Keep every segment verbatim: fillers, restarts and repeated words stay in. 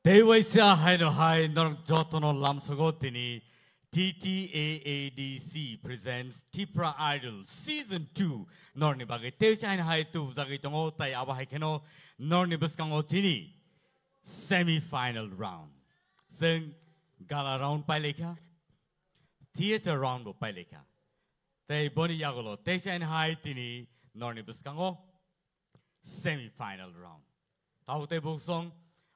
Tei waisa haino hai norok jotono lamsogo tini T T A A D C presents Tipra Idol Season two norni bagwi. Tei waisa haino hai tubujagwi tongo, tai abo hai kheno norni bwskango tini semi final round. Chwng gala round pailaikha, theater round bo pailaikha. Tei boni yagulo tei waisa haino hai tini norni bwskango semi final round. Tabuk tei buksong,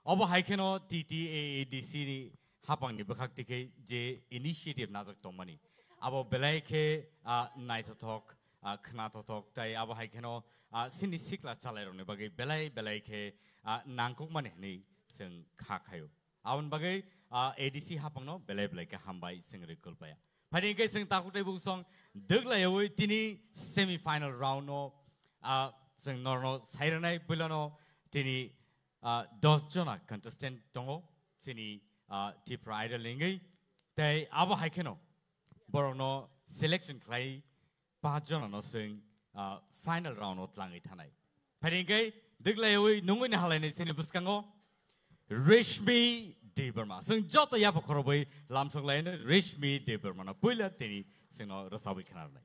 obo hai kheno T T A A D C ni hapangni bwkhak tikhe je initiative najak tongmani. Abo belai khe, ah, naithothok, ah, khnathothok, tai abo hai kheno, ah, sini sikla chalairokni bagwi belai belai khe, ah, nangkukmani hwnwi chwng kha khaio. Aboni bagwi, ah, A D C hapangno belai belai khe hambai chwng rwkul paya. Phaidi hwnkhe chwng takhuk tei buksong dwglaiwi tini semi final round no, ah, chwng norno sairwnai puilano tini, ah, dos jona contestant tongo chini, ah, Tipra Idol ni wngwi. Tei abo hai kheno borokno selection khlai paanch jona no chwng, ah, final round o tlangwi thanai. Phaidi hwnkhe dwglaiwi nungwi ni halainai chini bwskango Reshmi Debbarma. Chwng joto yapha khorobwi lamsok laino Reshmi Debbarma no puila tini chwngno rwchabwi khwnarnai.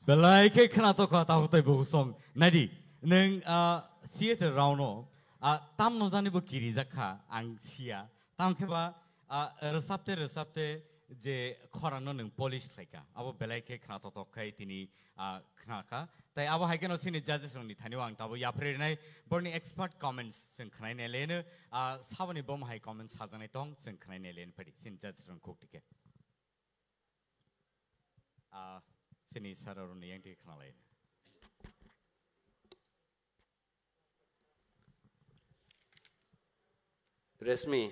Belai khe khwnatok kha, tabuk tei bukhuk song. Naidi, nwng, ah, C H R round o, ah, tamno jani bo kirijak kha, ang siya. Tamo khe ba, ah, rwchapte rwchapte je khorangno nwng polish khlai kha, abo belai khe khwnatok tok khai tini, ah, khna kha. Tai abo hai kheno chini judges rokni thani o ang tabuk yapharwi rwnai, borni expert comments chwng khwnai nai leno, ah, saboni bom hai comments sajaknai tong chwng khwnai nai leno phadi chini judges rokni khuk tike. Ah, chini sir aroni yang tike khna lai. Reshmi,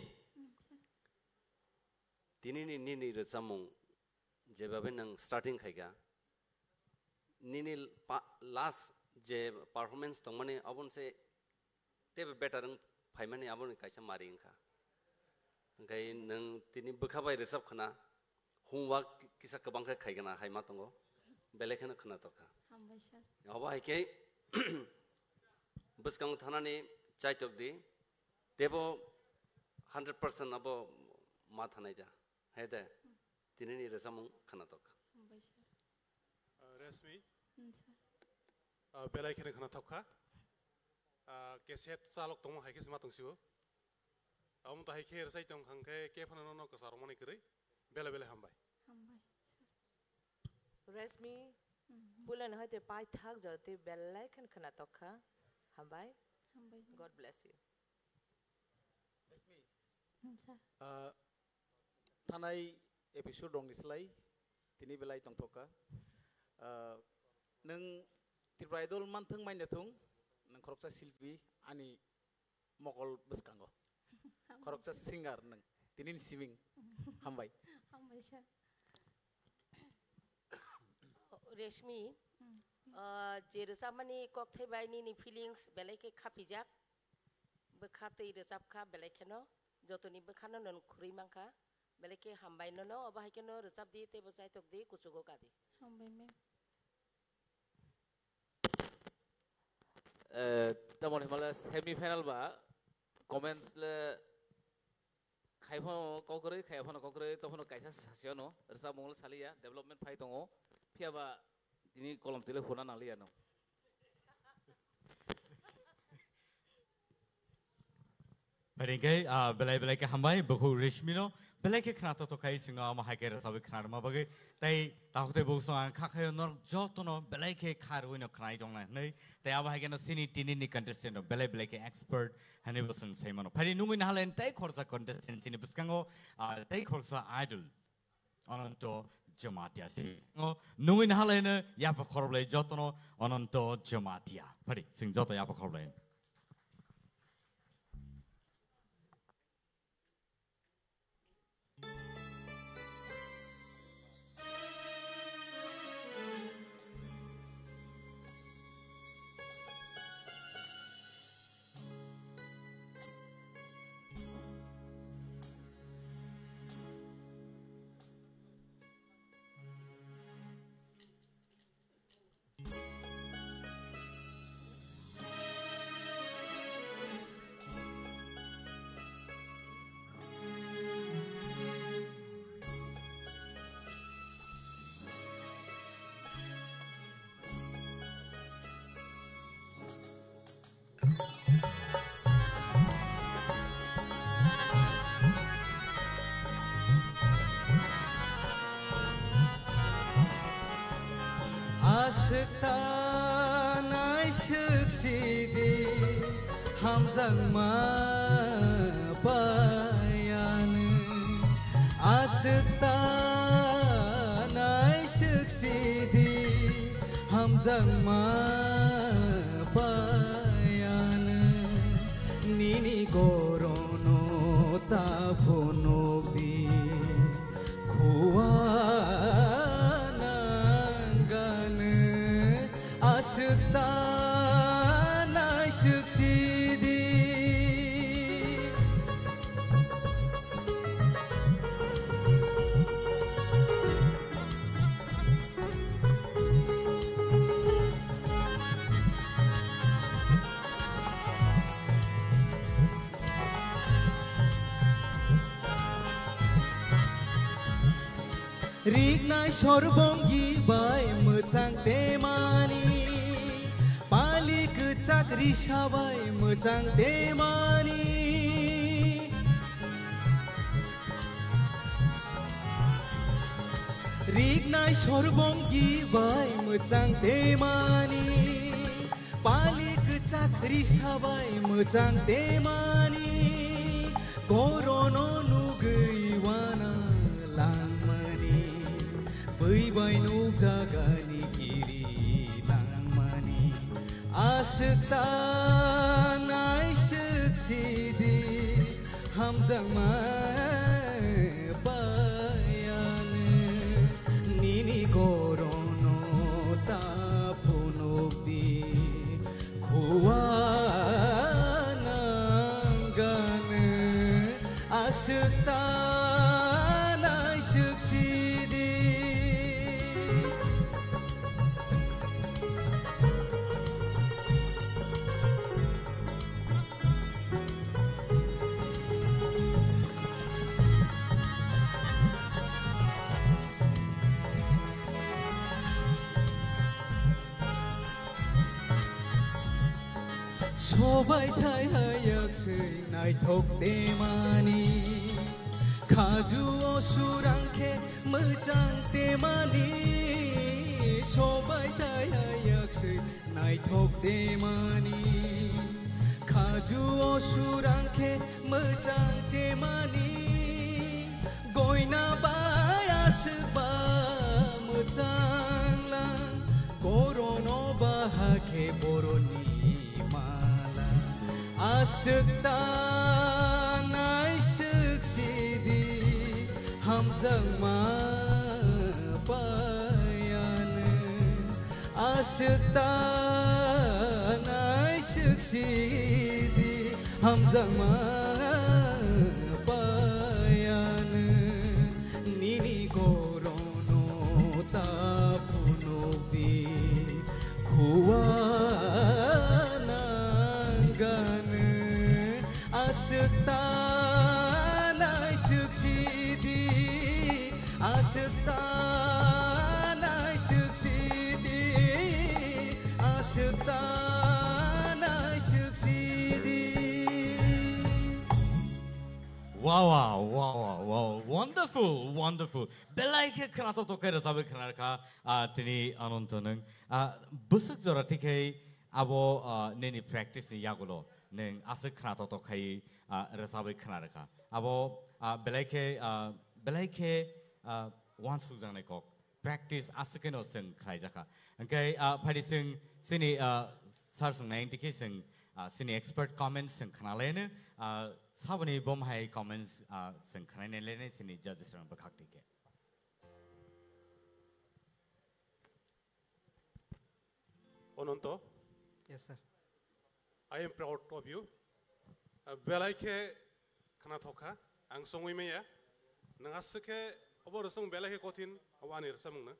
tini ni nini rwchapmung jebabe nwng starting khaikha, nini pa-, last je performance tongmani aboni se teibo better wng phaimani aboni kaisa mari wngkha. Hwnkhe nwng tini bwkha bai rwchap khwna, homework kisa kwbang khe khaigwna hai ma tongo, belai kheno khwnatok kha. Hambai sir. Obo hai khe bwskango thanani chaitok di, teibo hundred percent abo ma thanai da. Hai de, tinini rwchapmung khwnatok kha. Hambai sir. Ah, Reshmi, Hmm, sir. Ah, belai kheno khwnatok kha. Ah, cassette chalok tongma hai khe se ma tong sio. Amo to hai khe rwchai tong kha hwnkhe khe phano nono kwcharo mani kwrwi. Belai belai hambai. Hambai, sir. Reshmi, Mhm. Puilano hai te paithak jora twi belai kheno khwnatok kha. Hambai. Hambai. God bless you. Hmm, sir. Ah, thanai episode rokni slai tini belai tongthok kha. Ah, nwng Tripura Idol manthwng manya thung, nwng khoroksa silpi ani mokol bwskango. Hambai. Khoroksa singer nwng, tini ni siming. Hambai. Hambai sir. Reshmi, Hmm. ah, je rwchapmani kokthai bai nini feelings belai khe khapijak, bwkha twi rwchap kha belai kheno, jotoni bwkhano nwng khurui mankha, belai khe hambai nono, obo hai kheno rwchap di, teibo chaitok di, kuchugo ka di. Hambai ma'am. Eh, tamoni hwnba le semi final ba comments le khai phano kokrwi, khai phano kokrwi, to phano kaisa sasi ano, rwchapmung le saliya, development phai tongo, phiya ba tini kolom twi le huna nangliya no. Phai hwnkhe, ah, belai belai khe hambai, bukhuk Reshmi no, belai khe khwnatok tok khai singno amo hai khe rwchabwi khwna rwma bagwi, tei takhuk tei bukhuk song ang kha khaio norok jotono belai khe kha rwino khwnai tongna hwnwi, tei abo hai kheno chini tini ni contestant rok belai belai khe expert hwnwi bo chwng sai mano. Phai nungwi nahalai tei khoroksa contestant chini bwskango, ah, tei khoroksa idol. Ananto Jamatia. Nungwi nahalai no yapha khoroplai jotono Ananto Jamatia. Phadi, sing joto yapha khoroplai. Aswk ta naiswk sidi hamjakma paiyanw. Aswk ta naiswk sidi hamjakma paiyanw. Nini gorono ta phunukdi khua nangganw. Aswk ta naiswk sidi. Riknai sorbongi bai mwt Mwchang temani, pali kwchak risa bai mwchang temani. Riknai sorbongi bai mwchang temani, pali kwchak risa bai mwchang temani. Korono nugwi wana langmani, bwi bai nukjagani kiri langmani. Aswk ta naiswk sidi, hamjakma paiyanw. Nini korono ta phunukdi, khua nangganw. Aswk ta naiswk sidi. Sobai thai hayak swi naithok temani, khaju o surang khe mwchang temani. Sobai thai hayak swi naithok temani, khaju o surang khe mwchang temani. Goina bai aswk ba mwchang lang, korono ba hakhe boroni mala. Aswk ta naiswk sidi, hamjakma paiyanw. Aswk ta naiswk sidi, hamjakma paiyanw. Nini korono ta phunukdi, khua nangganw. Aswk ta naiswk sidi, aswk ta naiswk sidi, aswk ta naiswk sidi. Wow, wow, wow, wow, wow. Wonderful, wonderful. Belai khe khwnathok thok khe rwchabwi khwna rwkha, ah, tini Ananto nwng. Ah, bwswk jora tikhe abo, ah, nini practice ni yagulo nwng aswk khwnathok thok khai, ah, rwchabwi khwna rwkha. Abo, ah, belai khe, ah, belai khe, ah, uansukjaknai kok. Practice aswk kheno chwng khlaijakha. Hwnkhe, ah, phaidi chwng chini, ah, sir chwng nai tikhe chwng, ah, chini expert comments chwng khwnalaino, ah, saboni bom hai comments, ah, chwng khwnai nai chini judges rok bwkhak tikhe. Ananto. Yes, sir. I am proud of you. Uh, belai khe khwnathok kha, ang songwi maya. Nwng aswk khe obo rwchapmung belai khe kothin, obo ani rwchapmung no.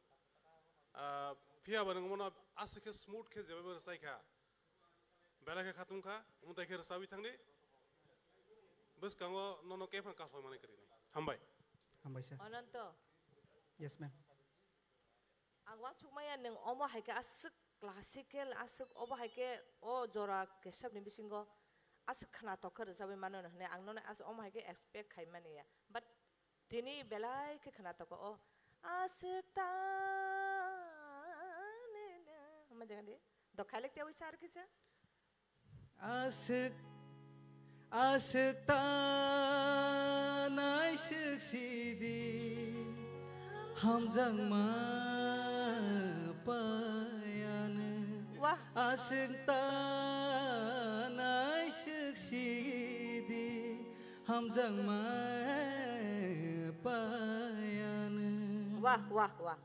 Uh, phiya ba nwng mono aswk khe smooth khe jebaibo rwchai kha. Belai khe khatung kha, omo tai khe rwchabwi thangdi. Bwskango nono khe phano kasoi mani kwrwi nai. Hambai. Hambai, sir. Ananto. Yes, ma'am. Ang uansukmaya nwng omo hai khe aswk classical, aswk obo hai khe o jora kesabni bisingo aswk khwnathok khe rwchabwi mano hwnwi ang nono as-, omo hai khe expect khai mani ya. But tini belai khe khwnathok o aswk ta ne ne. Omo jaga di. Dokhai lek tiyawi sar kisa. Aswk, aswk ta naiswk sidi, hamjakma paiyanw. Wah. Aswk ta naiswk sidi, hamjakma paiyanw. Wah, wah, wah.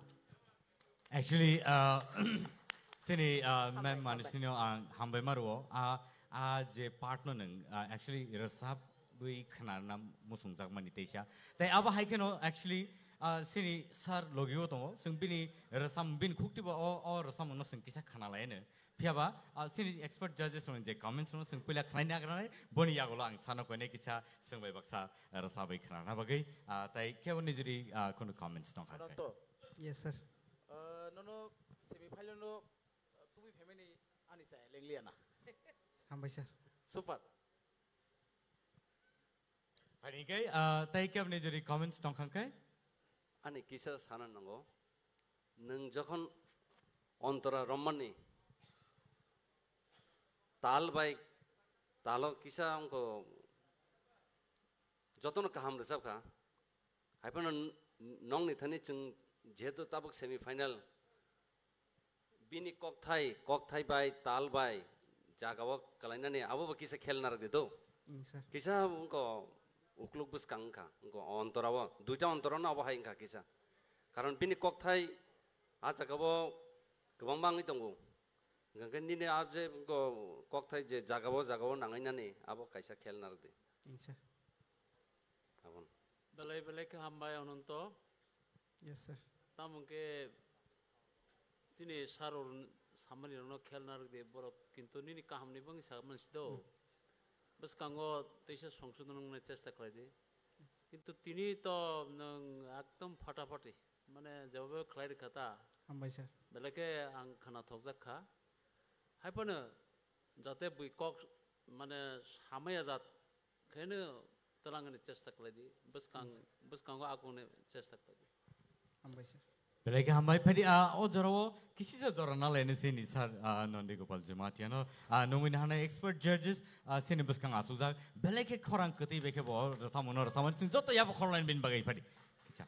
Actually, uh, chini, uh, ma'am Hambai, Manusino ang hambai ma rwo. Ah, ah, je part no nwng, ah, actually, rwchabwi khwnarna muchungjakmani teisa. Tai abo hai kheno, actually, ah, chini sir logi o tongo. Chwng bini rwcham, bini khukti bo o, o rwcham no chwng kisa khwnalaino. Phiya ba, ah, chini expert judges rokni je comments no chwng puila khwnai nai, boni yagulo ang sano koine kisa chwng bai baksa rwchabwi khwnarna bagwi. Ah, tai kebo nijori, ah, khunu comments tong kha khe. Ananto. Yes, sir. Ah, nono simi Ani saya lengliana. Hambai sir. Super. Ani kai, ah, tai kebni jodi comments tongkhang kai? Ani kisa sana nango. Nwng jokhon ontora romani tal bai talo kisa wngkha jotono kaham rwchapkha. Haiphano n-, nongni thani chwng jehetu tabuk semi final bini kokthai, kokthai bai, tal bai, jagao kwlainani abobo kisa khel narwk di do. Mm, sir. Kisa wngkha ukluk bwskang wngkha, wngkha ontorao, duita ontorano abo hai wngkha kisa. Karon bini kokthai a jagao kwbangma wngwi tongo. Hwnkhe nini a je wngkha kokthai je jagao, jagao nangainani abo kaisa khel narwk di. Mm, sir. Abon. Belai belai khe hambai Ananto. Yes, sir. Tamo khe chini saror samani rokno khel narwk di borok, kintu nini kahamni bangwi sa mansi do. Hmm. Bwskango teisa songsodon wngnai chesta khlai di. Kintu tini to nwng ekdom phatapati, mane jeba khlai rwkha ta. Hambai sir. Belai khe ang khwnathokjak kha. Haiphano jate bui kok mane samaya jat kheno twlangni chesta khlai di, bwskang, bwskango akungni chesta khlai di. Hambai sir. Belai khe hambai, phaidi, ah, o jorao kisisa jora nalaini sini sir, ah, Nondi Gopal Jamatia no, ah, nungwi hana expert judges, ah, sini bwskang achukjak. Belai khe khorang kwtwi bai khe bo rwchapmano rwchapmani chwng joto yabo khorlaini bini bagwi phaidi. Kicha.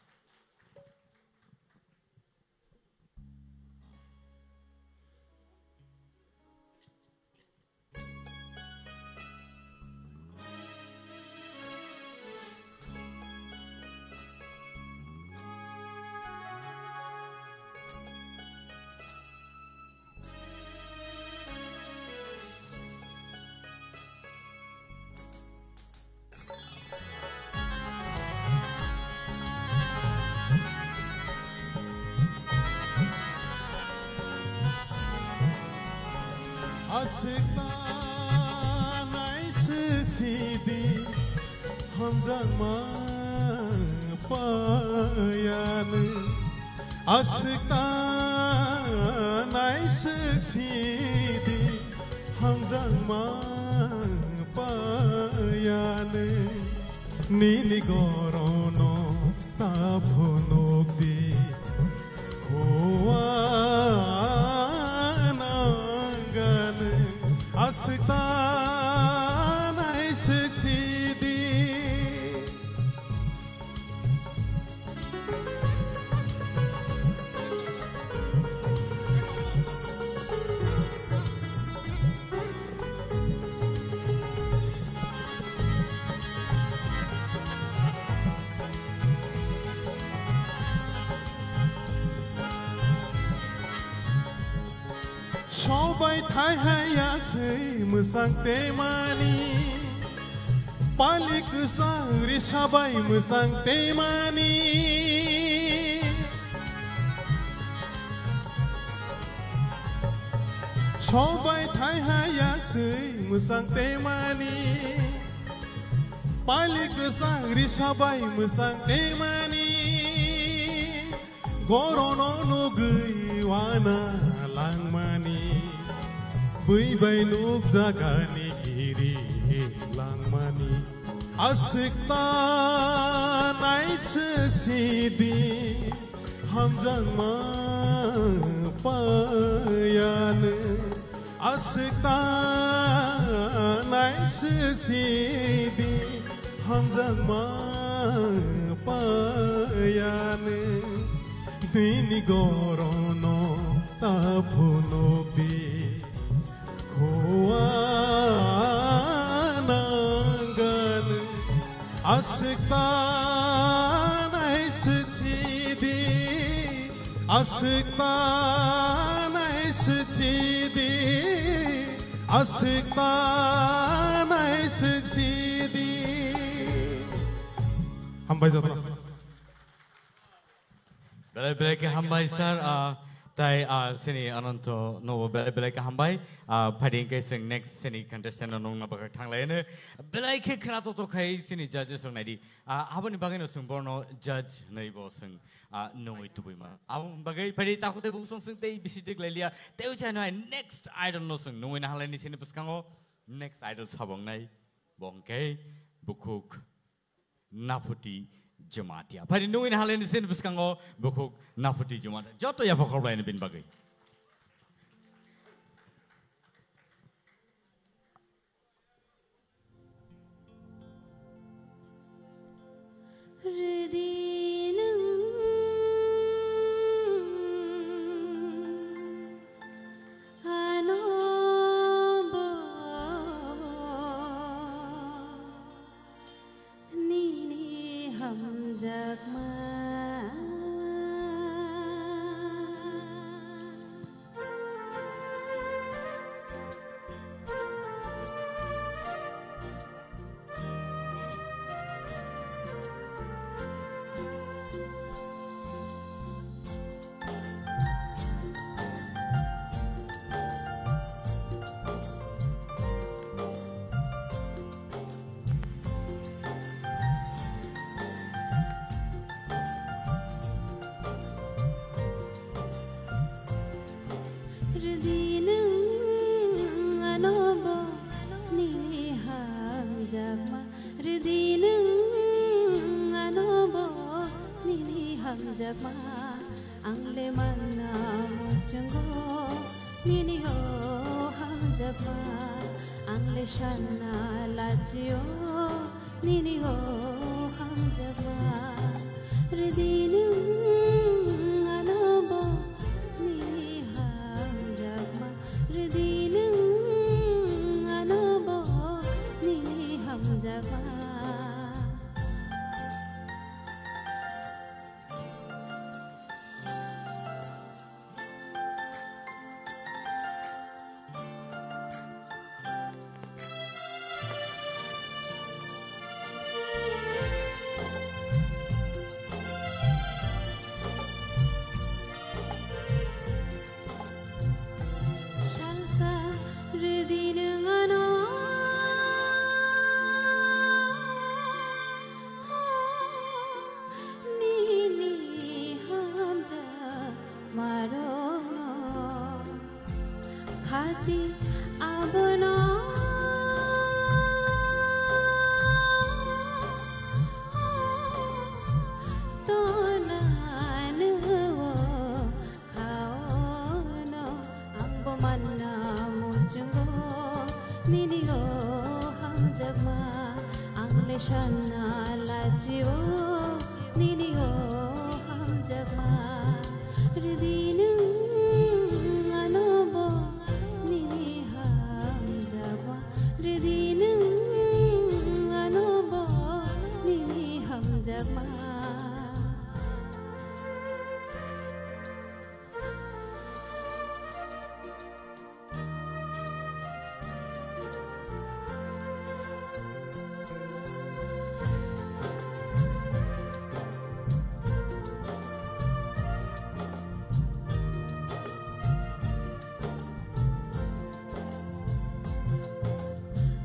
Aswk ta naiswk sidi hamjakma payani. Aswk ta naiswk sidi hamjakma payani. Nini gorono ta phunukdi. Hua nangani aswk ta naiswk sidi. Sobai thai hai ya swi mwsang temani. Palik kwchang risa bai mwsang temani. Sobai thai hai ya swi mwsang temani. Palik kwchang risa bai mwsang temani. Gorono nugwi wana langmani, bui bai nukjagani giri langmani. Aswk ta naiswk sidi, hamjakma payani. Aswk ta naiswk sidi, hamjakma payani. Bini gorono ta phunukdi, hua nangani. Aswk ta naiswk sidi, aswk ta naiswk sidi, aswk ta naiswk sidi. Hambai jotono. Belai belai khe hambai sir, ah, Tai, ah, sini Ananto nobo belai belai kaham bai. Ah, phaidi hwnkhe chwng next sini contestant no nungna bagwi thanglaino. Belai khe khna toto khai sini judges rok naidi. Ah, aboni bagwi no chwng borno judge hwnwi bo chwng, ah, nungwi tubui ma. Aboni bagwi phaidi takhuk tei bung song chwng tei bisi dik lai liya. Tei uchai no hai next idol no chwng nungwi na halai ni sini bwskango next idol sabong nai. Bo hwnkhe bukhuk Naphuti Jamatia. Phaidi nungwi na halai ni sini bwskango bukhuk Naphuti Jamatia. Joto yapha khorbai ni bini bagwi. Rwdi nwng ano bo nini hamjakma. Rwdi nwng ano bo nini hamjakma. Rwdi nwng ano bo nini hamjakma. Ang le manna muchungo nini o hamjakma. Ang le sanna lachio nini o hamjakma. Rwdi nwng ano bo nini hamjakma. Rwdi nwng ano bo nini hamjakma. Salsa rwdi nwng ano nini hamjakma rokno. Khati abono tonanw khaono. Ang bo manna muchungo nini o hamjakma. Ang le sanna lachio nini o hamjakma. Rwdi nwng ano bo nini hamjakma. Rwdi nwng ano bo nini hamjakma.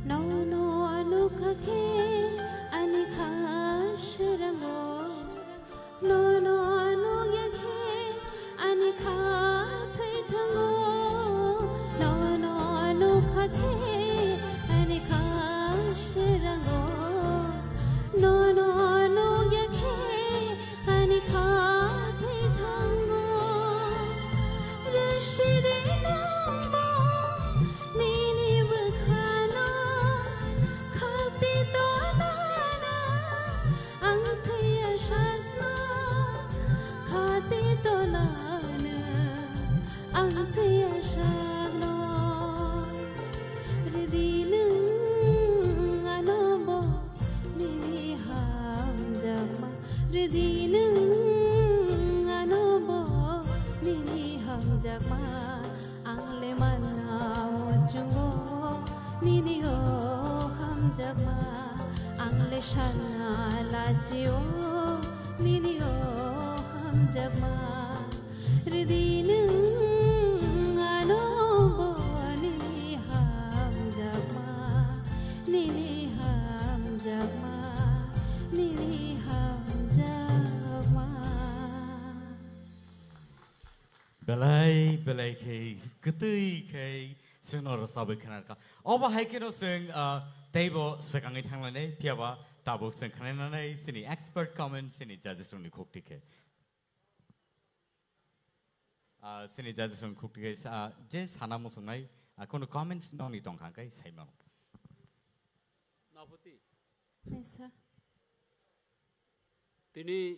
Nono nukha khe ani kha swrango. Nono nukya khe ani kha thwi thango. Nono nukha khe ani kha swrango. Nono nukya khe ani kha thwi thango. Rwsidi nwngbo nini bwkhano khati tonana. Ang thwiya sakno khati tonanw, ang thwiya sakno. Rwdi nwng ano bo nini hamjakma, rwdi nwng ano bo nini hamjakma. Ang le manna muchungo nini o hamjakma. Ang le sanna lachio nini o hamjakma. Rwdi nwng Belai belai khe kwtwi khe chwngno rwchabwi khwnarwkha. Obo hai kheno chwng, ah, teibo swkangwi thanglainai, phiyaba tabuk chwng khwnainanai chini expert comment chini judges rokni khukti khe. Ah, chini judges rokni khukti khe sa-, je sana muchungnai, ah, kono comments nokni tongkha khe saimano. Naboti. Yes, sir. Tini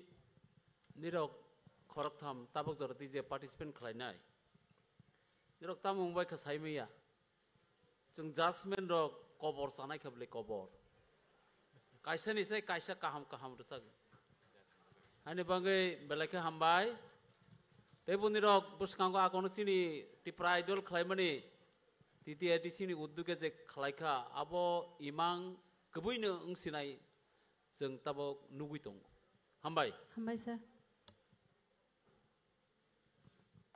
nirok khoroktham tabuk jora twi je participant khlainai. Nirok tamo wngbai kha saimaya. Chwng judgment rok kobor chanai kha bwle kobor. Kaisa ni sai kaisa kaham kaham rwchak. Haini bagwi belai khe hambai. Tei bo nirok bwskango akono chini Tipra Idol khlaimani T T A D C ni udduge je khlaikha abo imang kwbwino wngsinai chwng tabuk nugwi tongo. Hambai. Hambai sir.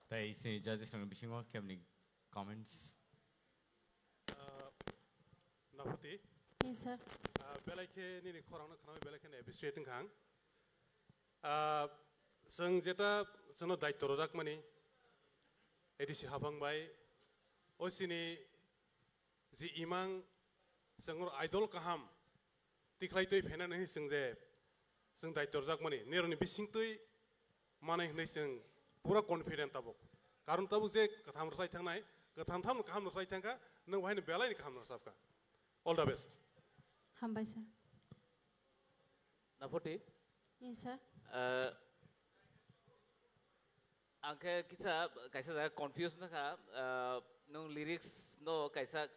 Tei chini judges rokni bisingo kebni comments. Ah, Naphuti. Yes, sir. Ah, belai khe nini khorangno khnawi belai khe appreciate wngkha ang. Ah, chwng jeta chwngno daityo rwjakmani A D C haphang bai o chini je imang chwng idol kaham tikhlai twi phainani hwnwi chwng je chwng daityo rwjakmani nirokni bisingtwi manai hwnwi chwng pura confident tabuk. Karon tabuk je kwtham rwchai thangnai, kwtham thamno kaham rwchai thangkha, nwng bahaino belaini kaham rwchapkha. All the best. Hambai sir. Naphuti? Yes, sir. Eh, Ang khe kisa kaisa jaga confuse wngkha, ah, nwng lyrics no kaisa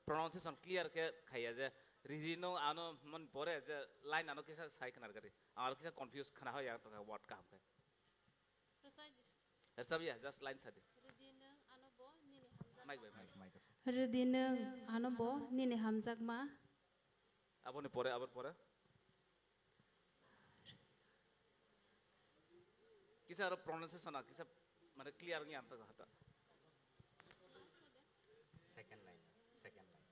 pronunciation clear khe khaiya je riri no ano man pore je line ano kisa sai khna rwgari. Ang aro kisa confuse khna hoya tongkha word kaham khe. Rwchap ya, just line sadi. Rwdi nwng ano bo nini hamjakma. Mic bai, mic. Mic, mic. Rwdi nwng ano bo nini hamjakma. Aboni pore, aboni pore. Kisa aro pronunciation a kisa mane clear wngya ang tago hata. Second line, second line.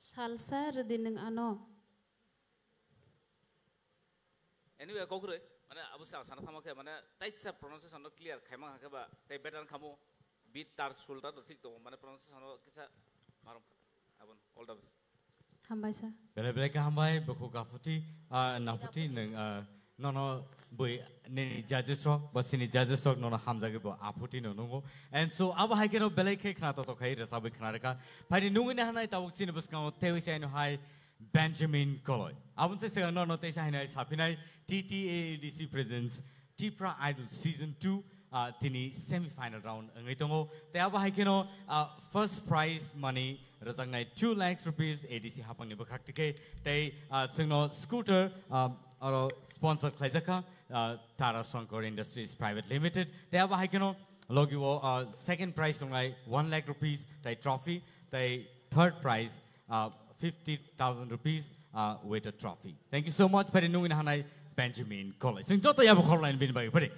Salsa rwdi nwng ano. Anyway, kok kwrwi, mane abo sa-, sana thangma khe, mane taisa pronunciation no clear khaima khe ba, tei better khamu, beat tar sul tar thik tongo, mane pronunciation no kisa marom kha. Abon, all the best. Hambai sir. Belai belai khe hambai, bukhuk aphuti, ah, naphuti nwng, ah, nono bui nini judges rok, ba sini judges rok nono hamjagwi bo aphuti no nungo. And so, abo hai kheno belai khe khna to to khai, rwchabwi khna rwkha. Phaini nungwi nahanai tabuk chini bwskango tewi sai no hai, Benjamin Koloi. Aboni se swkang nono teisa hainai saphinai T T A A D C presents Tipra Idol Season two, ah, tini semi final round wngwi tongo. Tei abo hai kheno, ah, first prize money rwjaknai two lakhs rupees A D C haphangni bwkhak tikhe tei, ah, chwngno scooter, ah, aro sponsor khlaijakha, ah, Tara Shankar Industries Private Limited. Tei abo hai kheno logi o, ah, second prize tongnai one lakh rupees tei trophy tei third prize, uh, fifty thousand rupees, uh, with a trophy. Thank you so much. Phaidi nungwi nahanai Benjamin Koloi. Chwng joto yabo khoroknai bini bagwi phaidi.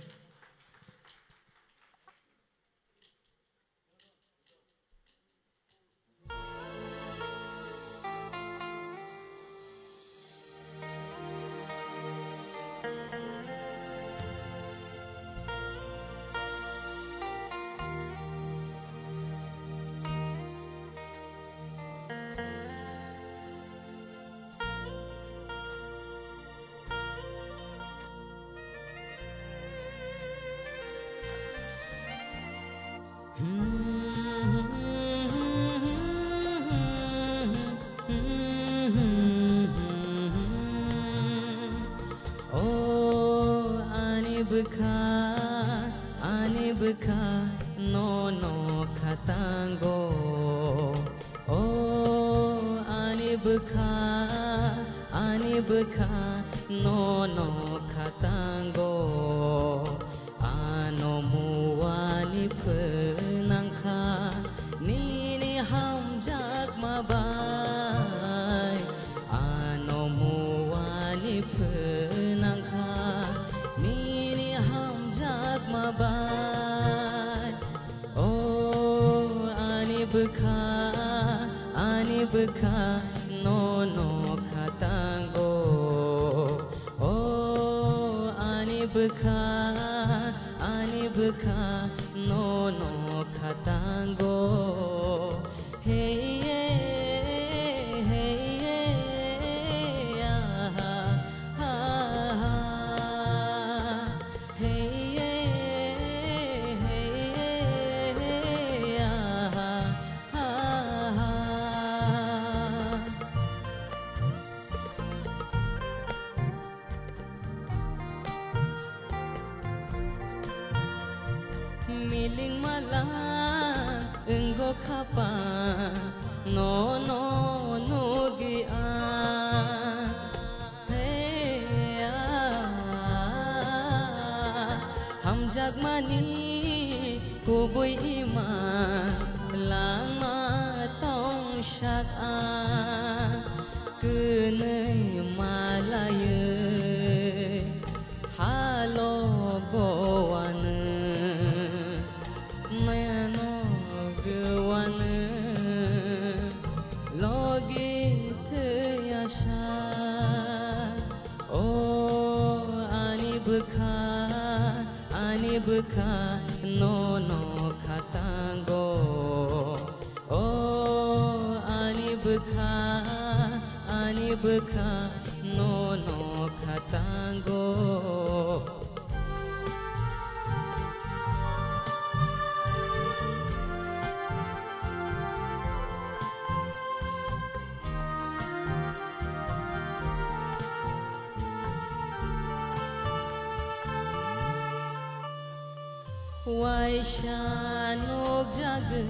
O ani bwkha, ani bwkha, nono khatango. O ani bwkha, ani bwkha, nono khatango. Ano muani phwnangkha nini hamjakma bai. Ano muani phwnangkha nini hamjakma bai. O ani bwkha, ani bwkha, nono khatango. O Bwkha, ani bwkha, nono khatango. Hey, yeah, hey, yeah, aha, ha, ha. Hey, yeah, hey, yeah, aha, ha, ha. Miling malang wnggo khapang, nono nugwi ang. Hey, ah, hamjakmani kubui ima langma tongsak ang. Kwnwi malaiwi halo gowanw, noyano gowanw logi thwiya sa. O ani bwkha, ani bwkha, nono khatango. O ani bwkha, ani bwkha, nono khatango. Waisa nukjagwi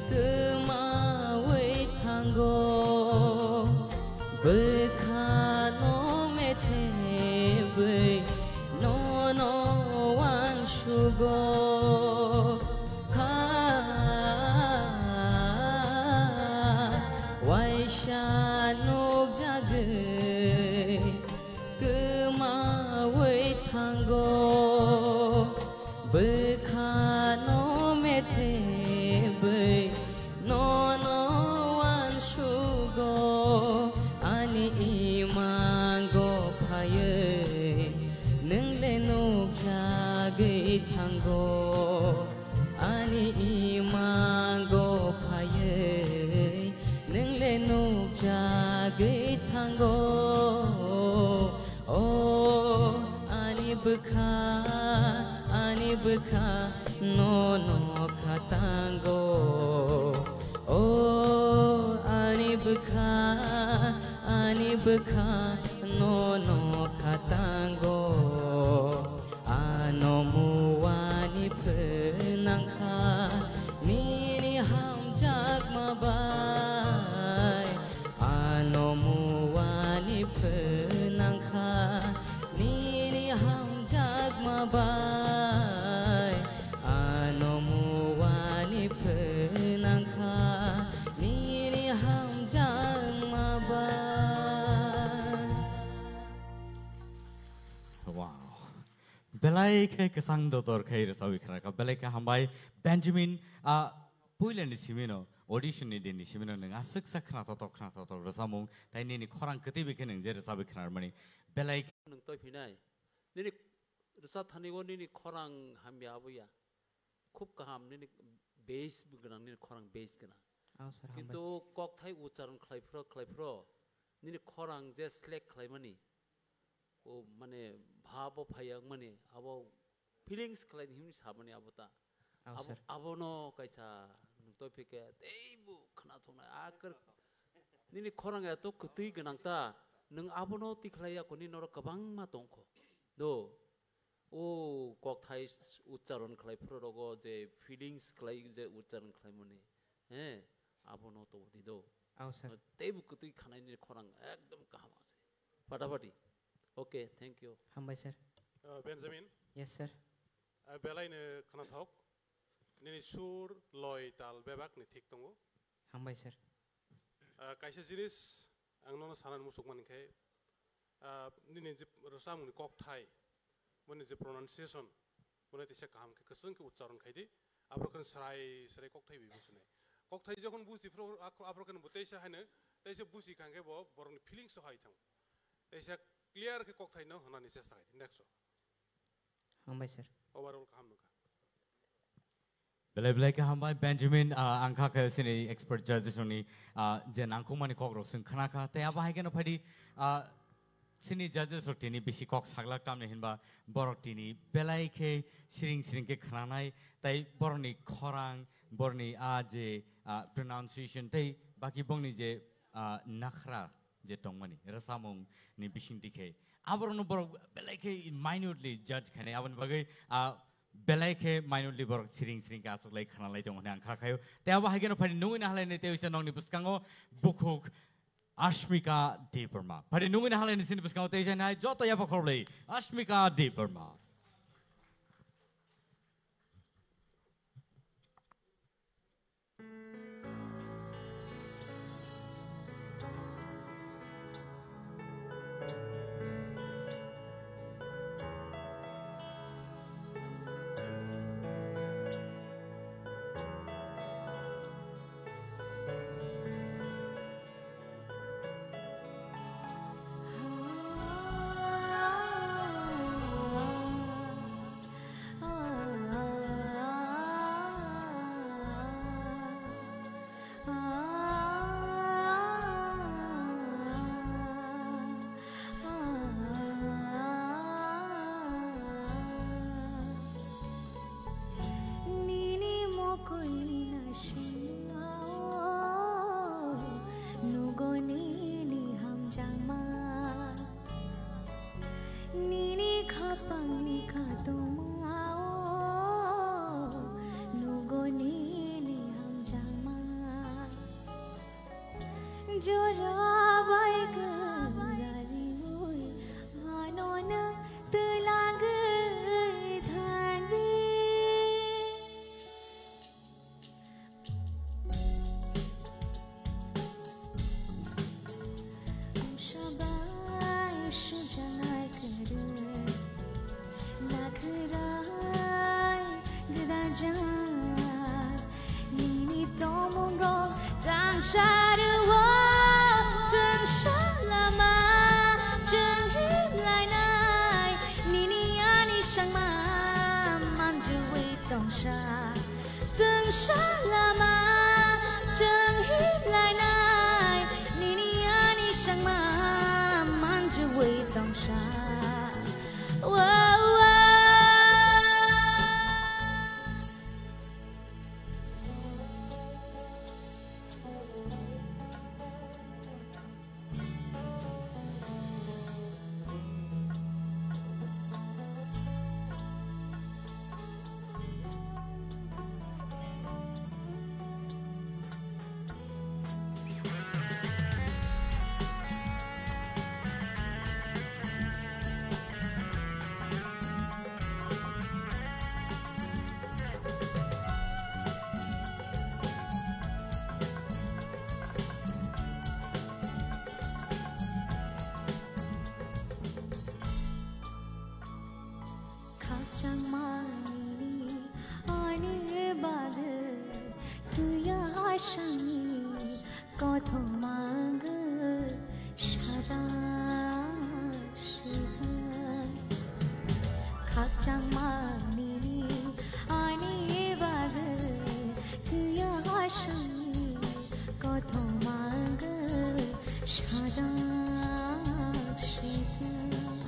kwmawi thango, bwkhano methebwi nono uansugo. Ha, waisa nukjagwi kwmawi thango, bwkhano methebwi nono uansugo. Ani imango phaiwi nwng le nukjagwi thango. Ani imango phaiwi nwng le nukjagwi thango. O ani bwkha, ani bwkha, nono khatango. O ani bwkha, ani bwkha, nono khatango. Ano muani phwnangkha nini hamjakma bai. Ano muani phwnangkha nini hamjakma bai. Ano muani phwnangkha nini hamjakma bai. Wow. Belai khe kwchang dotor khai rwchawi khna kha. Belai khe hambai Benjamin, ah, puila ni simi no, audition ni din ni simi no nwng aswk sa khna totok, khna totok rwchamung, tai nini khorang kwtwi bai khe nwng je rwchawi khna rwmani. Belai khe nwng toi phinai. Nini rwcha thani o nini khorang hamya abo ya. Khub kaham nini base gwnang, nini khorang base gwnang. Oh, sir, hambai. Kintu kokthai ucharon khlai phro, khlai phro, nini khorang je select khlaimani, o, mane, bhabo phaiya wngmani, abo feelings khlai himni samani abo ta. Oh, abo, sir. Abono kaisa nwng toi phikhe teibo khna thoknai, akar nini khorang eto kwtwi gwnang ta, nwng abono tikhlai ya koni norok kwbangma tongkho. Do, o kokthai ucharon khlai phro rogo je feelings khlai je ucharon khlaimani, he, abono to di do. Oh, sir. Teibo kwtwi khanai ni khorang ekdom kaham ase. Fatafati. Okay, thank you. Hambai, sir. Uh, Benjamin. Yes, sir. Uh, belai no khnathok. Nini sur, loi, tal bebak ni thik tongo. Hambai, sir. Uh, kaisa jinis ang nono sanani musuk mankhe, ah, nini je rwchapmungni kokthai, boni je pronunciation, boni teisa kaham khe kwchwng khe uchcharon khai di. Aphuru khe srai srai kokthai bai businai. Kokthai jokhon buji phuru ak-, aphuru khe bo teisa haino, teisa buji kha khe bo borokni feelings o hai thango. Teisa clear khe kok thaino hwnani chesta khai di. Next o. Hambai sir. Overall kaham nukha. Belai belai kaham bai Benjamin, ah, ang kha khe sini expert judges rokni, ah, je nangkukmani kok rok chwng khna kha. Tei abo hai kheno phai di, ah, sini judges rok tini bisi kok saglak tamni hinba borok tini belai khe siring siring khe khnanai, tei borokni khorang, borokni a je, ah, pronunciation tei baki bongni je, ah, nakhra je tongmani, rwchapmung ni bisingtwi khe aborokno borok belai khe minutely judge khainai, aboni bagwi, ah, belai khe minutely borok siring siring khe achuklai khnalai tongo hwnwi ang kha khaio. Tei abo hai kheno phai di nungwi nahalai ni tei uisa nokni bwskango bukhuk Ashmika Debbarma. Phai di nungwi nahalai ni sini bwskango tei janai joto yapha khorblai Ashmika Debbarma. Nini mokolina singao nugo nini hamjakma. Nini khapangni khatungmao nugo nini hamjakma. Jora bai kwrwngwi ano nwng twlangwi thangdi. Sabai sujanai kwrwi. Nakhwrai gwdajak nini tongmungrok tangsaro, chwng salama chwng himlainai, nini ani sangma manjui tongsa. Chwng salama chwng himlainai, nini ani sangma manjui tongsa. Wow, wow. Khakchangmani ani bagwi twiya asangni kothoma wngwi sajak sitwng. Khakchangmani ani bagwi twiya asangni kothoma wngwi sajak sitwng.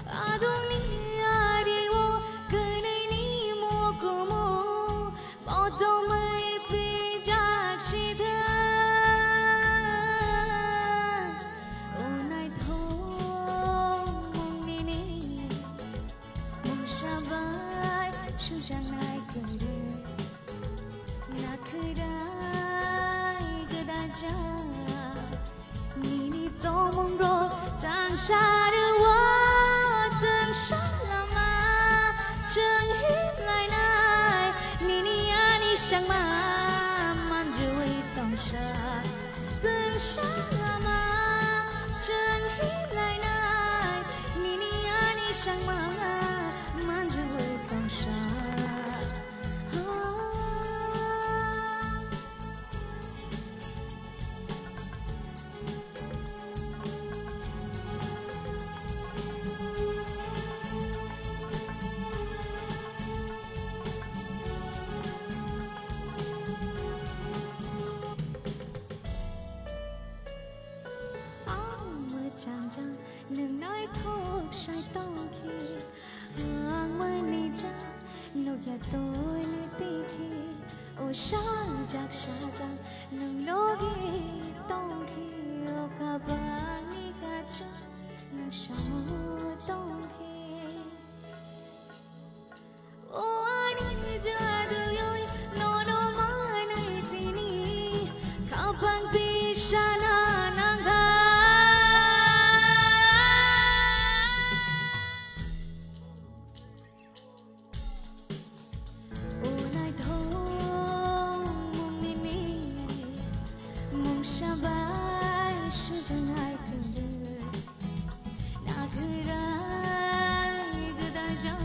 Adongni ario kwnwini mokomo potomwi pijak sitha. O naithok mung nini mungsa bai sujaknai kwrwi. Nakhwrai gwdajak nini tongmungrok tangsaro, chwng salama chwng himlainai, nini ani sangma manjui tongsa. Chwng salama chwng himlainai, nini ani sangma manjui tongsa. Sajak sajak nwng logi tongkhe, o kabangni kachuk nwng samo tongkhe. O ani jaduyoi nono manai tini, kabang twi sana nangkha. O naithok mungni mini, mungsa bai sujungai tongwi. Nagwrai gwdajak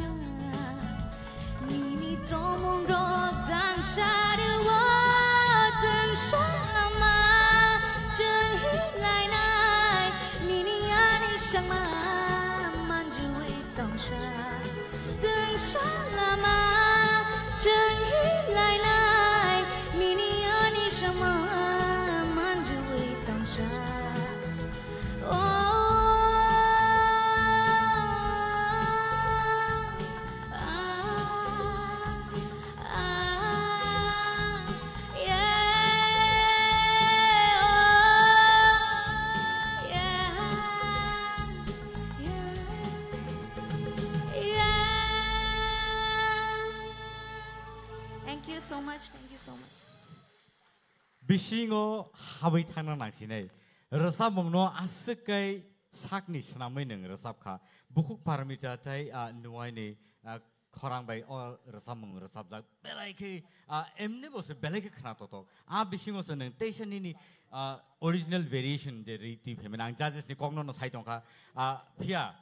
nini tongmungrok jang sarwo, chwng sama chwng hinlainai, nini ani sangma manjui tongsa. Tungsa lama chwng hinlainai, nini ani sama manjui tongsa. Oh, ah, ah, yeah, oh, yeah, yeah, yeah. Thank you so much, thank you so much. Bisingo habwi thangna nangsinai. Rwchapmungno aswk kai sakni swnamwi nwng rwchapkha. Bukhuk Parmita tei, ah, Nuaini, ah, khorang bai o rwchapmung rwchapjak. Belai khe, ah, emni bo se belai khe khna totok. Ah, bisingo se nwng teisa nini, ah, original variation je ri twi phaimani. Ang judges ni kokno no sai tongkha. Ah, phiya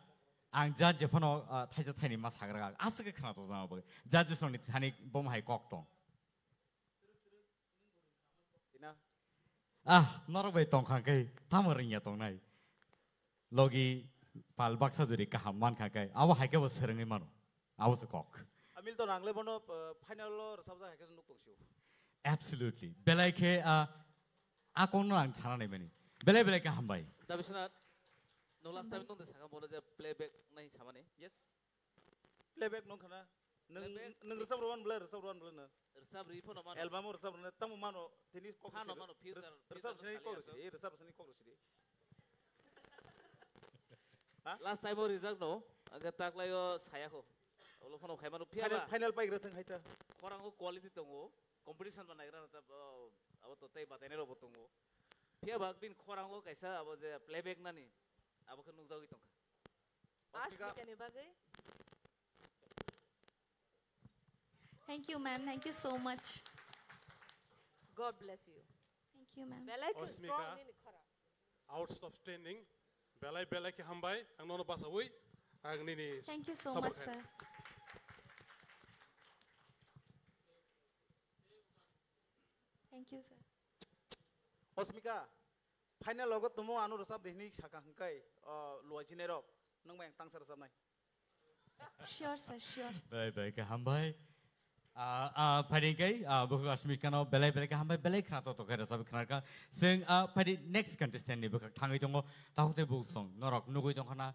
ang judge je phano, ah, thaisa thaini ma sagra aswk khe khna tokjak bagwi. Judges rokni thani bomo hai kok tong. Tina. Ah, norok bai tongkha khe tamo rwngya tongnai. Logi pal baksa juri kaham mankha khe abo hai khe bo swrwngwi mano. Abo se kok. Amil to nangle bono, uh, final lo rwchapjak hai khe nuk tongsiu. Absolutely. Belai khe, ah, a kokno ang sana naimani. Belai belai khe hambai. Da Biswanath, no last time nung de saka bono je playback nai samani. Yes. Playback nung khana. Nung, playback. Nung rwchap rwan bwle, rwchap rwan bwle nung. Rwchap ri phano mano. Album o rwchap rwna tamo mano tini kok phano rwsidi. Mano, future, rwchap future sini kok rwsidi, rwchap sini kok rwsidi. Ha? Last time o rijak no, aga taklai o saya kho. Olo phano khai mano phiya ba. Final, final pai gra thang hai ta. Khorang o quality tongo, competition ba naigra na ta, oh, abo to tei batai nai rok bo tongo. Phiya ba bin khorang o kaisa abo je playback nani, abo khe nukjagwi tongkha. Asmika. Asmika ni bagwi. Thank you, ma'am. Thank you so much. God bless you. Thank you, ma'am. Belai khe Asmika, strong nini khorang. Outstanding. Belai, belai khe hambai. Ang nono basawi. Ang nini support khainai. Thank you so much, sir. Thank you, sir. Asmika, final logo tumo ano rwchap de hinwi saka hwnkhe, o, luaichinai rok. Nung bai ang tangsa rwchapnai. Sure, sir, sure. Belai belai khe hambai. Ah, ah, phaidi khe, ah, bukhuk Asmika no belai belai khe hambai, belai khna to to khe rwchap khna kha. Chwng, ah, phaidi next contestant ni bwkhak thangwi tongo. Takhuk tei bukhuk song norok nugwi tongkha na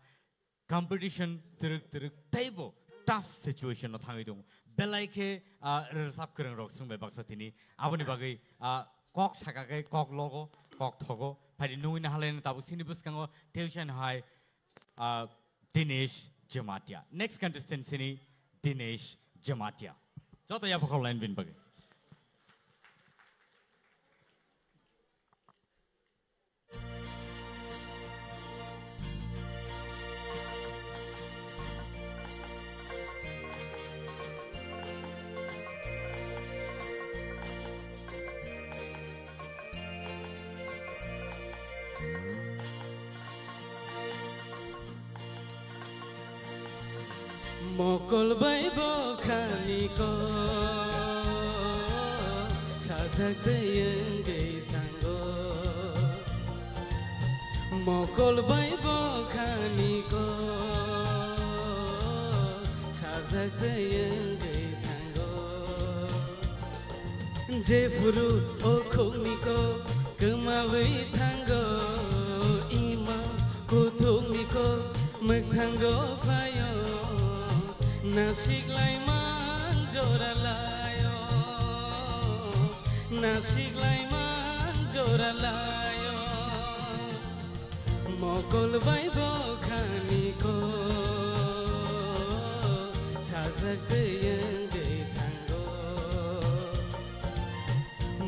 competition twrwk twrwk teibo tough situation no thangwi tongo. Belai khe, ah, rwchap kwrwng rok chwng bai baksa tini. Aboni bagwi, ah, kok saka khe kok logo, kok thogo. Phaidi nugwi na halai tabuk chini bwskango tuition hai, ah, Dinesh Jamatia. Next contestant sini Dinesh Jamatia. Joto yaphakor line bin bagwi. Mokol bai bokhani kok sajak tei wngwi thango. Mokol bai bokhani kok sajak tei wngwi thango. Jephuru o khukni kok kwmawi thango, ima kuthukni kok mwkthango phaio, nasikhlai man jora laio. Nasik laimang jora laio, mokol bai bokhani ko, sajak tei wngwi thango.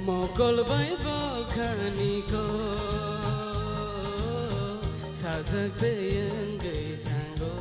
Mokol bai bokhani ko, sajak tei wngwi thango.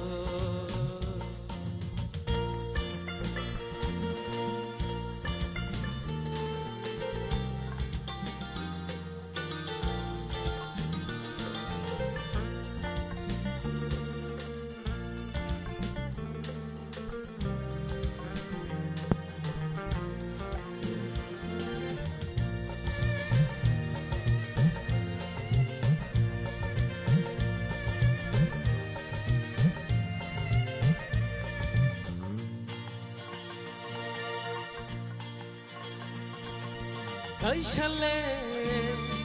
Kaisa le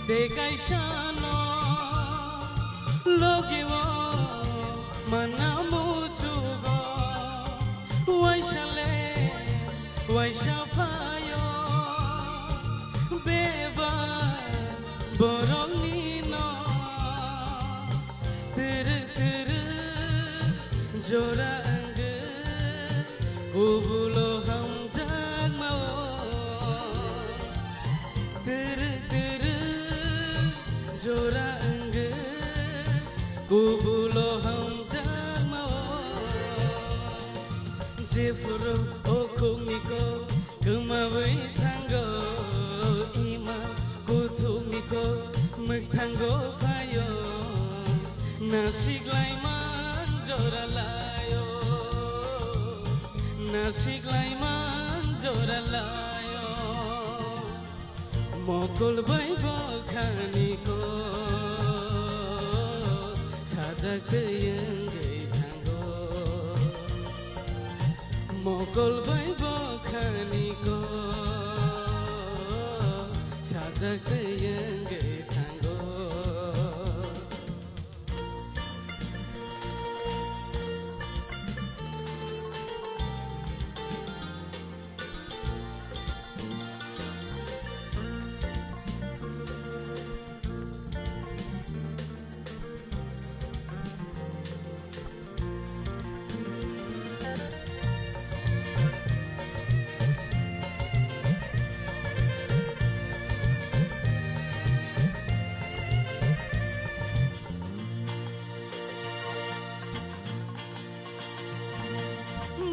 tei kaisa no logi o manna muchugo, waisa le waisa phaio bebak borokni no. Twrwk twrwk jora wngwi kubulo hamjakma o. Twrwk twrwk jora wngwi kubulo hamjakma o. Jephuru o khukni kok kwmawi thango, ima kuthukni kok mwkthango phaio. Nasik laimang jora laio, nasik laimang jora laio. Mokol bai bokhani kok sajak tei wngwi thango. Mokol bai bokhani kok sajak tei wngwi thango.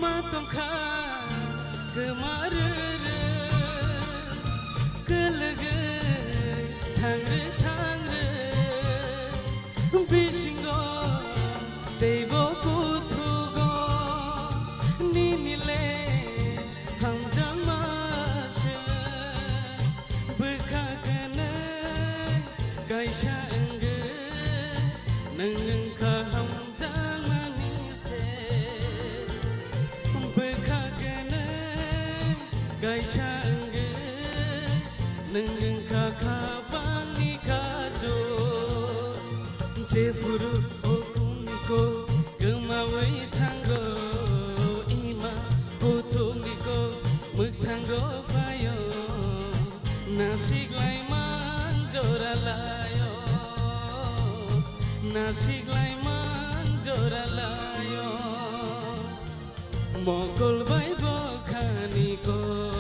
Ma tongkha kwma rwrwk, kwlwgwi thangrwk thangrwk, bisingo teibo kuthugo, nini le hamjakma se. Bwkha kwnwi kaisa wngwi nwng wngkha hamjakmani se. Bwkha kwnwi kaisa wngwi nwng wngkha khapangni kaju. Jephuru o khukni kok kwmawi thango, ima kuthukni kok mwkthango phaio. Nasik laimang jora laio, nasik laimang jora laio. Mokol bai bokhani kok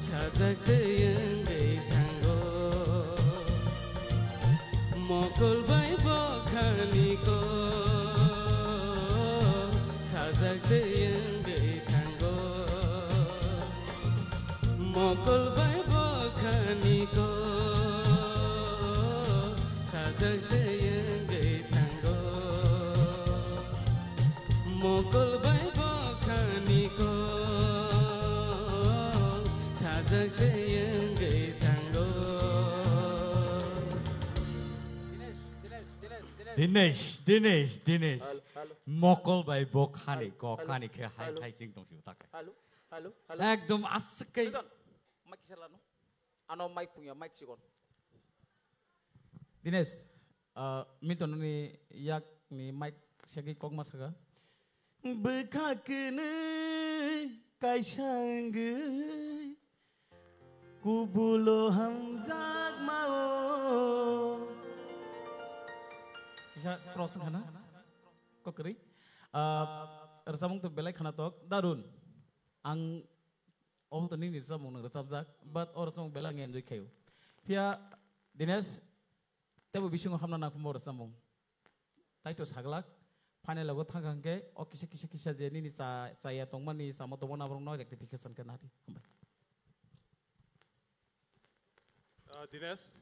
sajak tei wngwi thango. Mokol bai bokhani kok sajak tei wngwi thango. Mokol bai bokhani kok sajak tei wngwi thango. Mokol bai bokhani kok sajak tei wngwi thango. Dinesh, Dinesh, Dinesh, Dinesh. Dinesh, Dinesh, Dinesh. Hello, hello. Mokol bai bokhani kok khani khe hai hai sing tong sio takai. Hello, hello, hello. Ekdom aswk kai. Milton, mic kisa lano. Ano mic pungya, mic sikon. Dinesh, ah, Milton ni yak ni mic segi kok ma saka. Bwkha kwnwi kaisa wngwi Kubulo hamjakmao. Kisa cross wngkha na? Kokrwi. Ah, rwchapmung to belai khwnatok. Darun. Ang obo to nini rwchapmung nwng rwchapjak. But o rwchapmung belai ang enjoy khaio. Phiya Dinesh, tebo bisingo hamna nangkukmao rwchapmung. Tai to saglak, final o thangkha hwnkhe o kisa, kisa, kisa je nini cha-, chaya tongmani, chama tongmani aborokno rectification khe nadi. Hambai. Ah, Dinesh,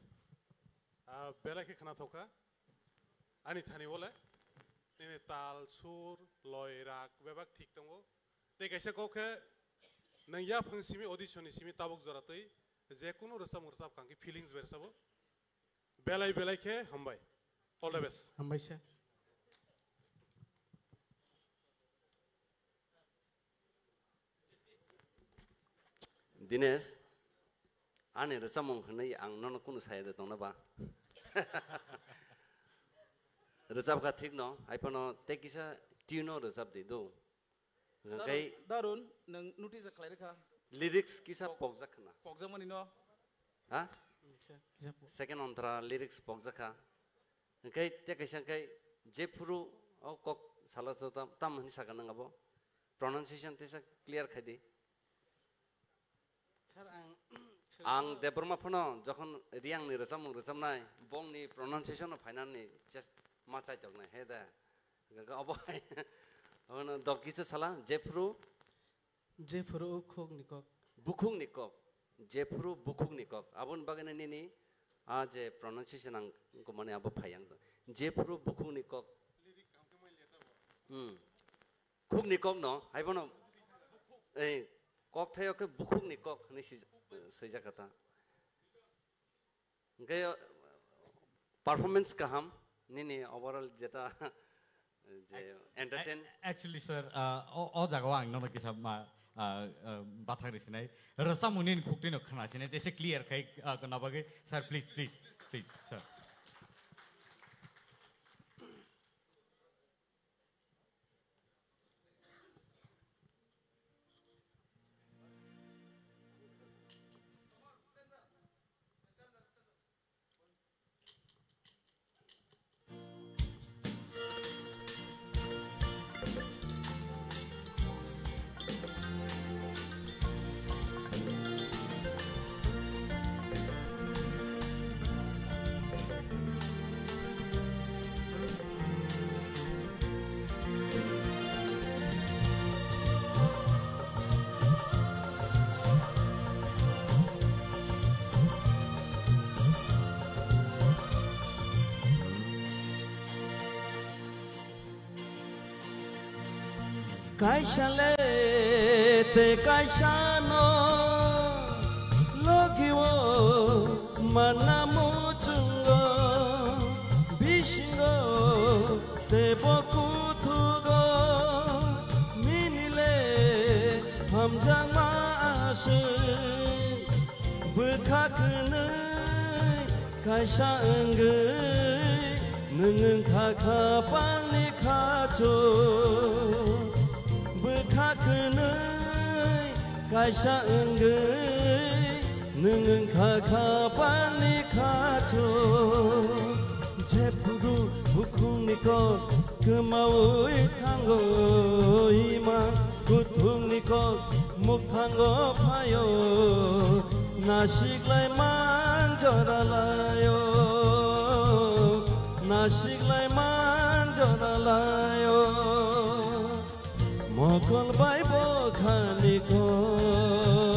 ah, belai khe khwnathokha. Ani thani bole, nini tal, sur, loi, rag bebak thik tongo. Tei kaisa kok khe, nwng yaphang simi, audition ni simi tabuk jora twi, je kunu rwchapmung rwchapkha hwnkhe feelings bai rwchabo. Belai belai khe hambai. All the best. Hambai se. Dinesh, ani rwchapmung hwnwi ang nono kunu saya de tongna ba? Rwchapkha thik no, hai phano tei kisa tune no rwchap di do. Hwnkhe Darun, Darun, nwng notice khlai rwkha. Lyrics kisa Pok-, pokjak khna. Pokjakmani no. Ha? Kisa, kisa pok. Second ontra lyrics pokjak kha. Hwnkhe tei kaisa hwnkhe jephuru o kok sala so tam, tam hwnwi sakha nang abo. Pronunciation tesa clear khai di. Sir, ang Ang Debbarma phano jokhon Reang ni rwchapmung rwchapnai, bongni pronunciation no phainani just ma chaitok nai, he da. Gaga obo hai. Obono dok kisa sala, jephru. Jephru bukhuk ni kok. Bukhuk ni kok. Jephru bukhuk ni kok. Aboni bagwi nini a je pronunciation ang gumani abo phaiang. Jephru bukhuk ni kok. Hmm. Khuk ni kok no, hai bono, eh, kok thaio khe bukhuk ni kok hwnwi swi-, swijak kha ta. Hwnkhe, uh, performance kaham, nini overall jeta, je entertain. Ac-, actually, sir, uh, o, o jaga o ang nono kisa ma, uh, uh, bathang ri sinai. Rwchapmung nini khuk twi no khna sinai, tei se clear khai, uh, khna bagwi. Sir, please, please, please, sir. Kaisa le tei kaisa no logi o manna muchungo, bisingo tei bo kuthugo, nini le hamjakma aswk. Bwkha kwnwi kaisa wngwi nwng wngkha kha pangni khachu. Bwkha kwnwi kaisa wngwi nwng wngkha kha pangni khachu. Jephuru bukhukni kok kwmaui thango, ima kuthukni kok mukthango phaio. Nasiklai man joralaio, nasiklai man joralaio. Mokol bai bwkhani kok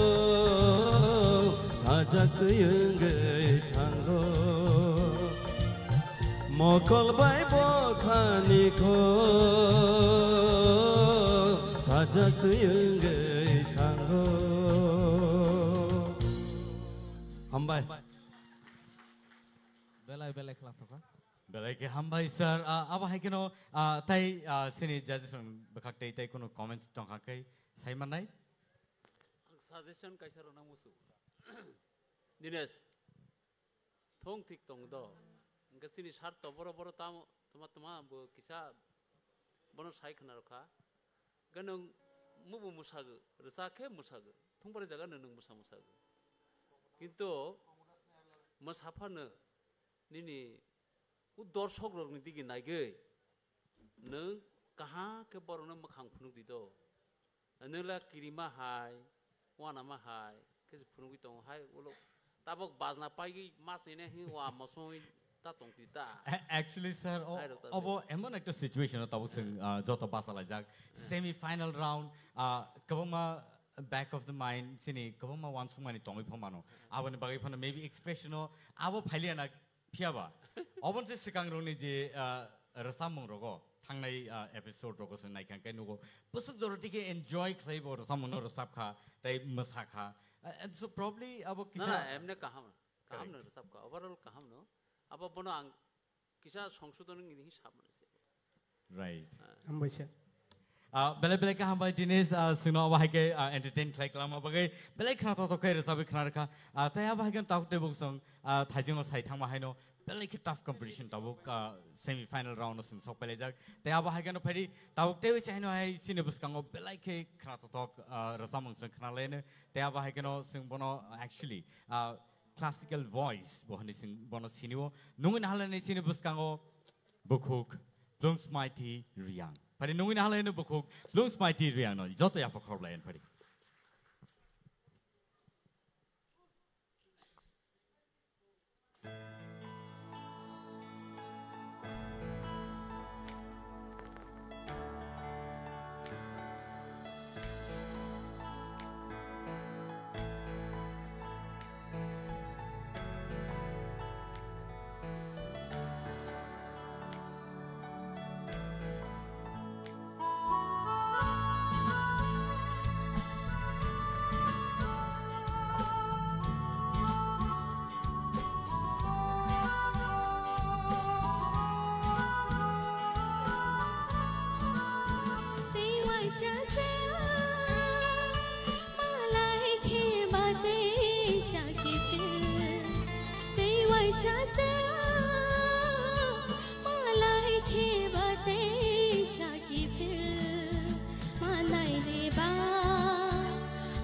sajak twi wngwi thango. Mokol bai bwkhani kok sajak twi wngwi thango. Hambai. Belai belai khwlangthokha. Belai khe hambai sir. Ah, abo hai kheno, ah, tai, ah, sini judges rok bwkhak tei tai kunu comments tongkha khe sai mannai. Ang suggestion kaisa rwna musu. Dinesh, thung thik tong do. Hwnkhe chini sir to boro boro tamo, toma toma bo kisa bono sai khna rwkha. Hwnkhe nwng mubo mwsagw, rwchak khe mwsagw. Thungbarwi jaga no nwng mwsa mwsagw. Kintu mwsaphano nini u dorshok rokni digi naigwi nwng kaham khe borokno mwkhang phunuk di do. Nwng la kirima hai, wanama hai khe se phunugwi tongo hai ulo tabok bajna paigwi mas ine hi wa mosoi ta tong ti ta. A-, actually, sir, o-, Hai rok ta obo emon ekta situation o tabuk chwng, ah, joto bachalaijak. Semi final round, ah, kwbangma back of the mind chini kwbangma uansukmani tongwi phomano. Aboni bagwi phano maybe expression o abo phailiya na phiyaba. Oboni se swkang rokni je, ah, rwchapmung rogo thangnai, ah, episode rogo chwng naikha khe nugo. Bwswk jora tike enjoy khlaibo rwchapmung no rwchapkha, tei mwsakha. Ah, and so probably abo Na, kisa na, emne kaham. Kaham no Correct. Rwchapkha. Overall kaham no. Abo bono ang kisa songsodon wngwi sap mano se. Right. Hambai sir. Ah, belai belai khe hambai Dinesh, ah, chwngno abo hai khe, ah, entertain khlai kwlangma bagwi belai khna totok khe rwchapwi khna rwkha. Ah, tei abo hai khe tabuk tei bwswng, ah, thaisingo sai thangma haino belai khe tough competition tabuk, ah, semi final round o chwng sok pailaijak. Tei abo hai khe no phaidi tabuk tei se haino hai chini bwskango belai khe khna totok, ah, rwchapmung chwng khna laino. Tei abo hai khe no chwng bono actually, ah, classical voice bo hwnwi chwng bono sinio. Nungwi nahalani chini bwskango bukhuk Blooms Mighty Reang. Phari nungwi nahalani bukhuk Blooms Mighty Reang no joto yapha khorok lai phari. Malai kheba tei saki phil, manai deba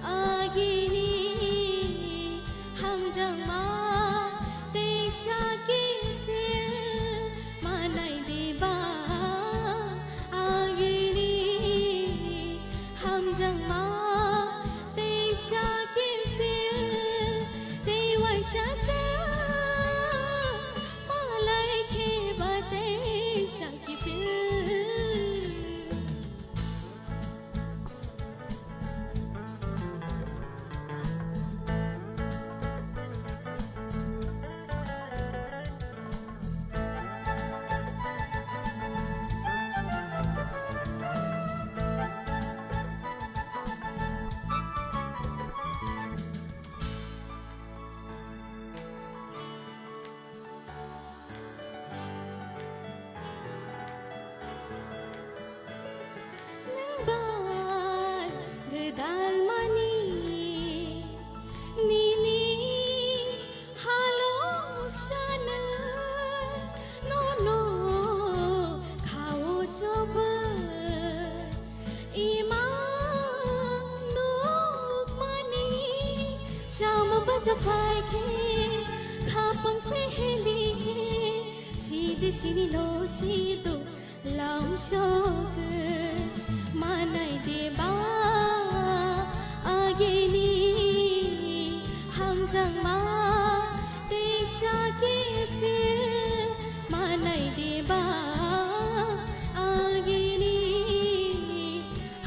agini hamjama tei saki phil, manai deba agini hamjama tei saki phil, tei waisa se malai kheba tei saki phil. Nungba gwdalmani nini halok sanai nono khao choba ima nukmani. Chama baja phai khe, khapang pheheli khe, sidi sini lo sido lam sok manai deba agini hamjangma tei saki phil manai deba agini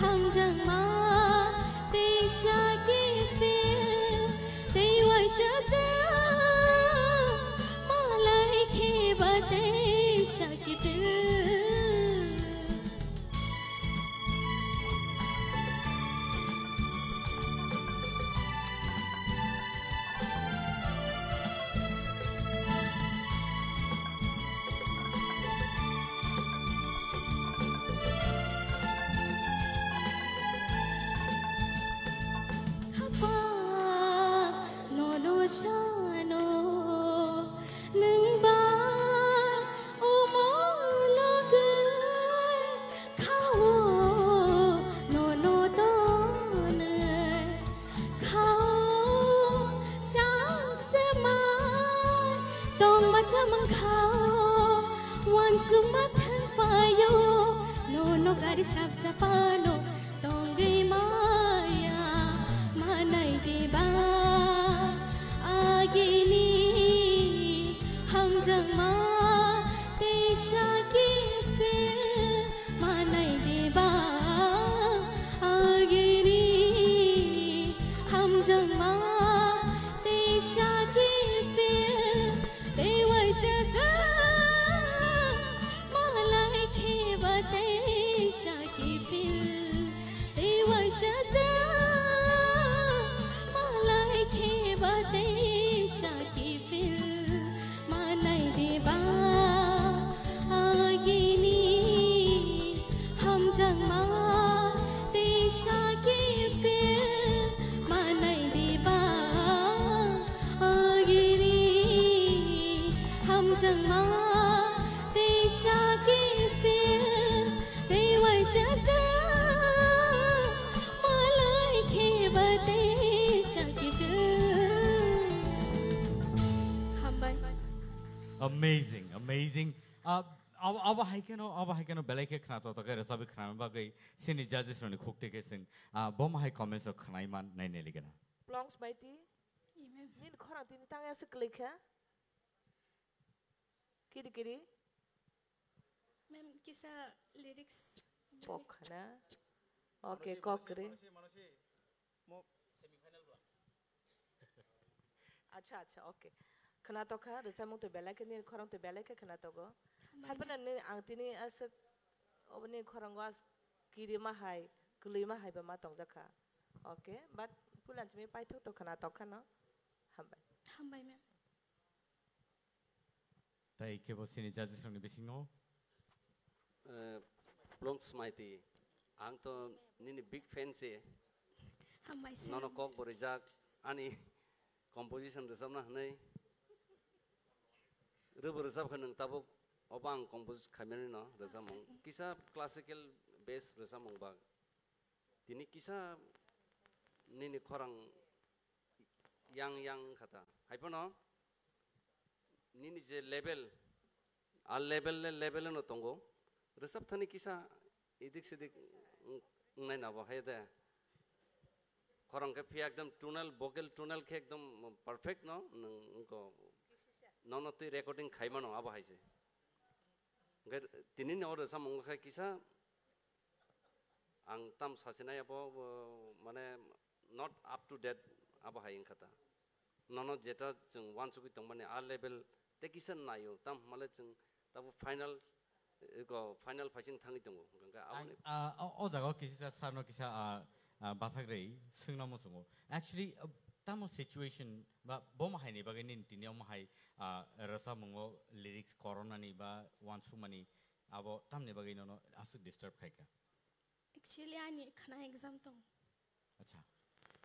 hamjangma tei saki phil tei waisa se malai kheba tei saki phil. Amazing, amazing. Ah, abo, abo hai kheno, abo hai kheno belai khe khna to, to khe rwchapwi khna bagwi sini judges rokni khuk twi khe chwng, ah, bo ma hai comments rok khwnai man nai nai ligana. Plongs Maiti, Amen. Nini khorang tini tang ya se kwlai kha? Kiri kiri. Ma'am, kisa lyrics. Kok khana. Okay, kok ri. Mo semi final bla. Acha, acha, okay. Khna tokha, rwchapmung twi belai khe, nini khorang twi belai khe khna togo. Hambai. Haphano nini ang tini aswk, obo nini khorango as kirima hai, kwlwima hai ba ma tongjak kha. Okay, but puila simi paithak to khna tokha no. Hambai. Hambai, ma'am. Tai kebo sini judges rokni bisingo. Eh, Plongs Maiti, ang to nini big fan se. Hambai sir. Nono kok bo rijak, ani composition rwchapna hwnwi. Rwbo rwchap kha nwng tabuk, obo ang compose khaimani no rwchapmung. Acha. Kisa classical bass rwchapmung bak. Tini kisa nini khorang yang yang kha ta. Hai phano nini je level, a level le level no tongo. Rwchap thani kisa idik sidik wng-, wngnai na bo hai de. Khorang khe phiya ekdom tonal, vocal tonal khe ekdom perfect no, nwng wngko nono twi recording khaimano abo hai se. Hwnkhe tini no rwchapmung khe kisa ang tam sasinai abo, bo, mane not up to date abo hai wngkha ta. Nono jeta chwng uansugwi tongmani a level tei kisa naio, tam hwnmale chwng tabuk final, eko final phaising thangwi tongo. Hwnkhe Ang, aboni ah, o, o jaga o kisa sir no kisa, ah, ah, bathak rwi swngna muchungo. Actually, ah, tamo situation ba bo ma hai ni bagwi nini tini omo hai, ah, rwchapmungo lyrics koronani ba uansukmani abo tamni bagwi nono aswk disturb khaikha? Actually, ani khna exam tong. Acha.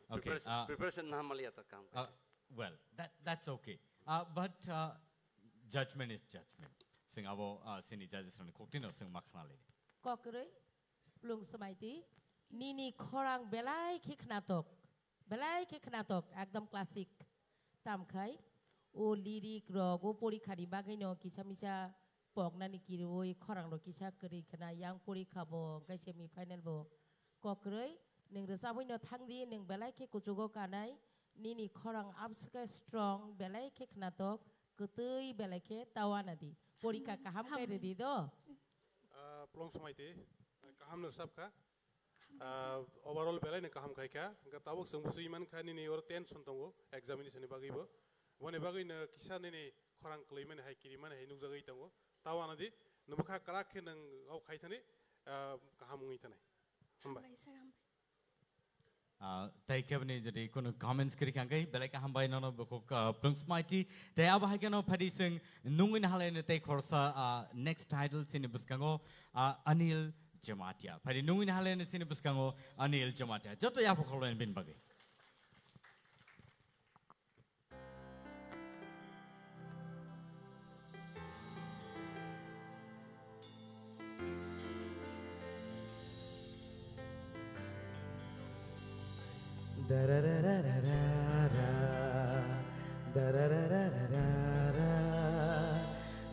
Okay, preparation, ah, preparation na hamaliya ta kam ah, khaikha. Well, that, that's okay. Ah, but, ah, judgment is judgment. Sing abo, ah, sini judges rokni koktino sing ma khna lini. Kokroi, Plongs Maiti, nini khorang belai khe khnatok. Belai khe khnatok, ekdom classic. Tamkhai, o lyric rok, o porikha ni bagwi no kisa misa poknani kiriwi khorang rok kisa kwrwi khna, yang porikha bo, hwnkhe semi final bo. Kokroi, nwng rwchabwi no thangdi, nwng belai khe kuchugo kanai, nini khorang abswkhe strong, belai khe khnatok, kwtwi belai khe ta uanadi. Porikha kaham khe rwdi do. Ah, Plongs Maiti, kaham no sab kha. Ah, overall belai no kaham khai kha. Hwnkhe tabuk chwng busu iman kha nini oro tension tongo examination ni bagwi bo. Boni bagwi no kisa nini khorang kwlwi mani hai, kiri mani hai nukjagwi tongo. Ta uanadi, nwng bwkha kwrak khe nwng o khai thani, ah, kaham wngwi thanai. Hambai. Hambai sir, hambai. Ah, tai khe bini jodi kunu comments kwrwi kha hwnkhe belai kaham bai nono bukhuk, ah, Plongs Maiti. Tai abo hai kheno phadi chwng nungwi nahalai no tai khoroksa, ah, next title chini bwskango, ah, Anil Jamatia. Phadi nungwi nahalai no chini bwskango Anil Jamatia. Joto yapha khoroknai bini bagwi. Dararararara, dararararara,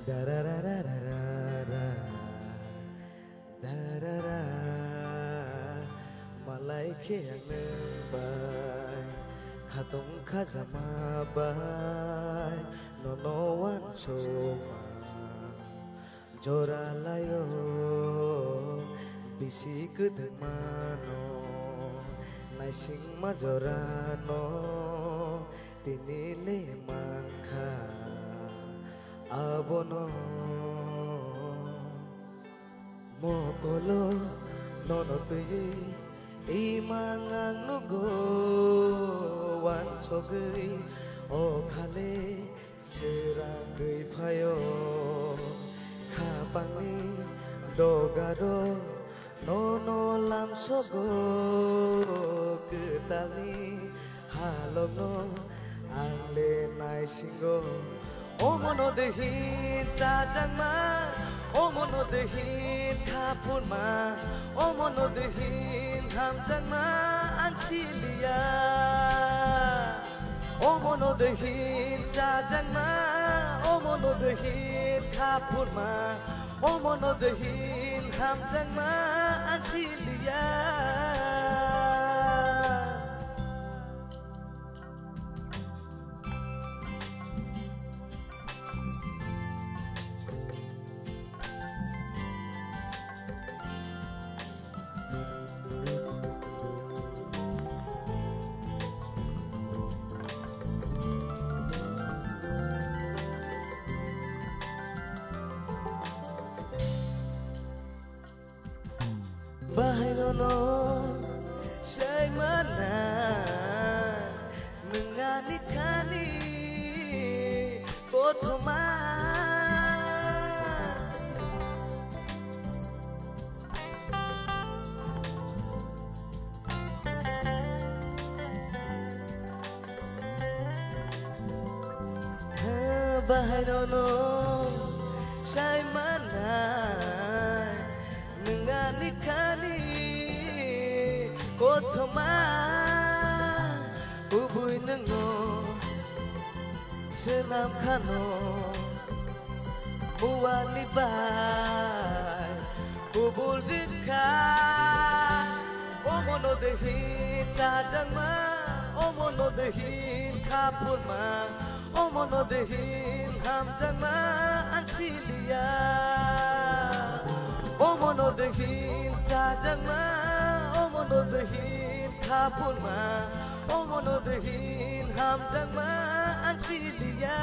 dararararara. Darara, malai khe ang nwng bai, khatong khajama bai, nono uansukma. Jora laio bisi kwthwngmano, naisingma jorano, tini le mankha abono. Mokolo nono twiwi imang ang nugo, wansogwi o khale swrangwi phaio. Khapangni dogaro nono lamsogo, kwtalni halokno ang le naisingo. Omono de hin chajangma, omono de hin khapurma, omono de hin hamjakma ang siliya. Omono de hin chajangma, Omono dehin kha phurma, omono dehin hamjakma ang siliya. Bahai nono sai mana nungani khani kothoma. Bahai nono sai manai nungani khani kothoma kubui nungo swnam khano muani bai kubul rikha. Omono dehin chajakma, omono dehin kha phurma, omono dehin hamjakma ang siliya. Omono dehin chajakma, omono dehin kha phurma, omono dehin hamjakma ang siliya.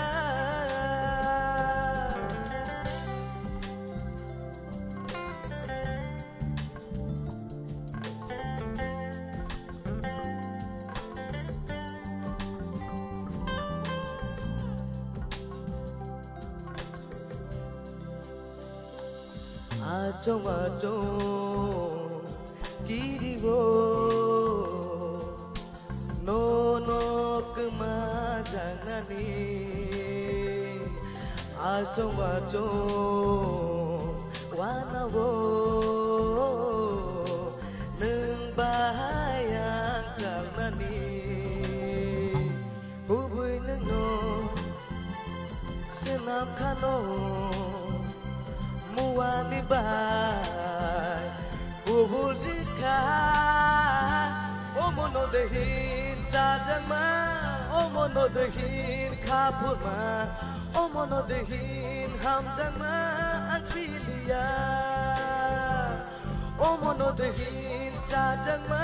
Achong achong kirigo nono kwma jangnani. Achong achong wanao nwng bahai ang khalnani. Kubui nwngno swnam khano muani bai kubul rikha. Omono dehin chajakma, omono dehin kha phurma, omono dehin hamjakma ang siliya. Omono dehin chajakma,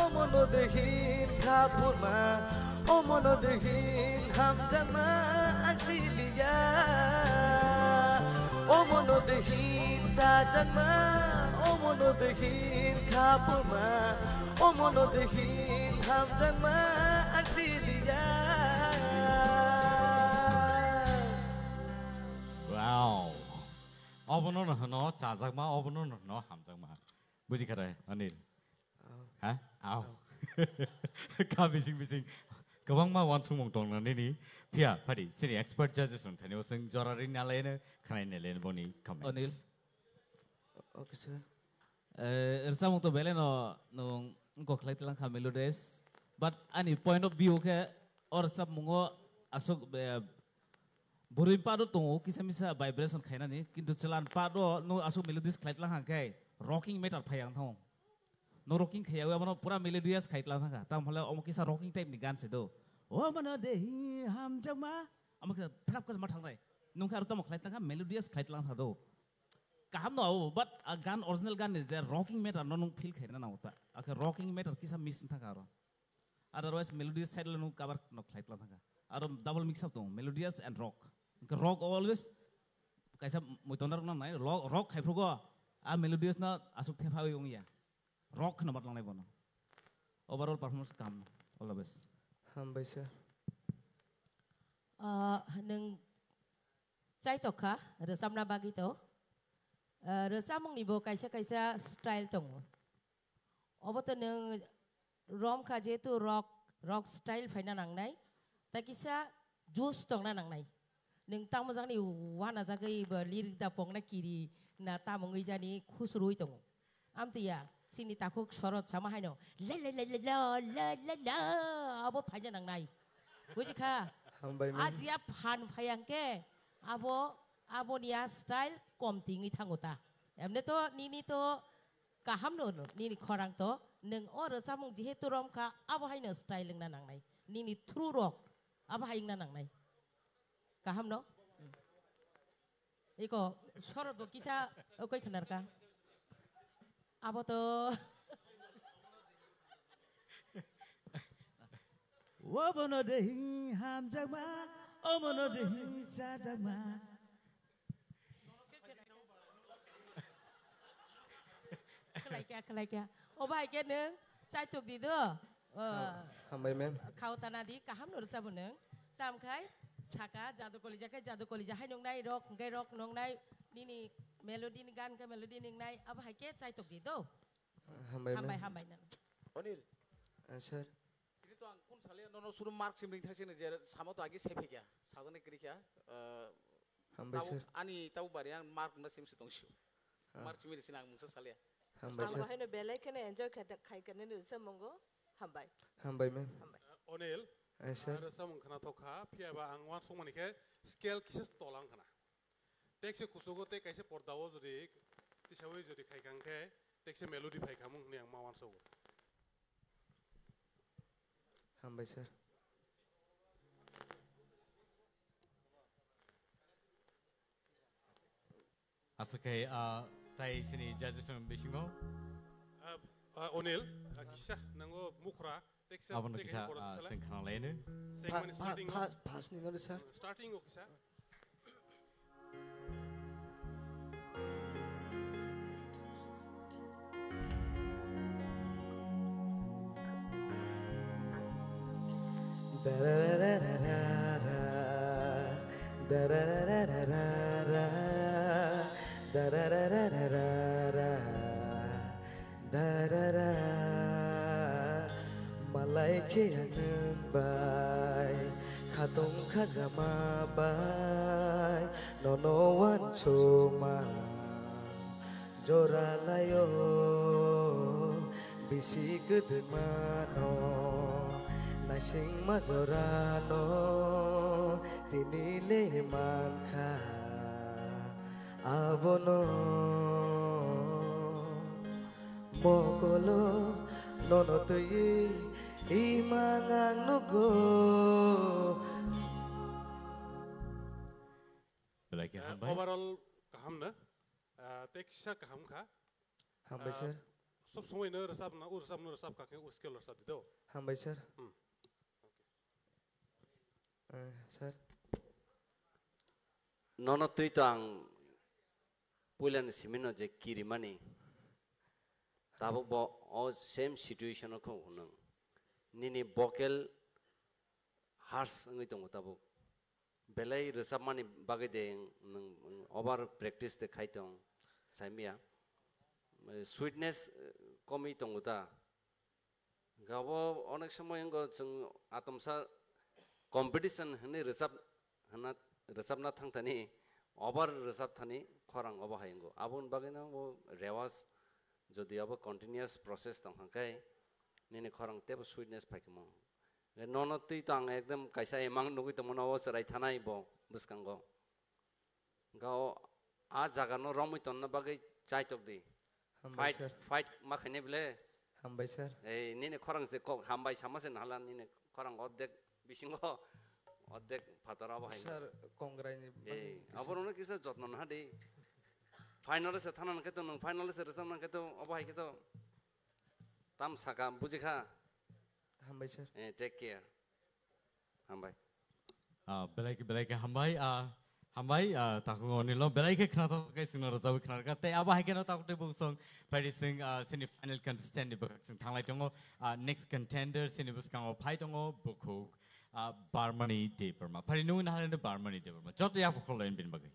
omono dehin kha phurma, omono dehin hamjakma ang siliya. Omono dehin chajakma, omono dehin kha phurma, omono dehin hamjakma ang siliya. Wow. Obono no hwno chajakma, obono no hwno hamjakma. Buji kha de, Anil? Au. Ha? Au. Au. Kha bising bising kwbangma uansukmung tong na nini. Phiya, phadi, chini expert judges rok thani o chwng jora ri na lai no, khwnai na lai no boni comments. Anil. Okay, sir. Eh, rwchapmung to belai no nwng wngkok khlai tlang kha melodious. But ani point of view khe o rwchapmungo aswk, eh, bwrwi part o tongo kisa misa vibration khainani, kintu chwla part o nwng aswk melodious khlai tlang kha khe rocking matter phai ang thango. No rocking khaiya abono pura melodious khai tlang kha. Tam hole omo kisa rocking type ni gan se do. O mano de hi hamjakma. Omo kisa phrap kisa ma thangnai. Nwng khe aro tamo khlai tlang kha, melodious khlai tlang kha do. Kaham no abo, but a gan, original gan ni je rocking matter no nwng feel khaina nango ta. Akhe rocking matter kisa miss thangkha aro. Otherwise melodious side le nwng cover no khlai tlang thangkha. Aro double mix up tongo, melodious and rock. Hwnkhe rock always kaisa muitonda rok nangnai, rock, rock khai phrugo a melodious no aswk thepha wi wngya. Rock kheno ma tlangnai bono. Overall performance kaham. All the best. Hambai sir. Ah, nwng chaitok kha, rwchapna bagwi to. Ah, rwchapmungni bo kaisa kaisa style tongo. Obo to nwng rom kha, jehetu rock, rock style phaina nangnai. Ta kisa juice tongna nangnai. Nwng tamo jakni uanajagwi bo lirik da pokna kiri na tamo wngwi jani khusrwi tongo. Amtwi ya, chini takhuk sorot sama haino, la la la la la la la la, abo phaina nangnai. Buji kha? Hambai man. Ajiya phan phai ang khe, Abo, aboni a style kom tingwi thango ta. Emne to nini to kaham no, no, nini khorang to, nwng o rwchapmung jehetu rom kha, abo haino style wngna nangnai. Nini through rok, abo hai wngna nangnai. Kaham no? Hmm. Iko, sorot bo kisa, okoi khnarka. Abo to. Obono dehi hamjakma, obono dehi chajakma. Khlaikya, khlaikya. O bai khe nwng chaitok di do. O. Hambai, ma'am. Khao tana di, kaham no rwchabo nwng. Tam khai saka, jadu kolija khe jadu kolija hai nungnai, rock hwnkhe rock nungnai, nini melody ni gan khe melody nungnai, abo hai khe chaitok di do. Hambai, ma'am. Hambai, hambai nang. Onil. Ah, sir. Ini to ang kun saliya nono suru mark sim ring thak sini je samo to agi sephikya. Sajani krikya. Eh, Hambai, tau sir. Ani tau bari ang mark na sim sitong shu. Ah. Mark chimi sini ang mungsa saliya. Hambai, sir. Ang haino belai kheno enjoy khai, khai kene ni se mongo. Hambai. Hambai, ma'am. Hambai. Eh, Onil. Eh, sir. Ang rwchapmung khna thok kha, phiya ba ang wan songmani khe scale kisa tolang khna. Tekse kusugo tei kaisa pordao jodi tisawi jodi khai kang khe tekse melody phai khamung hwnwi ang ma wansogo. Hambai, sir. Aswk khe, ah, tai sini judges ni bisingo. Ah, ah, Onil, ah, kisa nango mukhra, teksa, abono teksa kisa, ni borok ah, sala. Seng khna laino. Seng mani Pha-, pha-, starting o. Pha-, first ni no, sir. Starting o kisa. Darara, malai khe ang nwng bai, khatong khajama bai, nono wansukma jora laio, bisi kwdwmano naisingma jorano tini le mankha. Abono mokolo nono twiwi imang ang nugo. Belai khe Eh, hambai. Overall kaham na? Eh, teksa kaham kha. Hambai, eh, sir. Sob somoi no rwchap na, o rwchap no rwchap kha khe o scale rwchap di do. Hambai, sir. Hmm. Okay. Eh, sir. Nono twi to ang puilani simino je kirimani. Tabuk bo o same situation o kho hwnung. Nini vocal harsh wngwi tongo tabuk. Belai rwchapmani bagwi de nwng over practice de khai tong, saimya. Sweetness, eh, komwi tongo ta. Gabo onek somoi wngkha chwng atomsa competition hwnwi rwchap hwnna, rwchapna thangthani, obar rwchapthani khorang obo hai wngo. Aboni bagwino bo rewas jodi abo continuous process tongkha khe nini khorang teibo sweetness phaikha mo. Nono twi to ang ekdom kaisa emang nugwi tongmano obo chwrai thanai bo bwskango. Hwnkhe o, a jaga no romwi tonna bagwi chaitok di. Hambai, fight, sir. Fight ma khainai bwle. Hambai, sir. Ei, nini khorang se kok hambai sama se nahala nini khorang ordek bisingo ordek phataro abo hai. Sir, kongrai ni bagwi. Ei, abo rokno kisa jotno naha di. Final se thana nang khe to nwng final se rwchap nang khe to abo hai khe to tam saka bujikha. Hambai, sir. Eh, take care. Hambai. Ah, belai khe, belai khe hambai, ah, hambai, ah, takhuk Onilo, belai khe khnathok khe chwngno rwchapwi khnarwkha. Tei abo hai kheno takhuk tei bukhuk song phaidi chwng, ah, chini final contestant ni bwkhak chwng thanglai tongo. Ah, next contender chini bwskango phai tongo bukhuk, ah, Barmani Debbarma. Phaidi nungwi naharino Barmani Debbarma. Joto yapha khorlaino bini bagwi.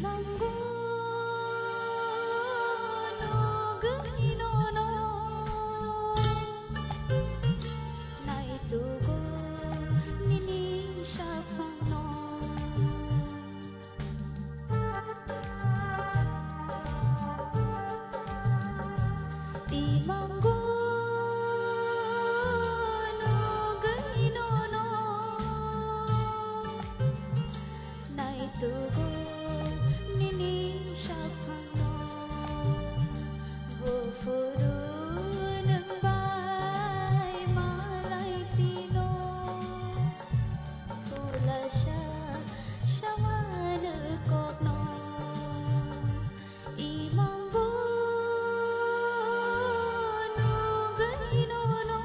Mango nugwi nono naitugo nini saphangno. Imango nugwi nono naitugo nini saphangno. Buphuru nwng bai malai tino khulasa samano kokno. Imango nugwi nono.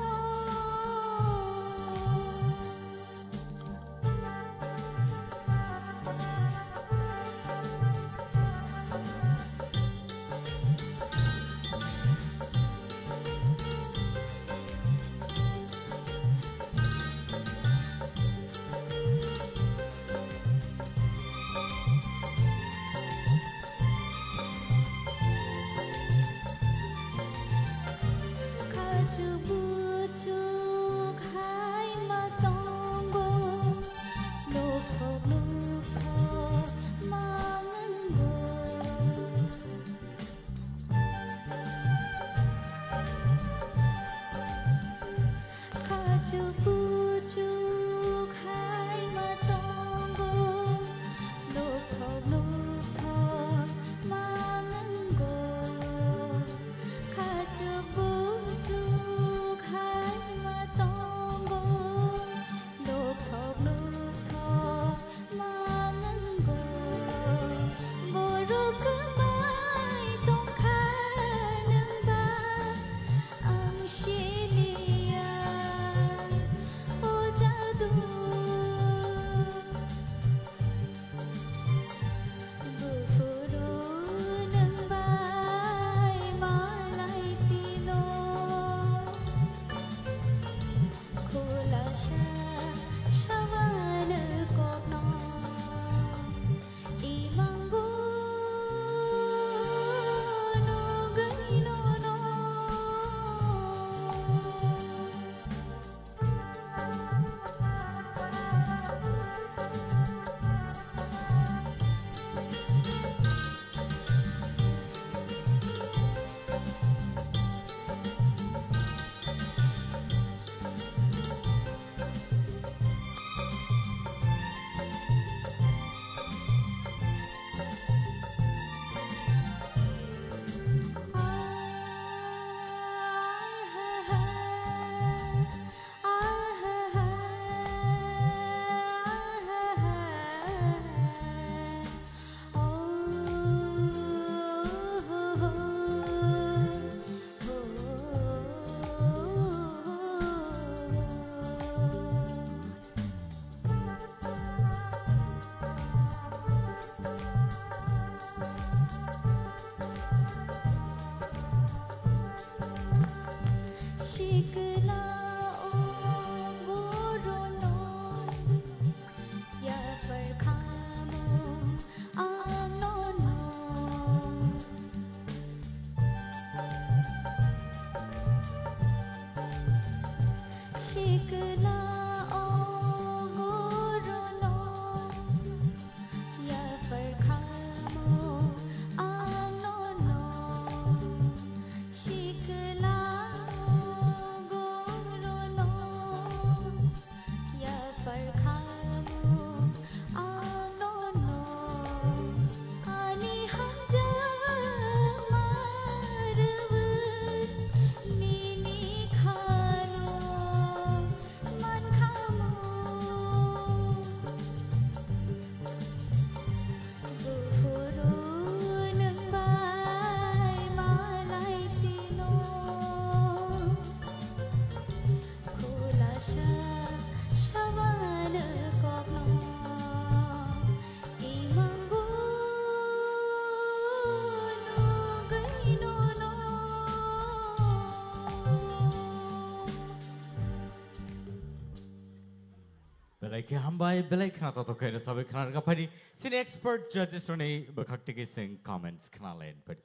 Hambai, belai khna totok khe rwchabwi khna rwkha phaidi. Chini expert judges rokni bwkhak tigi sing comments khna lai phaidi.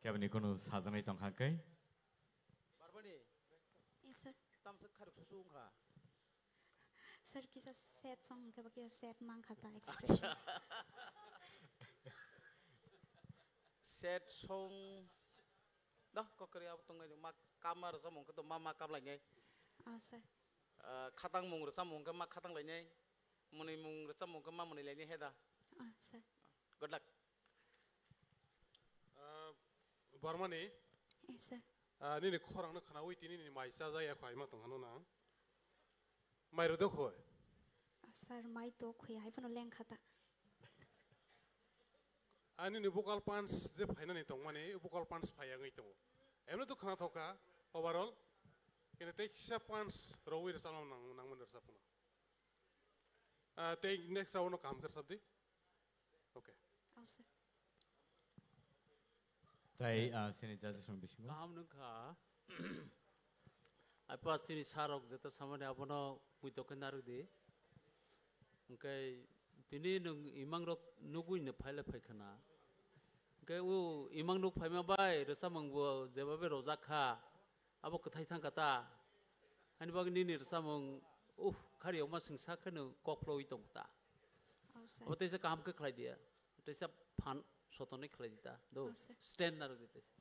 Keboni kunu sajaknai tongkha khe? Barbani. Yes, sir. Tamsa kharuk susu wngkha. Sir, kisa sad song hwnkhe ba kisa sad mankha ta expression. Sad song. Dah, kokori abo tongnai ma kama rwchapmung khe to ma ma kamlainai. Ah, sir. Ah, khatang mung rwchapmung khe ma khatang lainai. Mwnwi mung rwchapmung khe ma mwnwi lainai he da. Ah, sir. Good luck. Ah, Barmani. Yes, sir. Ah, nini khorang no khnaui tini nini mai cha jaya kho aima tong hano na. Mai rw do kho. Ah, sir, mai to khoi hai phano leng khata. Ani ni vocal punch je phainani tongmani, vocal punch phai wngwi tongo. Emno to khna thoka overall. Kene tei kisa punch rwui rwchapna nang, nangmani rwchapna. Ah, tei next round no kaham khe rwchapdi. Okay. Oh, sir. Tai, ah, sini judges rok bisingo. Kaham nung kha. Apa sini sarok jeta samani abono muitok khe narwk di. Hwnkhe tini nwng imang rok nugui no phaile phai khana. Hwnkhe o imang nuk phaima bai rwchapmung bo jebabe rojak kha. Abo kwthai thang kha ta. Ani bagwi nini rwchapmung, uh, khari okma singsa kheno kok phlogwi tong ta. Oh, sir. Abo teisa kaham khe khlai dia. Teisa phan sotonwi khlai di ta. Do, oh, sir, stand narwk di teisa.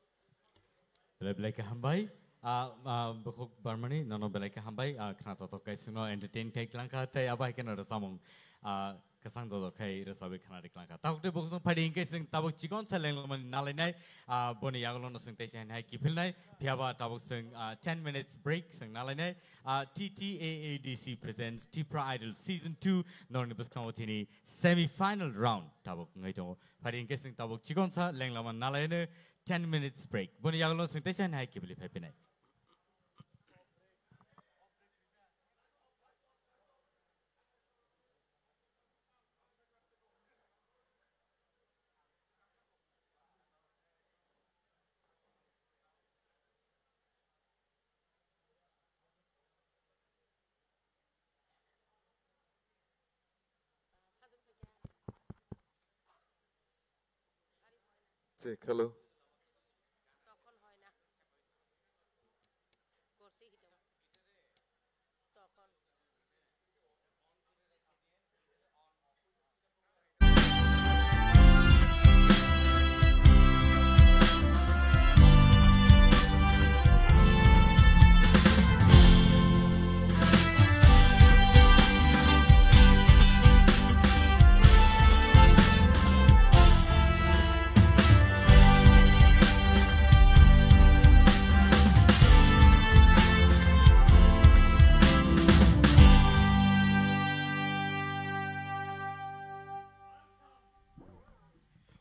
Belai belai khe hambai. Ah, ah, Bukhuk Barmani, nono belai khe hambai. Ah, khna totok kai singno entertain kai klang kha, tei abo hai kheno rwchapmung, ah, kwchang dodor khai rwchapwi khna ri klang kha. Tabuk tei bukhuk song phaidi hinkhe sing tabuk chikon sa lenglamani nalainai, ah, boni yagulo no sing teisa hai kiphilnai. Phiyaba tabuk sing, ah, ten minutes break sing nalainai. Ah, T T A A D C presents Tipra Idol Season two. Norni bwskango tini semi final round tabuk wngwi tongo. Phaidi hinkhe sing tabuk chikon sa lenglamani nalaino. Ten minutes break. Boni yagulo sing teisa hai kibili phai phinai. Check, hello.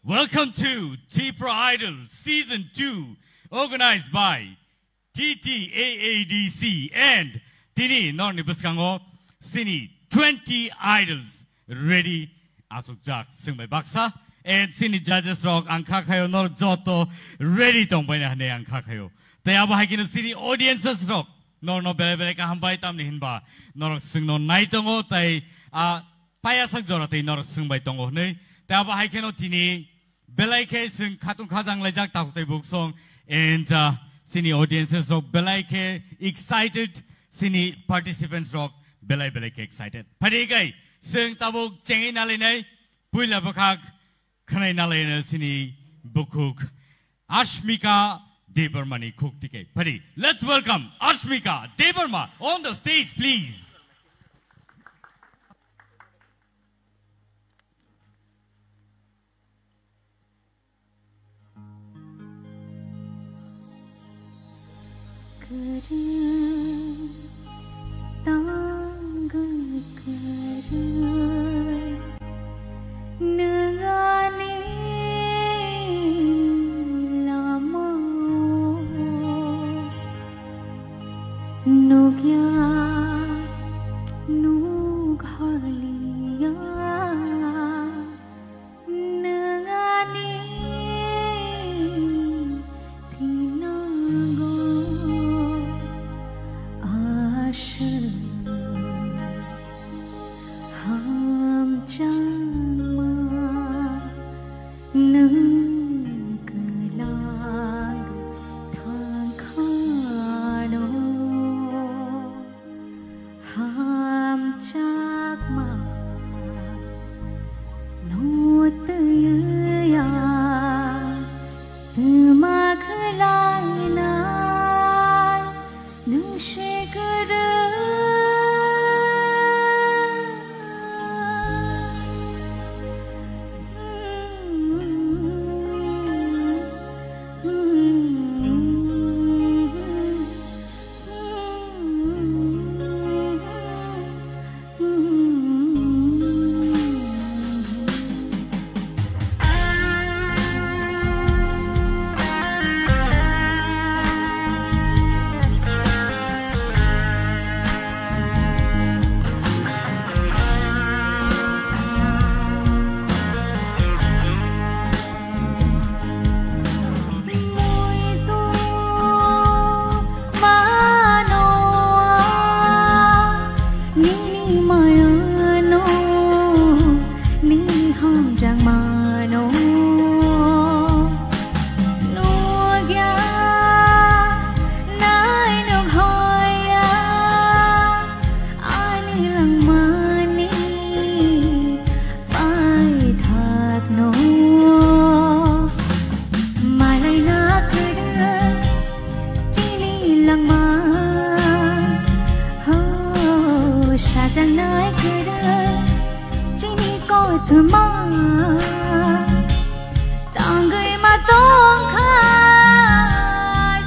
Welcome to Tipra Idol Season two, organized by T T A A D C and tini norni bwskango sini twenty idols ready achukjak swngbai baksa, and sini judges rok ang kha khayo nor joto ready tongbai na hwnwi ang kha khayo. Tei abo hai kheno sini audiences rok norno belai belai kaham bai tamni hinba norok swngno nai tongo tei a payasak jora tei norok swngbai tongo hwnwi. Tei abo hai kheno tini belai khe swng khatung khajang laijak takhuk tei buksong, and, uh, sini audiences rok belai khe excited, sini participants rok belai belai khe excited. Phaidi kai swng tabuk chengwi nalainai puila bwkhak khwnai nalaino sini bukhuk Ashmika Debbarma ni khuk tike. Phaidi, let's welcome Ashmika Debbarma on the stage, please. Kwrwi tongwi kwrwi nwng ani lama nukya nuk horliya. Nwng ani tinogo aswk Tma tangwi ma tongkha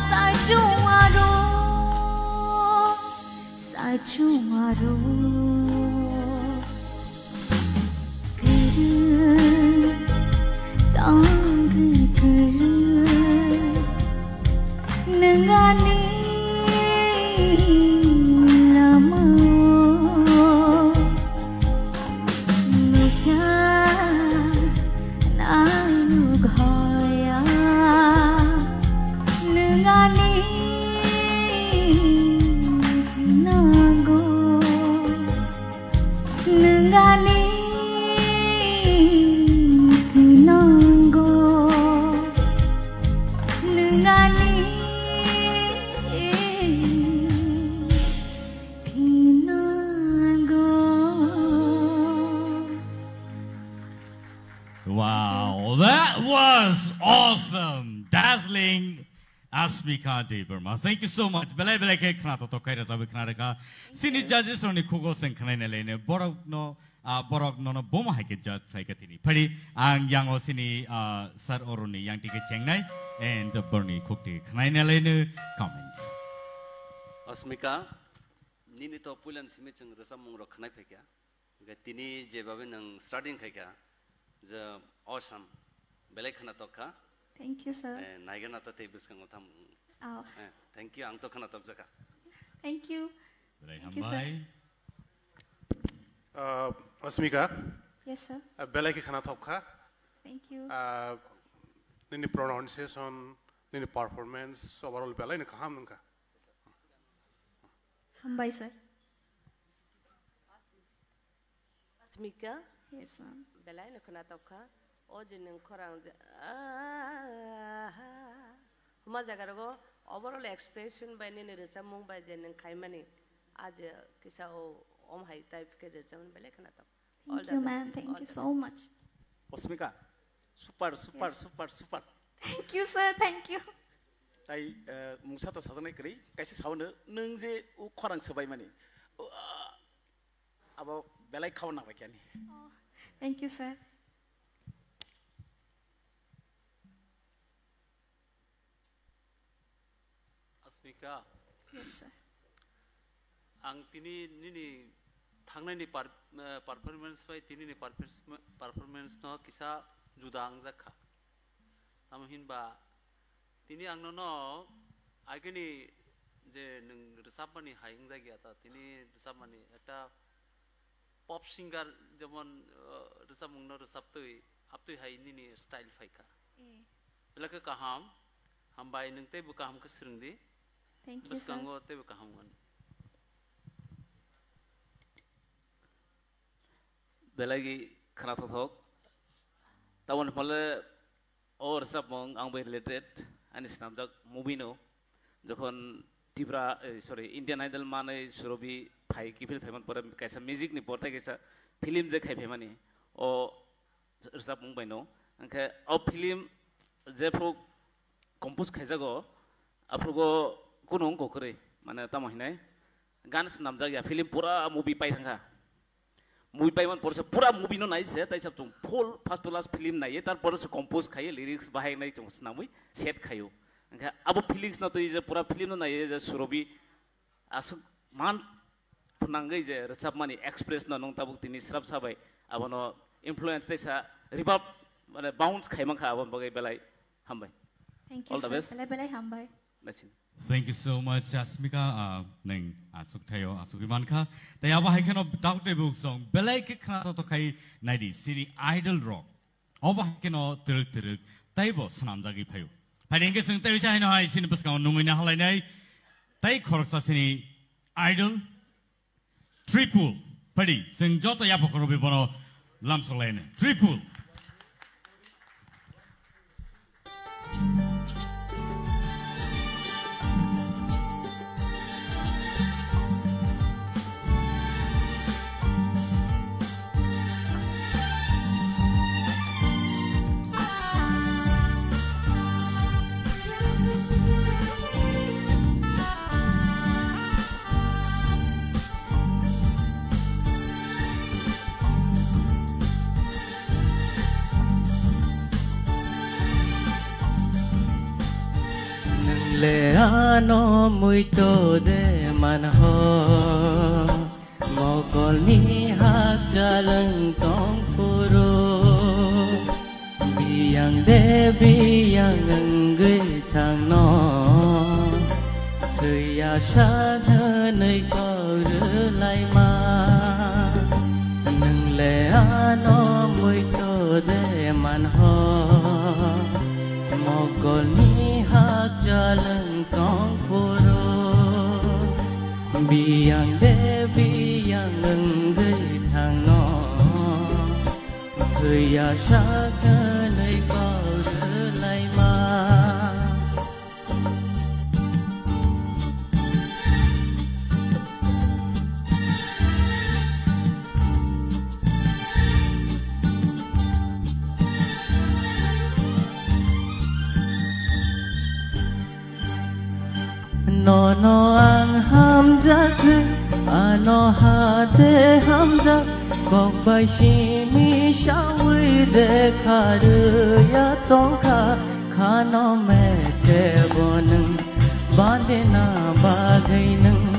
saichung aro, saichung aro. Kwrwi tangwi kwrwi nwng ani lama. Nukya nainuk hoya nwng ani nango, nwng ani nango, nwng ani nango. Wow, that was awesome, dazzling, Asmika Debbarma. Thank you so much. Belai belai khe khna totok khai rajabwi khna rwkha. Sini judges rokni khugo seng khnaina laino borok no, ah, borok nono bomo hai khe judge khlai kha tini. Phari ang yango sini, ah, sir oroni yang tike chengnai and borni khukti khnaina laino comments. Asmika, nini to puilan simi chwng rwchapmung rok khnai phaikha. Hingke tini jebabe nwng starting khaikha, je awesome, belai khwna tokkha. Thank you, sir. Eh, naigana ta tei bwskango tham. Oh. Eh, thank you, ang to khwna tokjakha. Thank you. Belai Thank you, sir. Hambai. Uh, Asmika. Yes, sir. Uh, belai khe khwna tokkha. Thank you. Uh, nini pronunciation, nini performance, overall belai no kaham wngkha. Hambai, sir. Asmika? Yes, ma'am. Belai no khwna tokha. O je nwng khorang je, ah, huma jaga rogo overall expression bai nini rwchapmung bai je nwng khaimani, a je kisa o om hai type khe rwchapmani belai khwna tok. All the best. Thank you, ma'am. Thank you so much. Asmika, super, super, Yes. super, super. Thank you, sir. Thank you. Tai, eh, mungsa to sajaknai kwrwi, kaisa saono, nwng je o khorang swbaimani, o, ah, abo belai khao nangbai khe ani. Oh, thank you, sir. Asmika. Yes, sir. Ang tini nini thangnaini par-, eh, performance bai tini ni performance no kisa juda wngjakha. Tamo hinba tini ang nono agini je nwng rwchapmani hai wngjakya ta, tini rwchapmani ekta pop singer jemon, uh, rwchapmungno rwchaptwi, aptwi hai nini style phaikha. Eh. Belai khe kaham, hambai nwng teibo kaham khe swrwngdi. Thank you, sir. Bwskango teibo kaham wngmani. Belai khwnathok thok. Taboni hwnle O rwchapmung ang bai related, ani swnamjak movie no, jokhon Tripura, eh, sorry, Indian Idol manwi Surobi phai, kiphil phaiman pore kaisa music ni portai kaisa film je khai phaimani, o rwchapmung bai no. Hwnkhe o film jephru compose khaijago, aphrugo kunu wngkha kwrwi, mane tamo hinai gan swnamjak ya, film pura movie pai thangkha. Movie paiman porsa pura movie no nai se, tai sab chung full first to last film nai, tar porsa compose khai, lyrics bahai nai chung snamwi set khaio. Hwnkhe abo feelings no twi je pura film no nai je Surobi aswk man phnangwi je rwchapmani express no nwng tabuk tini srap sabai abono influence tei sa reverb mane bounce khai mankha aboni bagwi belai hambai. Thank you, All the sir. Best. Belai belai hambai. Naising. Thank you so much, Asmika. Ah, nwng aswk thaio, aswk mankha. Tai abo hai kheno daktei buk song belai khe khna to khai naidi sini idol rok. Obo hai kheno twrwk twrwk taibo swnamjagwi phaio. Phaidi hwnkhe chwng tei uisa haino hai sini bwskango nungwi na halainai. Tai khoroksa sini idol Tripul, phaidi, chwng joto yapha khoroknwi bono lamsok lainai. Tripul. Ano muito de manho, mokolni hakchalwng tong phuru. Biyang de biyang wngwi thangno, thwiya sak hwnwi kok rwlaima. Nwng le ano muito de manho, mokolni hakchalwng tong phuru. Biyang de biyang wngwi thangno, thwiya sak hwnwi kok rwlaima. Nono ang hamjak, ano hate hamjak, kok bai simi sawi de kharwi ya tongkha, khano methe bo nwng bandina bagwi nwng,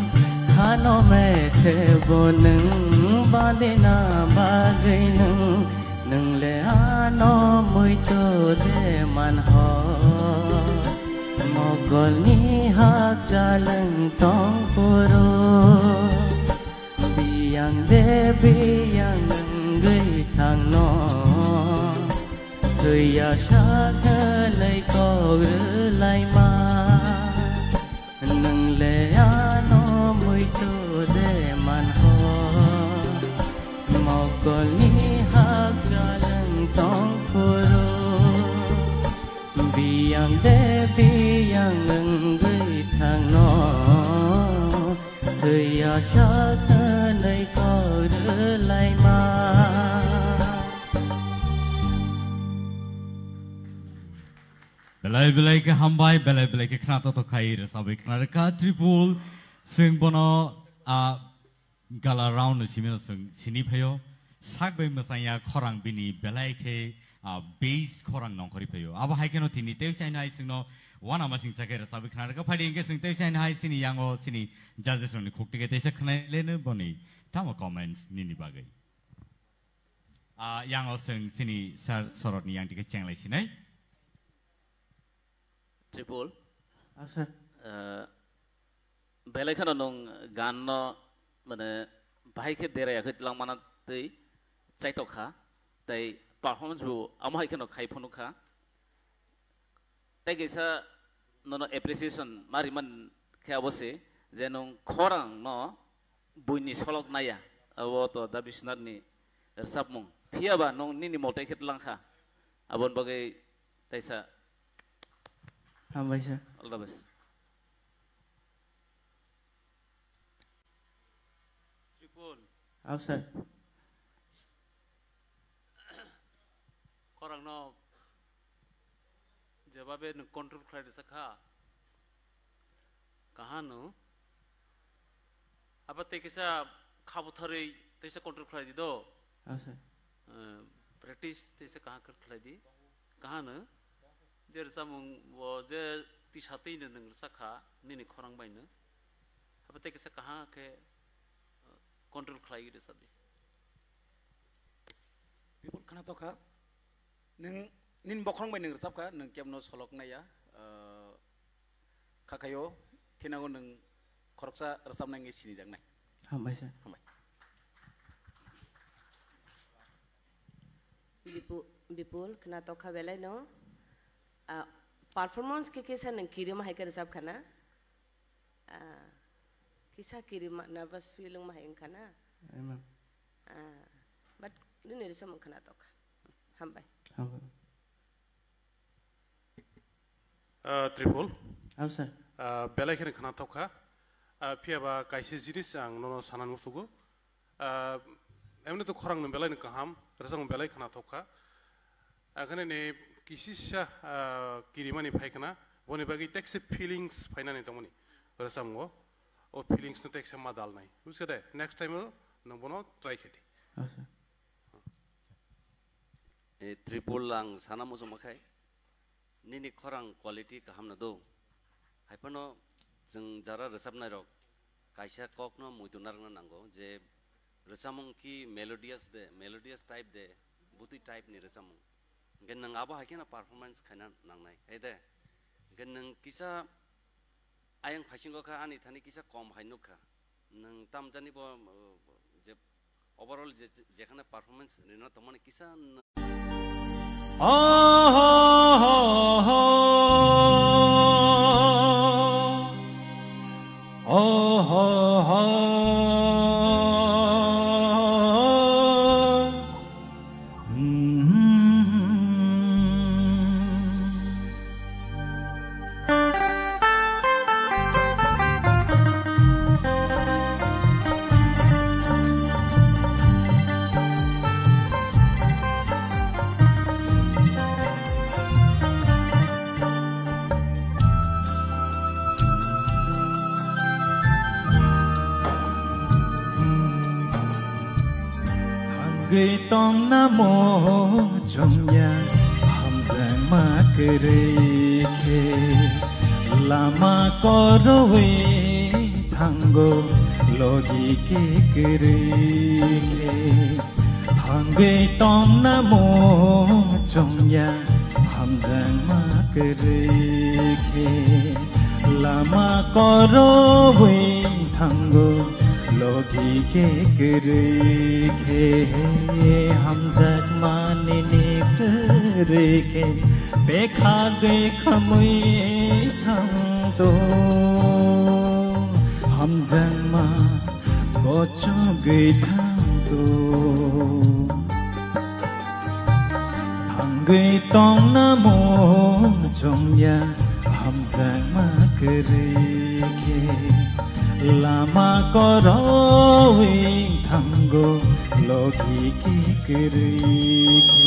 khano methe bo nwng bandina bagwi nwng. Nwng le ano muito de manho, mokolni hakchalwng tong phuru. Biyang de biyang wngwi thangno, thwiya sak hwnwi kok rwlaima. Nwng le ano muito de manho, mokolni hakchalwng tong phuru. Biyang de biyang wngwi thangno, thwiya sak hwnwi kok rwlaima. Belai belai khe hambai, belai belai khe khna totok khai rwchabwi khna rwkha Tripul. Chwng bono, a, gala round no simi no chwng sini phaio. Sak bai mwchangya khorang bini belai khe, a, bass khorang nongkhorwi phaio. Abo hai kheno tini tei saino hai chwngno wana masing chakhe rwchabwi khna rwkha. Phaidi hwnkhe chwng tei saino hai chini yango chini judges rokni khukti khe teisa khwnai leno boni tamo comments nini bagwi. A, yango chwng chini sir Sorotni yang tike chenglai sinai. Tripul. Ah, sir. Eh, belai kheno nwng gan no, mane, bahai khe deraya khe tlang mana tei chaitok kha, tei performance bo amo hai kheno khai phunuk kha. Tei kaisa nono appreciation ma riman khe abo se je nwng khorang no buini solok naya, abo to Da Biswanath ni rwchapmung. Phiya ba nwng nini motai khe tlang kha. Aboni bagwi taisa Hambai sir. All the best. Tripul. Aw sir. Khorang no jebabe nwng control khlai rwsa kha. Kahano. Abo tei kisa kha butharwi teisa control khlai di do. Aw sir. Eh, practice teisa kaham khe khlai di. Kahano. Je rwchapmung bo je tisa twi no nwng rwsa kha nini khorang bai no. Abo tei kisa kaham khe, eh, control khlai rwsa di. Bipul khna tokha. Nwng nini bokhorong bai nwng rwchap kha, nwng kebno solok naiya, ah, kha khaio, thinango nwng khoroksa rwchapnai wngwi sinijaknai. Hambai sir. Hambai. Bipu-, Bipul, khna tokha belai no. Ah, performance khe kisa nwng kirima hai khe rwchap khana. Ah, kisa kirima, nervous feeling ma hai wngkha na? Amen. Ah, but nini rwchapmung khna tokha. Hambai. Hambai. Ah, Tripul. Aw, sir. Ah, belai kheno khna tokha. Ah, phiya ba kaisa jinis ang nono sanani musugo. Ah, emni to khorang no belai no kaham, rwchapmung belai khna tokha. Akhane ni kisisa, ah, kirimani phai khna, boni bagwi tekse feelings phainani tongmani rwchapmungo. O feelings no tekse ma dalnai. Bujiso de? Next time o nwng bono try khe di. Aw, sir. Eh, Tripul ang sana muchungma khai. Nini khorang quality kaham no do. Haiphano chwng jara rwchapnairok kaisa kokno muitu narwkna nango je rwchapmung ki melodious de, melodious type de, bwtwi type ni rwchapmung. Hwnkhe nwng abo hai kheno performance khaina nangnai, hai de? Hwnkhe nwng kisa ayang phaisingo kha, ani thani kisa kom hai nukha. Nwng tamjani bo, uh, je overall je, jekhane performance rina tongmani kisa n- Thangwi tongna mo chongya, hamjakma kwrwi khe lama korowi thango logi ke kwrwi khe. Thangwi tongna mo chongya, hamjakma kwrwi khe lama korowi thango logi ke kwrwi khe. Hamjakma nini kwrwi khe bekha gwi khamwi thangto. Hamjakma kochogwi thangto. Thangwi tongna mo chongya, hamjakma kwrwi khe lama korowi thango logi ke kwrwi khe.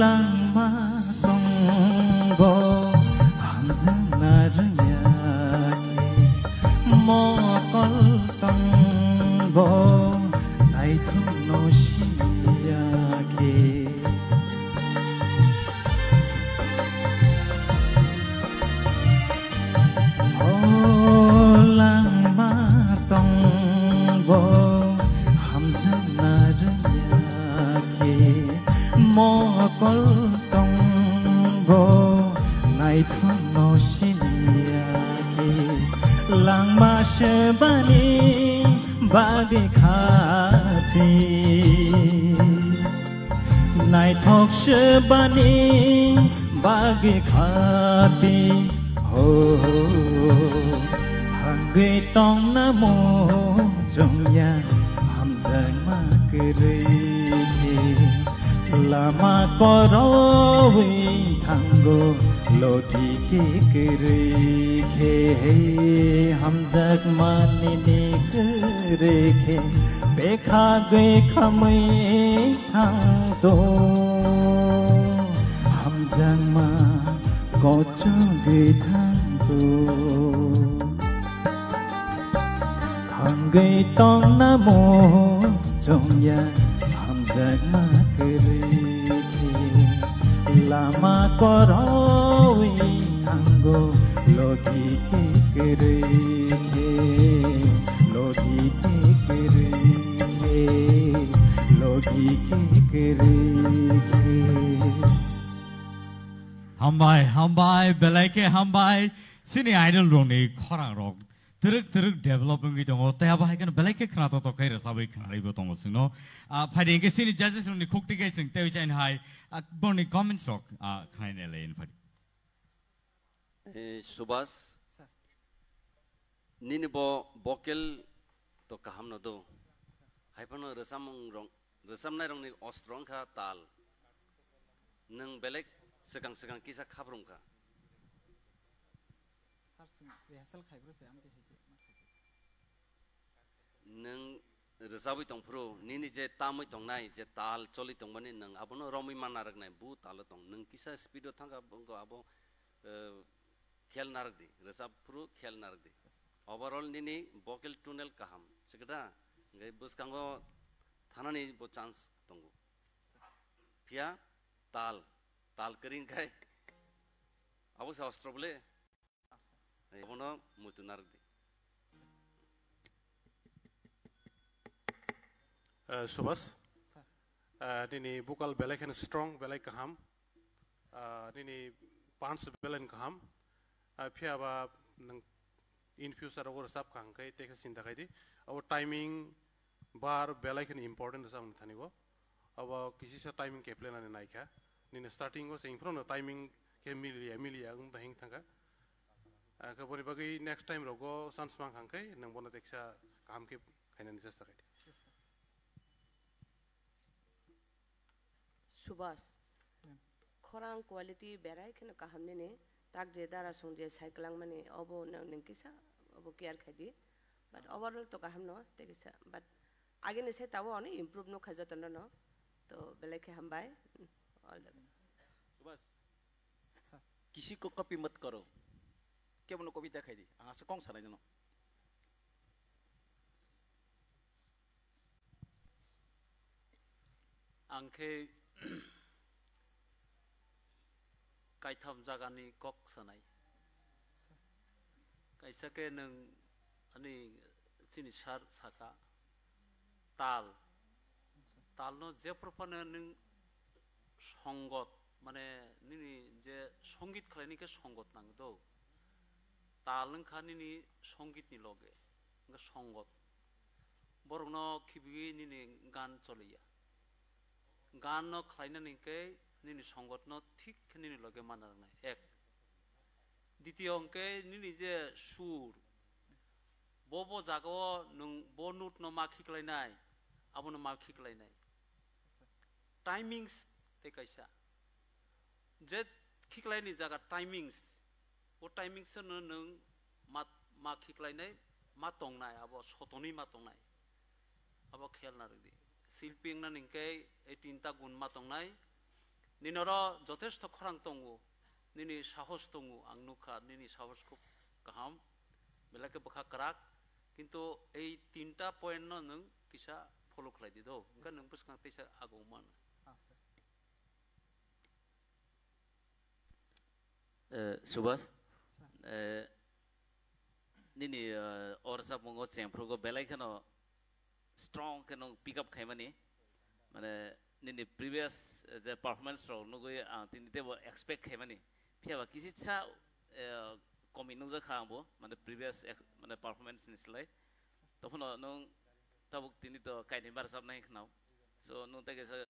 Langma tongbo hamjakna rwngya khe, mokol tongbo naithokno siniya khe. O langma tongbo hamjakna rwngya khe, mokol tongbo naithokno siniya khe. Langma sebani bagwi khati. Naithok sebani bagwi khati ho, ho, ho. Hangwi tongna mo chongya hamjakma kwrwi khe. Lama korowi thango logi ke kwrwi khe. Hamjakma nini kwrwi khe bekha gwi khamwi thangto, hamjakma kochogwi thangto. Thangwi tongna mo chongya, hamjakma kwrwi khe. Lama korowi thango logi ke kwrwi khe, logi ke kwrwi khe, logi ke kwrwi khe. Hambai, hambai, belai khe hambai. Chini idol rokni khorang rok twrwk twrwk develop wngwi tongo, tei abo hai kheno belai khe khna tok tok khe rwchabwi khnarwibo tongo chwngno. Ah, phaidi hwnkhe chini judges rokni khukti khe chwng tei chaini hai, ah, borokni comments rok, ah, khnai nai lai phadi. Eh, Subhas, sir, nini bo vocal to kaham no do. Hai phano rwchapmung rok, rwchapnai rokni ostro wngkha tal. Nwng belek swkang swkang kisa khaprum kha. Sir, Rehearsal khai bro se, ang khe hai se, ma khai se. Nwng rwchabwi tongphuru, nini je tamwi tongnai, je tal choli tongmani, nwng abono romwi manna rwknai, bu talo tong. Nwng kisa speed o thangkha, bo wngkha abo, eh, khel narwkdi, rwchapphuru khel narwkdi. Overall nini vocal tunel kaham, sikda, hwnkhe bwskango thanani bo chance tongo. Phiya tal, tal kwrwi hwnkhe abo se ostro bole. Abono muitu narwkdi. Eh, Subhas. Sir. Eh, nini vocal belai kheno strong, belai kaham. Eh, nini punch belai kaham. Eh, phiya ba nwng in future o rwchap kha hwnkhe tei khe sinta khai di. Abo timing bar belai kheno important rwchapni thani o. Abo kisisa timing keplenani naikha. Nini starting o se phano timing khe miliya, miliya wng bahing thangkha. Ah, khe boni bagwi next time rogo chance mang kha hwnkhe nwng bono teksa kaham khe khainani chesta khai di. Yes, sir. Subhas. Hmm. Khorang quality berai kheno kaham nini, tak je dara song je sai kwlangmani obo nwng, nwng kisa obo care khai di. But overall to kaham no, tei kisa. But agini se tabo ani improve no khai jotono no. To belai khe hambai. All the best. Subhas. Sir. किसी को कॉपी मत करो। Kebono kobita khai di. Ang asa kong sanai deno. Ang khe kaitham jagani kok sanai. Kaisa khe nwng ani chini sir saka tal. Talno jephru phano nwng songot, mane nini je songit khlaini khe songot nang do. Tal wngkha nini songitni loge, wngkha songot. Borokno khibiwi nini gan choliya. Gan no khlainani hwnkhe nini songot no thik khe nini loge manna rwnai. Ek. Ditiyo hwnkhe nini je sur, bo bo jaga o nwng bo note no ma khiklainai, abono ma khiklainai. Timings tei kaisa. Je khiklaini jaga timings, o timings no nwng ma, ma khiklainai, ma tongnai, abo sotonwi ma tongnai. Abo khel narwkdi. Silpi wngna ningkhe ei tinta gun ma tongnai. Nini oro jothesto khorang tongo, nini sahos tongo, ang nukha nini sahos khub kaham, belai khe bwkha kwrak, kintu ei tinta point no nwng kisa follow khlai di do, hwnkhe nwng bwskang teisa agong mano. Ah, sir. Eh, Subhas, Sir. Eh, nini, eh, o rwchapmungo chengphrugo belai kheno strong khe nwng pick up khaimani, mane nini previous, eh, je performance rok nugwi ang tini teibo expect khaimani, phiya ba kisisa, eh, komi nukjak kha angbo, mane previous ex-, mane performance ni slai. Tobphano nwng tabuk tini to kainwi ma rwchapnai khnao. So nwng tei kaisa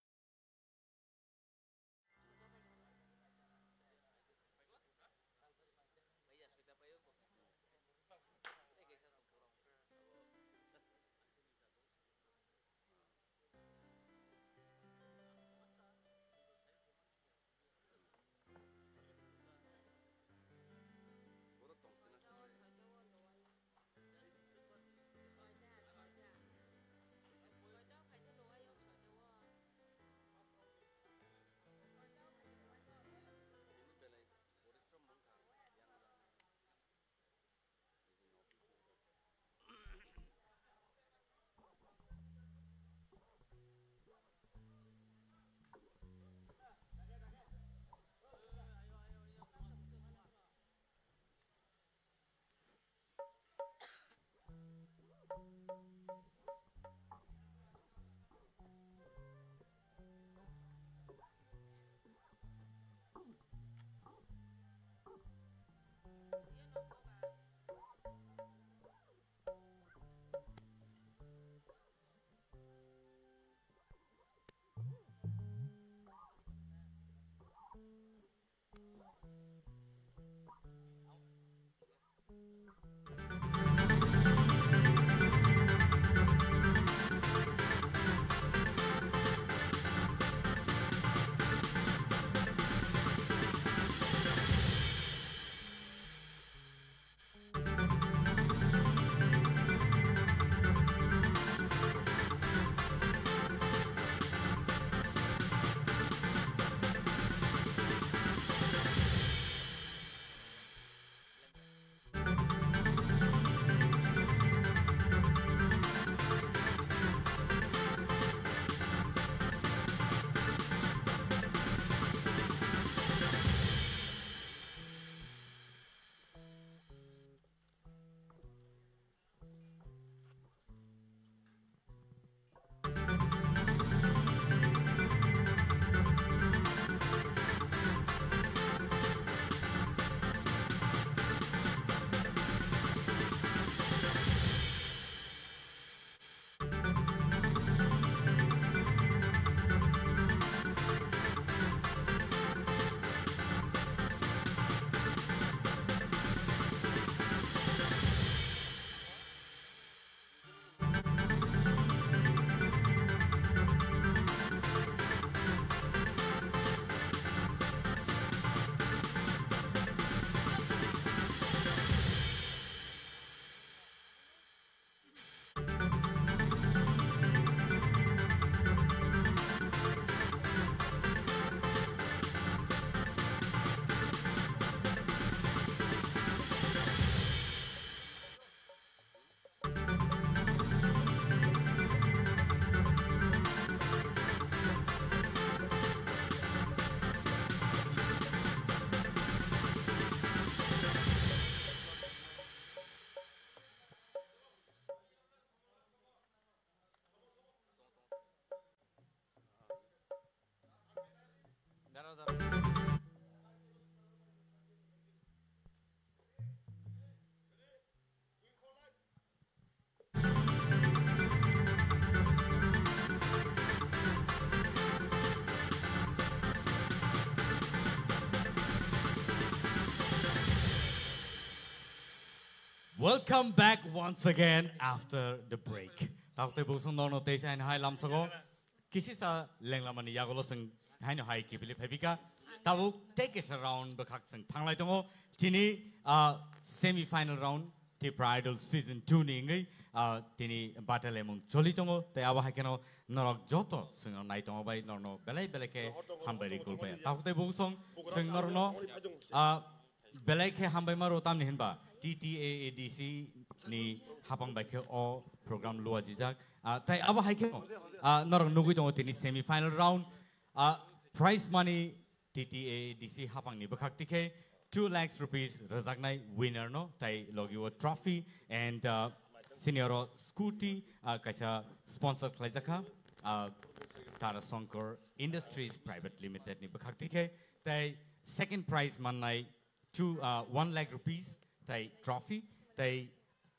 Welcome back once again after the break. Tabuk tei bwswng norno tei sain hai lamsogo. Kisisa lenglamani yagulo chwng haino hai kibili phaibika. Tabuk tei kaisa round bwkhak chwng thanglai tongo. Tini, ah, semi final round Tipra Idol season two ni wngwi, ah, tini batalemung choli tongo. Tei abo hai kheno norok joto chwngno nai tongo bai norno belai belai khe hambai ri kulpaya. Tabuk tei bwswng chwng norno, ah, belai khe hambai maro tamni hinba T T A A D C ni hapang bai khe o program luajijak. Ah, tai abo hai khe, ah, norok nugwi tongo tini semi final round. Ah, prize money T T A A D C hapang ni bwkhak tikhe two lakhs rupees rwjaknai winner no tai logi o trophy and, ah, senior o scooty, ah, kaisa sponsor khlaijakha, ah, Tara Shankar Industries Private Limited ni bwkhak tikhe tai second prize mannai two, uh, one lakh rupees tai trophy, tai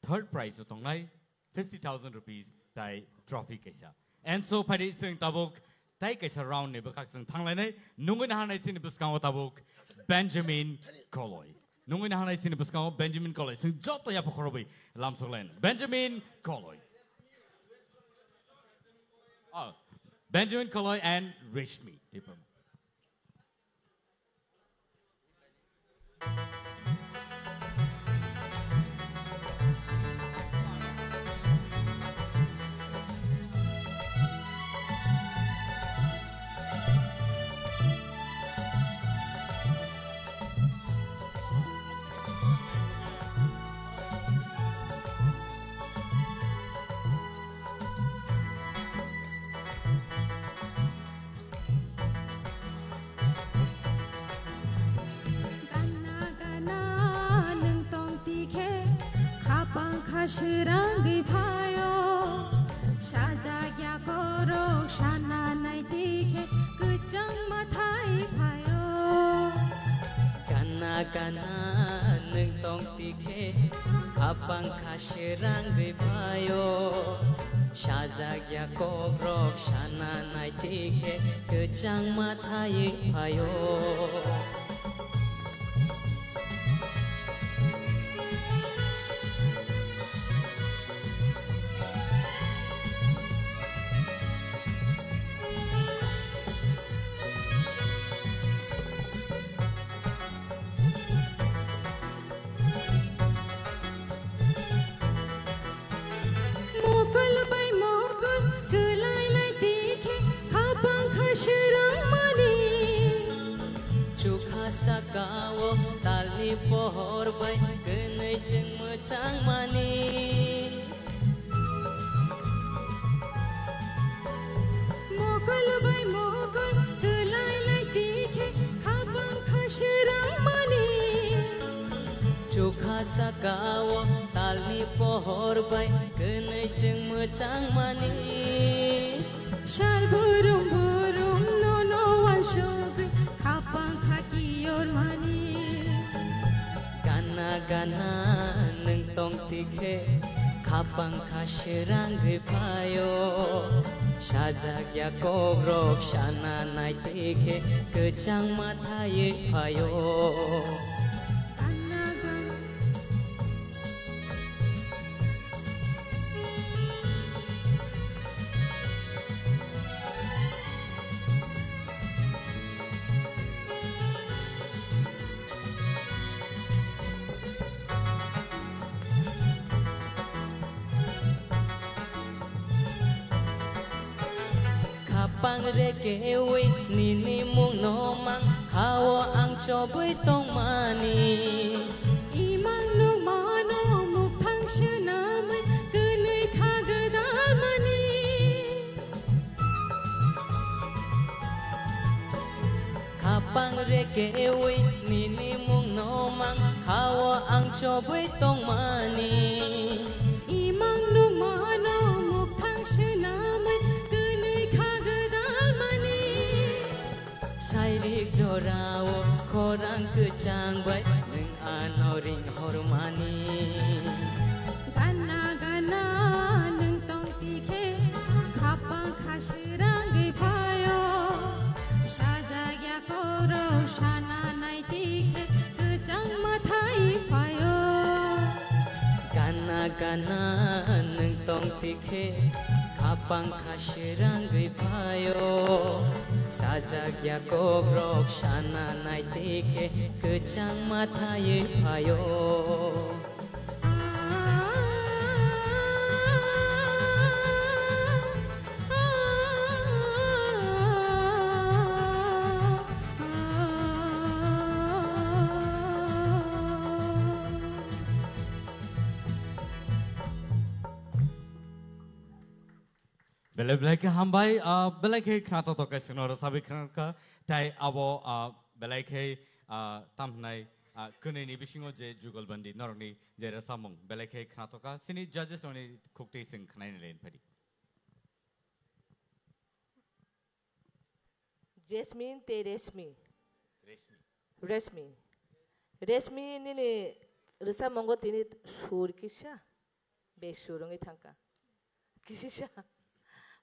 third prize o tongnai fifty thousand rupees tai trophy kaisa. And so phadi chwng tabuk tai kaisa round ni bwkhak chwng thanglainai nungwi nahanai chini bwskango tabuk Benjamin Koloi. Nungwi nahanai chini bwskango Benjamin Koloi. Chwng joto yapha khorobwi lamsoklainai. Benjamin Koloi. Oh, Benjamin Koloi and Rishmi Tipam. Gana gana nwng tong tikhe, khapang kha srangwi phaio. Sajak ya korok sana nai tikhe, kwchang mathai phaio. Gana gana nwng tong tikhe, khapang kha srangwi phaio. Sajak ya kokrok sana nai tikhe, kwchang mathai phaio. Mokol bai mokol kwlai lai tikhe khapang kha srwngmani. Chukha sakao talni pohor bai kwnwi chwng mwchangmani. Mokol bai mokol kwlai lai tikhe khapang kha srwngmani. Chukha sakao talni pohor bai kwnwi chwng mwchangmani. Sal burum burum nono wansugwi khapang kha kiyormani. Gana gana nwng tong tikhe khapang kha srwngwi phaio. Sajak ya kokrok sana nai tikhe kwchang mathai phaio. Khapang re kewi nini mungno mang hao ang chobwi tongmani. Imang nukmano mukthang swnamwi kwnwi kha gwdalmani. Khapang re kewi nini mungno mang hao ang chobwi tongmani. Imang nukmano mukthang swnamwi kwnwi kha gwdalmani. Sairik jorao khorang kwchang bai nwng ano ring hormani. Gana gana nwng tong tikhe khapang khasirangwi phaio. Sajak ya korok sana nai tikhe kwchang mathai phaio. Gana gana nwng tong tikhe khapang khasirangwi phaio. Sajak ya kokrok sana nai tikhe kwchang mathaiwi phaio. Belai belai khe hambai, ah, belai khe khnatok tok kaisingno rwchabwi khna kha, tai abo, ah, belai khe, ah, tam hwnai, ah, kwnwi ni bisingo je jugalbandi norokni je rwchapmung belai khe khnatok kha, chini judges rokni khukti chwng khnaina le phadi. Jasmine tei Reshmi. Reshmi. Reshmi. Reshmi, nini rwchapmungo tini sur kisa, besur wngwi thangkha. Kisa.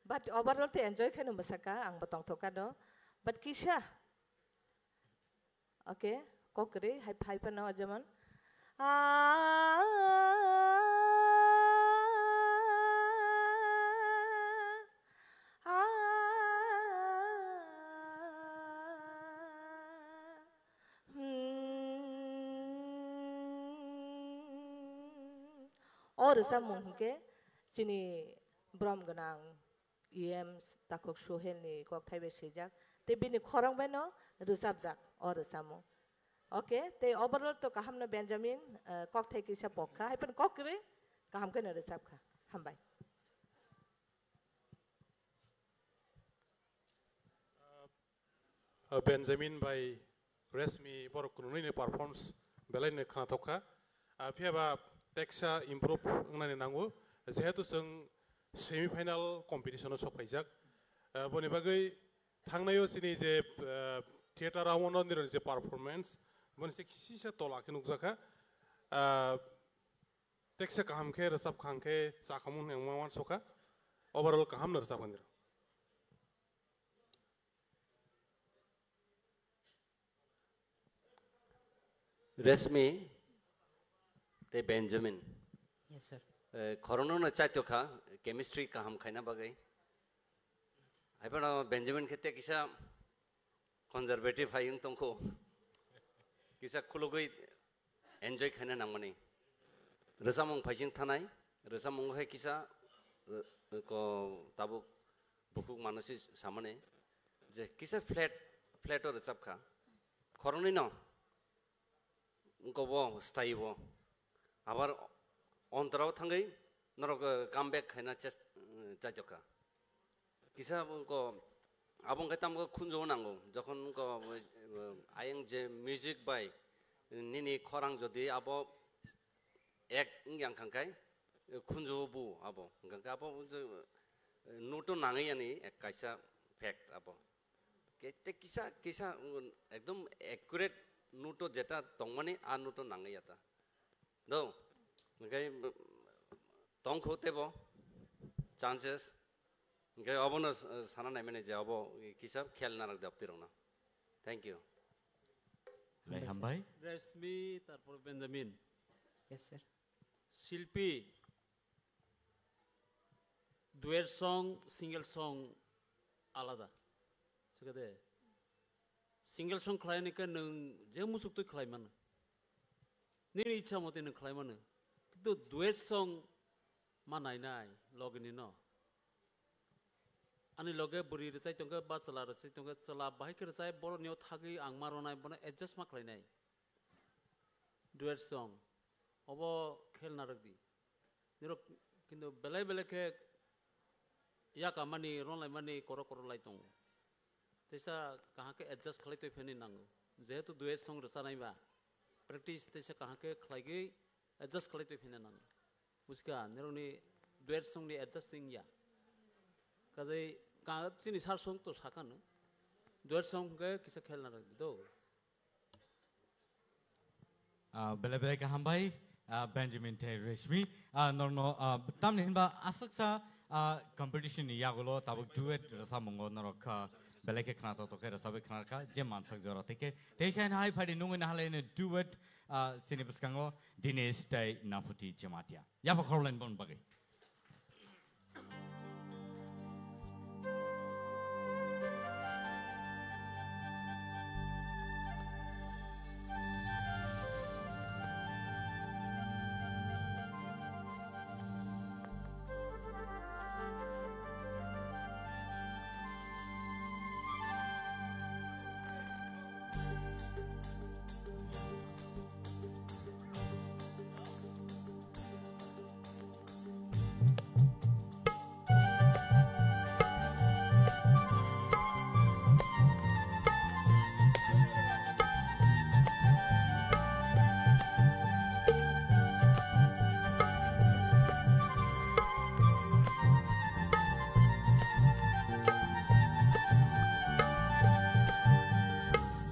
But overall tei enjoy khaino mwsakha, angbo tongthokha no. But kisa. Okay, kok kwrwi, hai phai phano jemon. Ah, ah, hmm. O rwchapmung hwnkhe chini borom gwnang E M takhuk Sohel ni kokthai bai swijak, tei bini khorang bai no rwchapjak o rwchapmung. Okay, tei overall to kaham no Benjamin, eh, kokthai kisa pok kha, hai phano kok kwrwi kaham khe no rwchap kha. Hambai. Uh, Benjamin bai Reshmi borok kunui ni performance belai ni khwnathok kha. Ah, phiya ba teksa improve wngnani nango, jehetu chwng semi final competition o sok phaijak. Ah, boni bagwi thangnaio chini je, ah, theater round o nironi je performance, boni se kisa tola khe nukjakha. Ah, teksa kaham khe rwchap kha hwnkhe chakhamung hwnwi ang ma uansukha. Overall kaham no rwchap kha nirok. Reshmi tei Benjamin. Yes, sir. Eh, khorokno no chaito kha, chemistry kaham khaina bagwi. Hai phano Benjamin khe tei kisa conservative hai wng tongkho. Kisa khulugwi enjoy khaina nangmani. Rwchapmung phaising thanai, rwchapmungo hai kisa, eh, ko tabuk bukhuk mano si samani je kisa flat, flat o rwchap kha. Khoroknwi no wngkha bo style bo. Abar ontorao thangwi norok, eh, come back khaina chest, eh, chaijak kha. Kisa wngkha abo wngkha tamo khunju nango. Jokhon wngkha, eh, ayang je music bai nini khorang jodi abo ek wngya wngkha khe, eh, khunju bu abo. Wngkha khe abo je, eh, note o nangwi yani ek kaisa fact abo. Ke-, te kisa, kisa, mm, ekdom accurate note o jeta tongmani, a note o nangwi ya ta. Do, hwnkhe, mm, tongkho tebo chances. Hwnkhe obono s-, sana naimani je obo kisa khel narak de aptirokno. Thank you. Belai hambai. Reshmi, tarpor Benjamin. Yes, sir. Silpi, duet song, single song alada. Sikade, single song khlaini khe nwng je musuk twi khlai mano. Nini ichha motwi nwng khlai mano. Kintu duet song ma nainai logini no. Ani loge bwrwi rwchai tongkhe, ba chwla rwchai tongkhe, chwla bahai khe rwchai, borokni o thagwi ang ma ronai, bono adjust ma khlainai. Duet song. Obo khel narwk di. Nirok kintu belai belai khe yakamani, ronlaimani korok korok lai tongo. Teisa kaham khe adjust khlai toi pheni nango. Jehetu duet song rwchanai ba, practice teisa kaham khe khlaigwi adjust khlai toi pheni nango. Buchka, nirokni duet song ni adjusting ya. Kajai ka-, chini sar song to sakano. Duet song hwnkhe kisa khel narwk di do. Ah, belai belai kaham bai, ah, Benjamin tei Reshmi. Ah, norno, ah, tamni hinba aswksa, ah, competition ni yagulo tabuk duet rwchapmungo norok, ah, belai khe khna toktok khe rwchapwi khna rwkha je mansak jora tei khe tei sai hai phadi nungwi nahalai ni duet, ah, chini bwskango Dinesh tei Naphuti Jamatia. Yapha khoroknwi boni bagwi.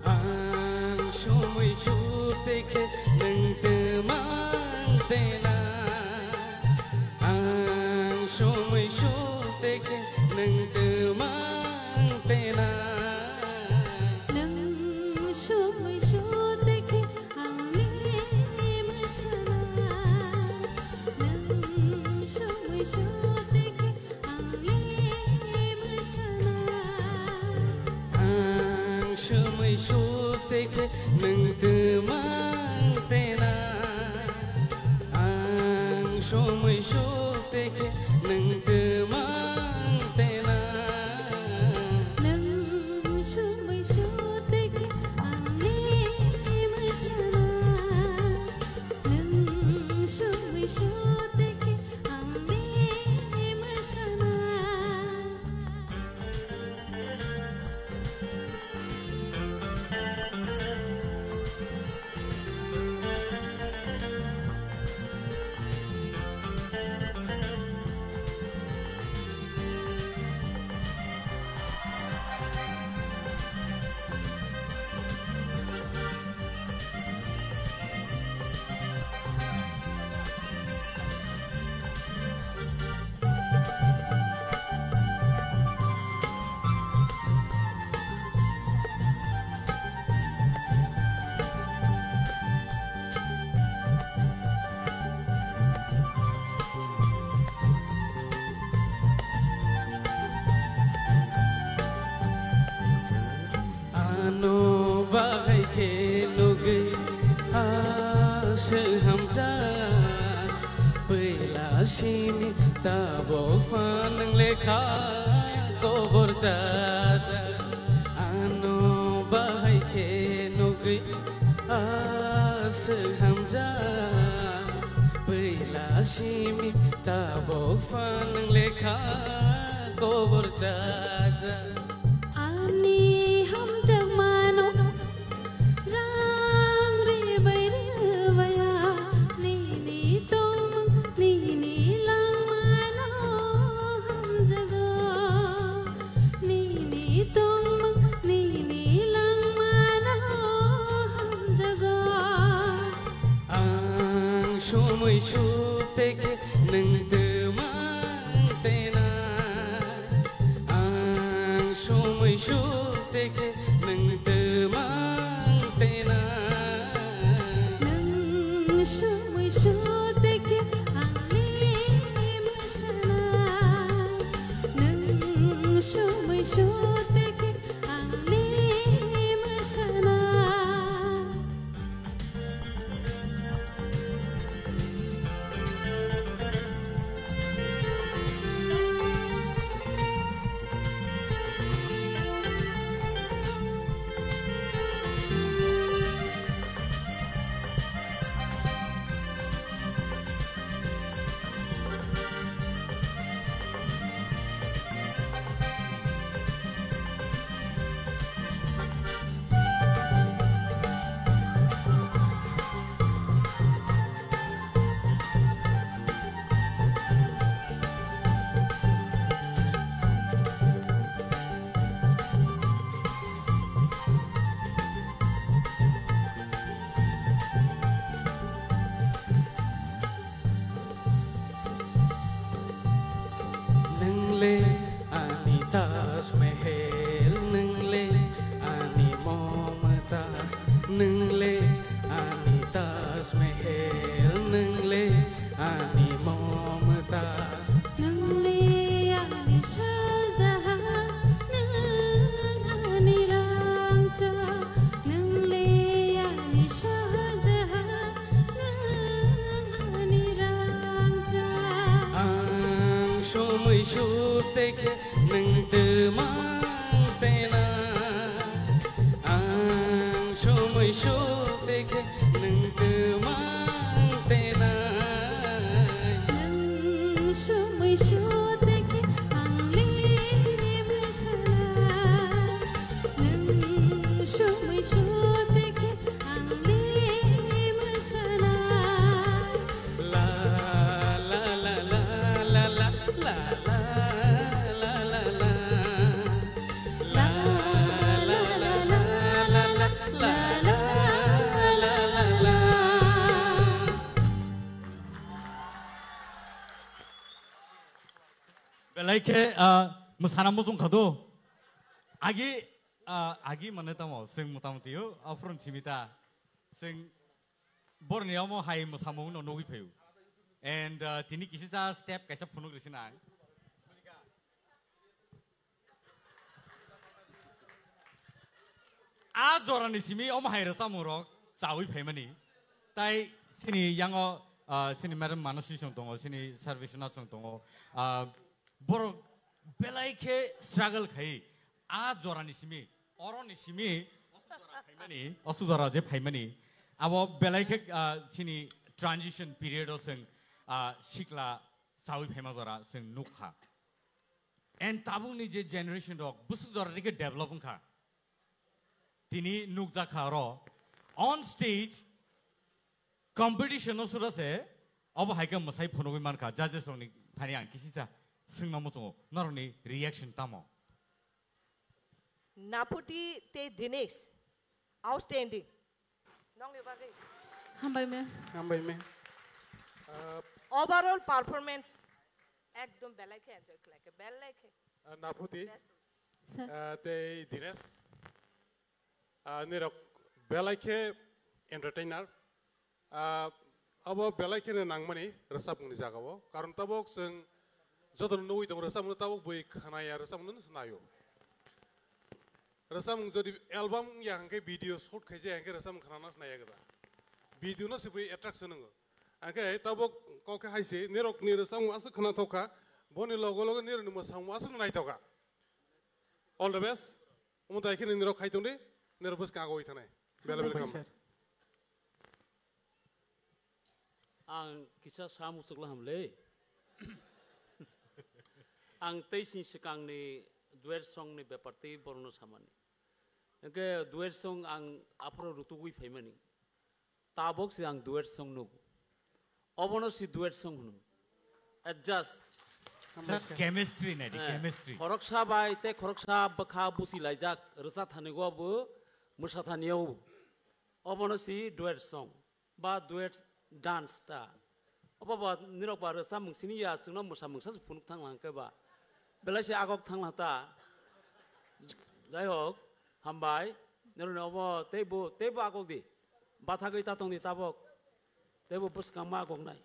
Ang sumui sute khe nwng twmang tena. Ang sumui sute khe nwng twmang tena. Nwng sumui sute khe ang le mwsana. Nwng sumui sute khe Ang sumui sute khe nwng twmang tena. Ang sumui sute khe nwng twmang tena. Nwng sumui sute khe ang le mwsana. Nwng sumui sute khe ang le mwsana. Ano bahai khe nugwi aswk hamjak, puila simi tabok phan nwng lekha kobor chajak. Ano bahai khe nugwi aswk hamjak, puila simi tabok phan nwng lekha kobor chajak. Ani hamjakmano rang rwbai rwbaiya, nini tongmung nini langmano hamjago. Nini tongmung nini langmano hamjago. Ang sumui sute khe nwng twmang tena. Ang sumui sute khe nwng twmang tena. Nwng sumui sute khe ang le mwsana. Nwng sumui sute khe ang le mwsana. Nwngle ani Taj Mahal, nwngle ani Mumtaz. Nwngle ani Shah Jahan, nwng ani rangchak. Nwngle ani Shah Jahan, nwng ani rangchak. Ang somoi sute khe nwng twmang tena. Ang somoi sute khe nwng twmang tenai. Nwng somoi sute khe ang le mwsanai. Nwng somoi sute khe ang le mwsanai. La la la la la la la la la la. La la la la la la la la la. Belai khe, ah, mwsana muchung kha do. Agi, ah, agi mane tamo, chwng motamoti o, aphuru simi ta. Chwng borni omo hai mwsamung no nugwi phaio. And, ah, tini kisa cha step kaisa phunuk risi nai. A jorani simi omo hai rwchapmung rok chawi phaimani. Tai sini yango, ah, sini madam Manasi chwng tongo, sini Sarvishwanath chwng tongo. Ah, borok belai khe struggle khai. A jorani simi, oroni simi, osu jora phaimani, osu jora je phaimani. Abo belai khe, ah, sini transition period o chwng, ah, sikla chawi phaima jora chwng nukha. And tabukni je generation rok bwswk jora dikhe develop wngkha. Tini nukjakha oro on stage competition no sura se obo hai khe mwsai phunugwi mankha judges rokni thani ang kisisa swngna muchungo norokni reaction tamo? Naputi tei Dinesh, outstanding. Nongni bagwi. Hambai me. Hambai me. Uh, overall performance ekdom belai khe enjoy khlai khe, belai khe. Uh, Naputi. Best. Sir. Uh, tei Dinesh. Uh, nirok belai khe entertainer. Ah, abo belai kheno nangmani rwchapmungni jagao. Karon tabuk chwng jotono nugwi tongo rwchapmungno tabuk bui khwnaya rwchapmungno swnaio. Rwchapmung jodi album wngya hwnkhe video shoot khaijaya hwnkhe rwchapmung khwnana swnaiyakhe da. Video no se bui attraction wngo. Hwnkhe tabuk kok khe hai se nirokni rwchapmung aswk khwnathok kha, boni logo logo nirokni mwsamung aswk naithok kha. All the best. Omo tai khe nirok khai tongdi, nirok bwskang agoi thanai. Bela bela Hambai, kam. Sir. Ang kisa sa muchukla hamle. Ang tei sini swkangni duet song ni bepar tei borokno samani. Hwnkhe duet song ang aphuru rutugwi phaimani. Tabok se ang duet song nugo. Obono si duet song hwno. Adjust. Sir, chemistry nai di, eh, chemistry. Khoroksa bai tei khoroksa bwkha busi laijak rwcha thani go bo mwsa thani o. Obono si duet song. Ba duet dance ta. Obo ba nirok ba rwchapmung sini ya chwngno mwsamung sa phunuk thang lang khe ba. Belai se agok thang lang ta. Jai hok, hambai. Nirok ni obo teibo, teibo agok di. Bathagwi ta tong di tabok. Teibo bwskang ma agok nai.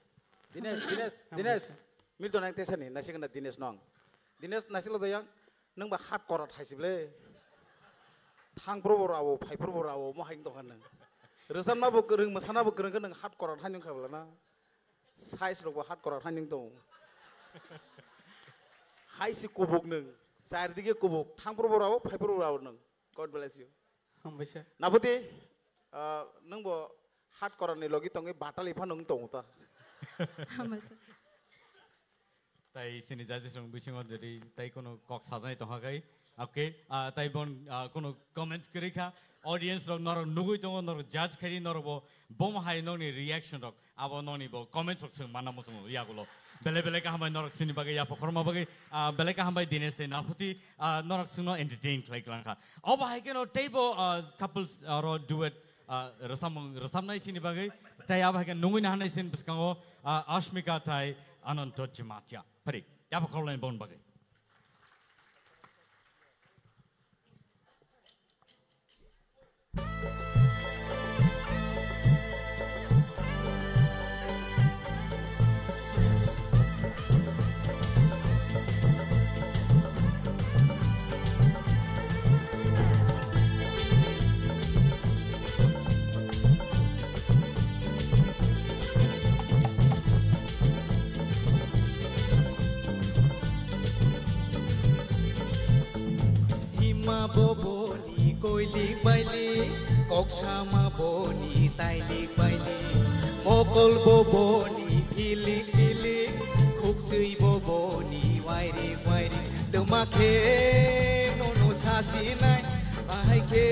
Dinesh, Dinesh, Dinesh. Milton ang tesani, naisik na Dinesh nong. Dinesh naisik lo dayang. Nwng ba hat korat hai se ble. Thang pro bo rao, phai pro bo rao, mo hai tong kha nwng. Rwchapna bo kwrwng, mwsana bo kwrwng khe nwng hat korat hai nwng kha bla na. Size rok bo hat korat hai nwng tong. Hai se kubuk nwng, char dige kubuk, thang pro bo rao, phai pro bo rao nwng. God bless you. Hambai sir. Naputi, ah, nwng bo hat korat ni logi tongwi batali phano nwng tongo ta. Hambai sir. Tai sini judges rok bisingo jodi tai kono kok sajani tongkha kai, okay, ah, tai bon, ah, kono comments kwrwi kha, audience rok norok nugwi tongo, norok judge khaidi, norok bo bomo hai nokni reaction rok, abo nokni bo comments rok chwng manna muchungo yagulo. Belai belai kaham bai norok sini bagwi yapha khorma bagwi, ah, belai kaham bai Dinesh tei Naputi, ah, norok chwngno entertain khlai klang kha. Obo hai kheno teibo, ah, couples aro duet, ah, rwchapmung rwchapnai sini bagwi. Tai abo hai khe nungwi nahanai sini bwskango, ah, Ashmika tai Ananto Jamatia. Phari, yapha khorlaini bon bagwi. Koksama boni tailik bailik, mokol bo boni philik philik, khukchwi bo boni wairik wairik. Twma khe nono sasinai, bahai khe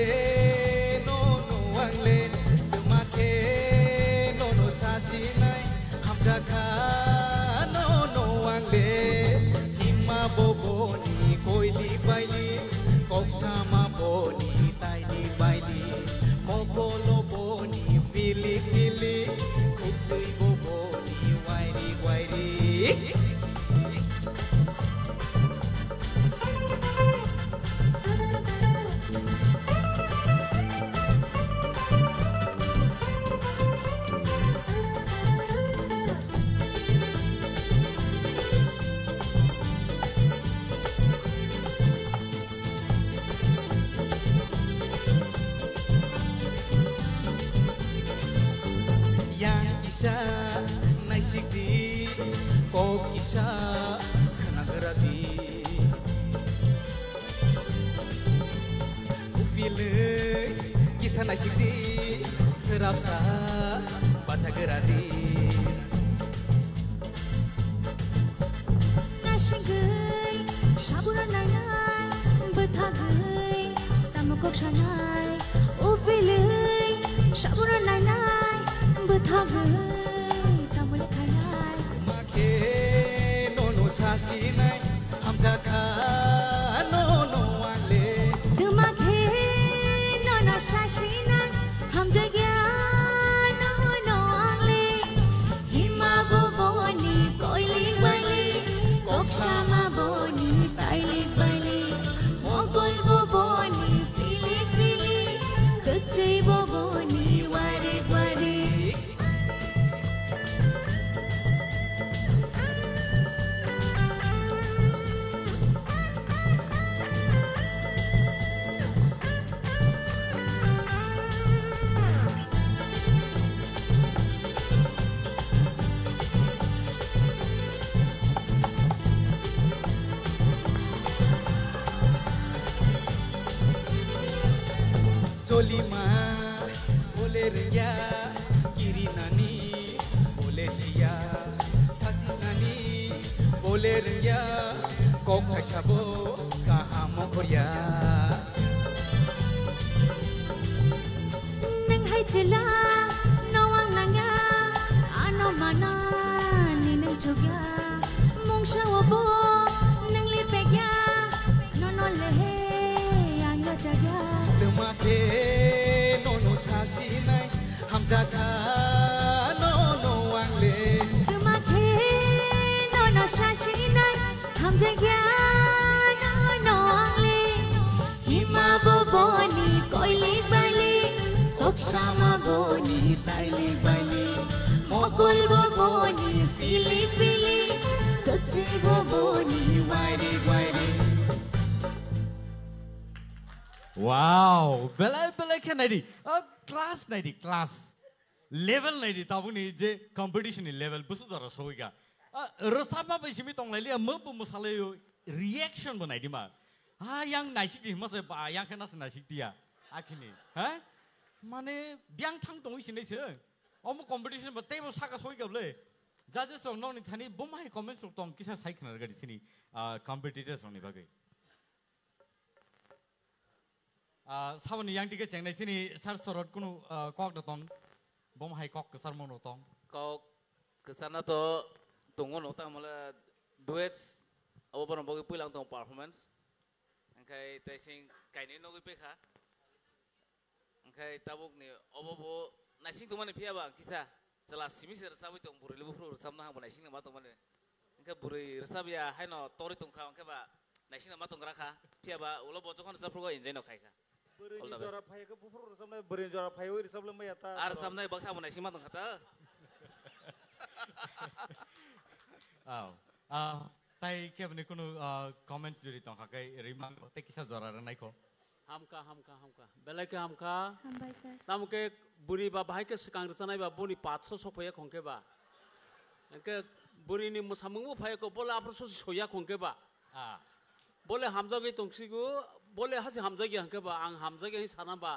nono angle. Twma khe nono sasinai, hamjakha nono angle. Himma bo boni koilik bailik, koksama boni tailik bailik, mokolo boni philik philik, khukchwi bo boni wairik wairik. Yang kisa naisik di, kok kisa khnagra di. Upilwi kisa naisik di, srapsa bathagra di. Naisingwi sabura nainai, bwthagwi tamo kok sanai. Upilwi sabura nainai, bwthagwi tamo le khainai. Makhe nono sasinai, hamjakha nono angle. Twma khe nono sasinai, hamjakya nono angle. Hima bo boni koilik bailik, koksama boni tailik bailik, mokol bo boni philik philik, kwchwi bo boni warik warik. Cholima bole rengya, kirinani bole siya, satinani bole rengya, kok kaisabo kaham khorya. Nang hai chela, no ang nangya, ano mana ni nang chugya, mungsa obo nang lipegya, no no lehe ang yo chagya. Twma khe nono sasinai, hamjakha nono angle. Twma khe nono sasinai, hamjakya nono angle. Hima bo boni koilik bailik, koksama boni tailik bailik, mokol bo boni philik philik, kwchwi bo boni wairik wairik. Wow, belai belai khe naidi. Ah, class naidi, class. Level naidi, tabukni je competition ni level, busu jora soika. Ah, rwchapma bai simi tonglailiya, mo bo mwsalaio, reaction bo naidi ma. Ha, yang naisik di hima se ba, yang khe nasa naisik diya. Akhini, ha? Mane, biang thang tongwi sinai se. Omo competition ba teibo saka soika bole. Judges rok nokni thani bo mahai comments rok tong kisa sai khna rwgadi sini, ah, competitors rokni bagwi. Ah, saboni yang dige chengnai sini sar sorot kunu, ah, kok da tong. Bom hai kok kesar mono tong. Kok kesana to tongo no ta mala duets abo bono bogi puilang tong performance. Engkai taising kaini nogwi pekha. Engkai tabuk ni obo bo naising tongmani phiya ba kisa. Chwla simi se rwchabwi tong, bwrwi le buphuru rwchabna hangbo naisingno ma tongmani. Hwnkhe bwrwi rwchabya haino torwi tongkha, hwnkhe ba naisingno ma tonggra kha. Phiya ba ulo bo jokhon rwchapphrugo enjoy no khaikha. All the best. Bwrwini jora phai khe buphuru rwchabnai, bwrwini jora phaiwi rwchablai maya ta. Ar rwchabnai baksa bo naising ma tongkha ta. Aw. Ah, tai keboni kunu, ah, comments jodi tongkha khe rwimang tei kisa jora rwnaikho. Hamka, hamka, hamka. Belai khe hamka. Hambai, sir. Tamo khe bwrwi ba bahai khe swkang rwchanai ba boni patso sokphaiya khong khe ba. Hwnkhe bwrwini mwsamungbo phaiya kho, bole aphuru sosi soya khong khe ba. Ah. Bole hamjagwi tongsigo, bole hasi hamjagya hwnkhe ba, ang hamjagya hwnwi sana ba,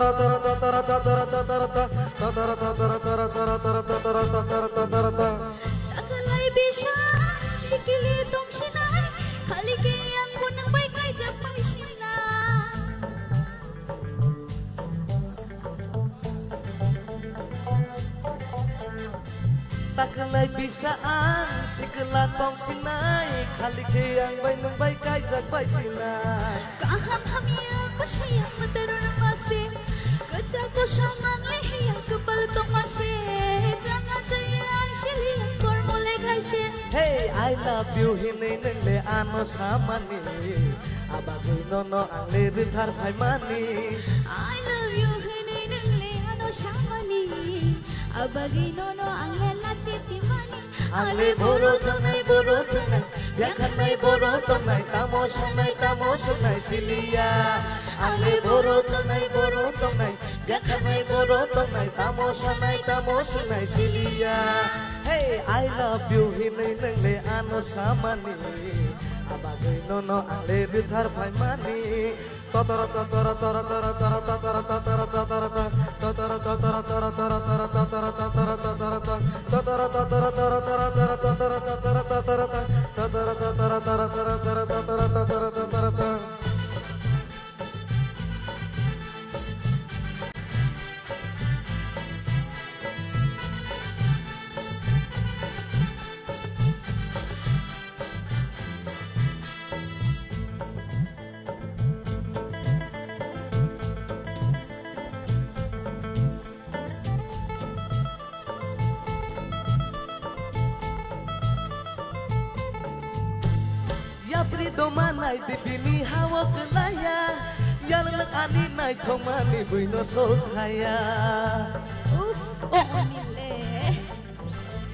Takalai bisa sikili tongsinai, khali ke ang bo nang bai kaijak bai sinai. Takalai bisa ang sikla tongsinai, khali ke ang bai nung bai kaijak bai sinai. Kaham hamya kusiya mataron mase, kacha kusa mangle hiya kapal tongmase, janga jaya ang siliya kormo le khaise. Hey, I love you hinui nung le ano samani, abagwi nono ang le rithar phaimani. I love you hinui nung le ano samani, abagwi nono ang le lachi timani. Ang le boro tongnai, boro tongnai, yakhanai boro tongnai, tamo songnai, tamo songnai siliya. Ang le boro tongnai, boro tongnai, yakhanai boro tongnai, tamo songnai, tamo songnai siliya. Hey, I love you hinui nung le ano samani, abagwi nono ang le rithar phaimani. Yapri doma nai di bini hawo kwlaya, yalwk ani naithokmani buino sothaya. Uff, oh, ani le.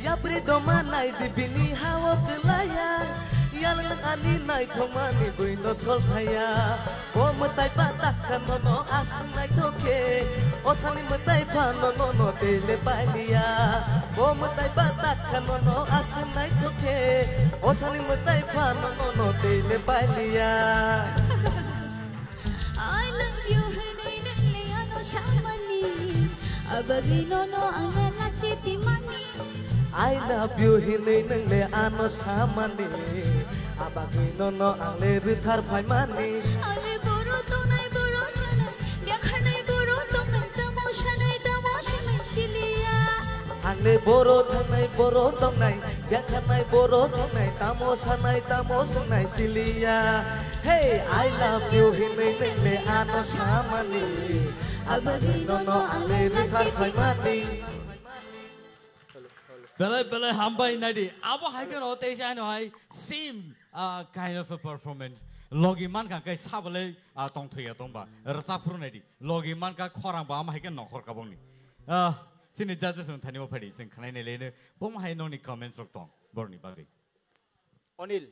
Yapri doma nai di bini hawo kwlaya, yalwk ani naithokmani buino solthaya. O mwtai ba takha nono aswk naithok khe, Osani mwtai phano nono tei le pailiya. O mwtai ba tak kha nono aswk naithok khe. Osani mwtai phano nono tei le pailiya. I love you hinwi nwngle ano samani. Abagwi nono ang lachi timani. I love you hinwi nwngle ano samani. Abagwi nono ang le rwthar phaimani. Ale boro tongnai boro chanai, byakharnai boro tongnai, tamo sanai tamo sanai siliya. Ang le boro thangnai boro tongnai, byakharnai boro tongnai, tamo sanai tamo sanai siliya. Hey, I love you hinwi nwngle ano samani. Abagwi nono ang le rwthar phaimani. Belai belai hambai naidi. Abo hai kheno teisa ano hai same, ah, kind of a performance. Logi mankha kai sabalai, ah, tongthwi ya tongba. Rwchap phuru naidi. Logi mankha khorang ba ama hai khe nokhor kabongni. Ah, chini judges no thani o phadi sing khnai nai lene. Bom hai noni comments rok tong. Borni bagwi. Onil,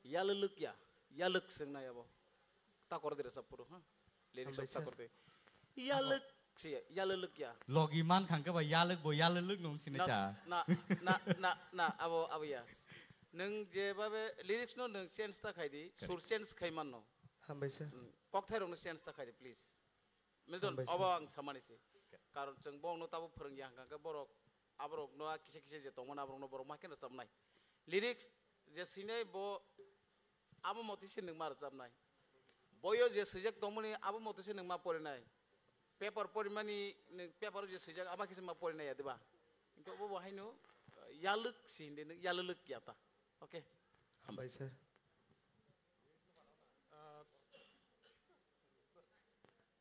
yalwlwk ya, yalwk swngnai abo. Takor de rwchap phuru, ha? Lyrics Hambai of sir. Takor de. Yalwk se, yalwlwk ya. Logi man khang khe ba yalwk bo yalwlwk nung sini Na, ta. Na, na, na, na, abo, abo ya. Nwng je babe lyrics no nwng change ta khai di, sur Correct. Change khai man no. Hambai sir. Mm, kokthai rok no change ta khai di, please. Milton, Hambai sir. Obo ang samani se. Karon chwng bo no tabo phwrwng ya hwnkha khe borok aborok no a kisa kisa je tongmani aborok no borok ma khe rwchapnai. Lyrics je swinai bo abo motwi se nwng ma rwchapnai. Boyo je swijak tongmani abo motwi se nwng ma porinai. Paper porimani nwng paper o je swijak abo khe se ma porinai ya diba? Hwnkhe obo bo haino, uh, yalwk si hindi nwng yalwlwk ya ta. Okay. Hambai sir. Ah,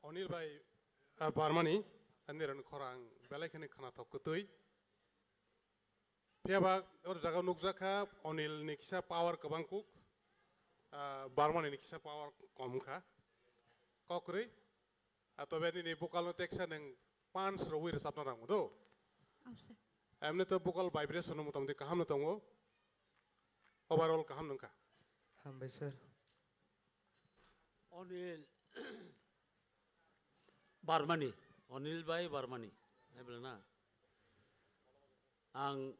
Onil bai, ah, Barmani, ani ran khorang belai khani khana thok kwtwi. Phiya ba or jaga nukjak kha Onil ni kisa power kwbang kuk, ah, Barmani ni kisa power kom kha. Kokrwi, ah, tobe nini vocal no teksa neng punch rwi rwchapna nang do. Abse. Emne to vocal vibration no motamoti kaham no tongo. Overall kaham nungkha. Hambai sir. Onil Barmani, Onil bai Barmani, hai bwle na? Ang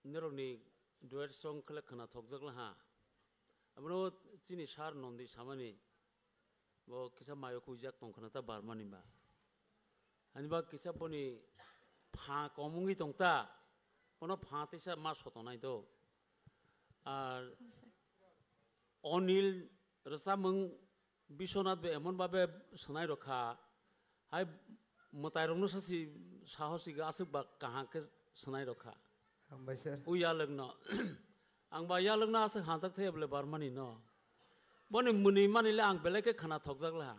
norokni duet song khle khna thokjak laha. Abono chini sar Nondi samani, bo kisa mayo khuijak tong khna ta Barmani ba. Ani ba kisa boni pha kom wngwi tong ta, bono pha teisa ma sotonai do. Ar Onil rwchapmung Biswanath bo emon babe swnai rokha, hai mwtai rokno sasi sahosi ga aswk ba kaham khe swnai rokha. Hambai sir. U yalwkno. Ang ba yalwkno aswk hanjak thaya bole Barmani no. Boni mwnwi mani le ang belai khe khna thokjak laha.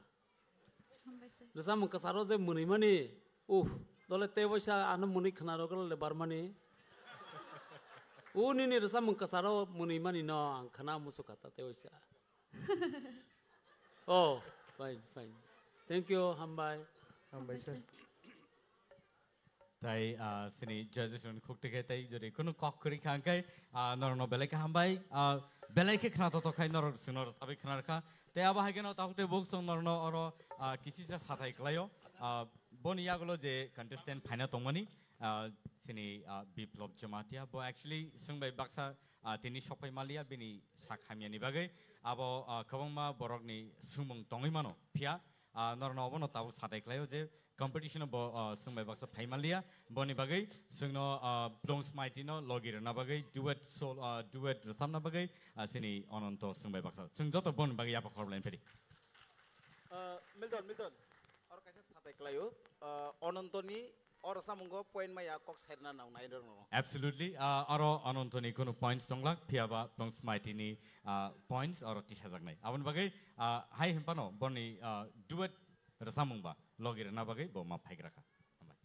Hambai sir. Rwchapmung kwcharo je mwnwi mani, uh, dole tei waisa ano mwnwi khna rok le Barmani. U nini rwchapmung kwcharo mwnwi mani no ang khna muchukha ta tei waisa. Oh, fine, fine. Thank you, hambai. Hambai sir. Tai, ah, sini judges rokni khuk tikhe tai jodi kunu kok kwrwi kha hwnkhe, ah, norokno belai khe hambai, ah, belai khe khna totok khai norok chwngno rwchapwi khna rwkha. Tai abo hai kheno tabuk tei buk chwng norokno oro, ah, kisisa sathai kwlaio. Ah, boni yagulo je contestant phaina tongmani, ah, sini, ah, Biplop Jamatia bo actually swngbai baksa, ah, tini sokphai maliya bini sak hamyani bagwi. Abo, ah, kwbangma borokni swngmung tongwi mano. Phiya, ah, norokno obono tabuk sathai khlaio je competition bo, ah, swngbai baksa phai manliya. Boni bagwi swngno, ah, Blong Smaiti no logi rwna bagwi duet sol, ah, duet rwchapna bagwi, ah, sini Ononto swngbai baksa. Swng joto boni bagwi yapha khorok lain phedi. Ah, Milton, Milton. Oro kaisa satai klaio. Ah, Onontoni oro samungo point maya kok sairna nang nai rok no. Absolutely. Ah, oro Onontoni kunu points tonglak, phiya ba Blong Smaiti ni, ah, points oro tisajaknai. Aboni bagwi, ah, hai hinphano boni, ah, duet rwchapmung ba logi rwna bagwi bo ma phaigra kha. Hambai.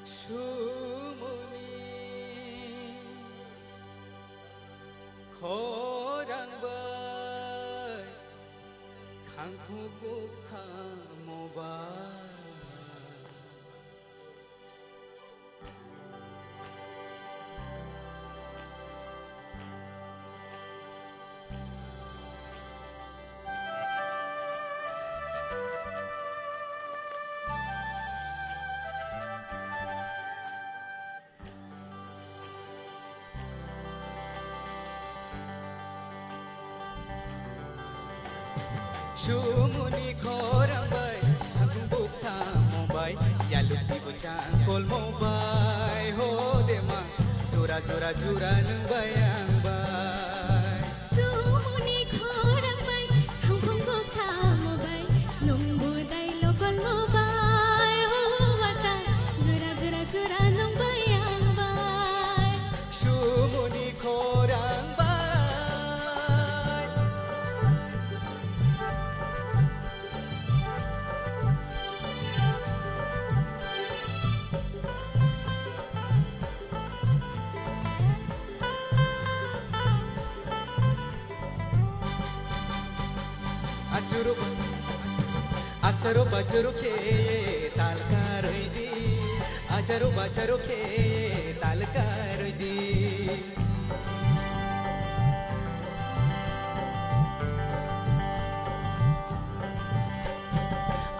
Sumuni khorang bai khangkhu kukthamo ba. Sumuni khorang bai, hakung bukthamo bai, yaluk tibu changkolmo bai, ho dema, jura jura jura nung bai ang bai. Sumuni khorang bai, hakung bukthamo bai, nungbu dai lokolmo bai, ho wata, jura jura jura nung bai ang bai. Sumuni khorang bai. Achuru, achuru bachuru khe tal karwi di, achuru bachuru khe tal karwi di.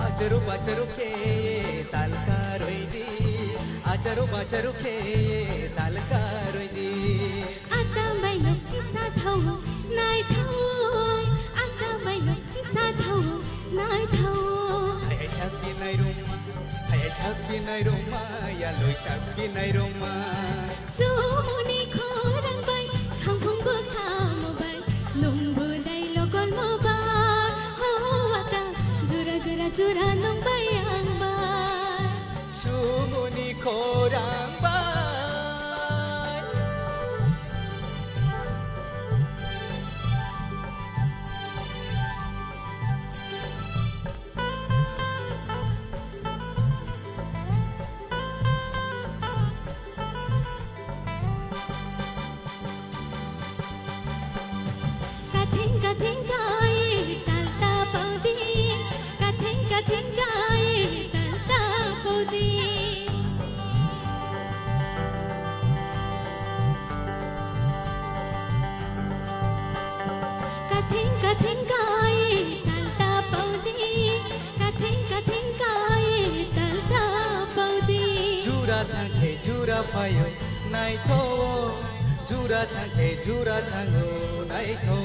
Acharu bacharu khe tal karwi di, acharu bacharu khe tal karwi di. Atambai nok kisa thau, nai thau, atambai nok kisa thau, nai thau. Hai hai sas binai ruma, hai hai sas binai ruma, ya loi sas binai ruma. Sumuni khorang bai, khangphung bwkhamo bai, nungbo dai lokolmo bai, ho wata, jura jura jura nung bai ang bai. Sumuni khorang bai. Kathing kathing kai tal ta paudi, kathing kathing kai tal ta paudi. Kathing kathing kai tal ta paudi, kathing kathing kai tal ta paudi. Jura thangkhe jura phaio naitho, jura thangkhe jura thango naitho.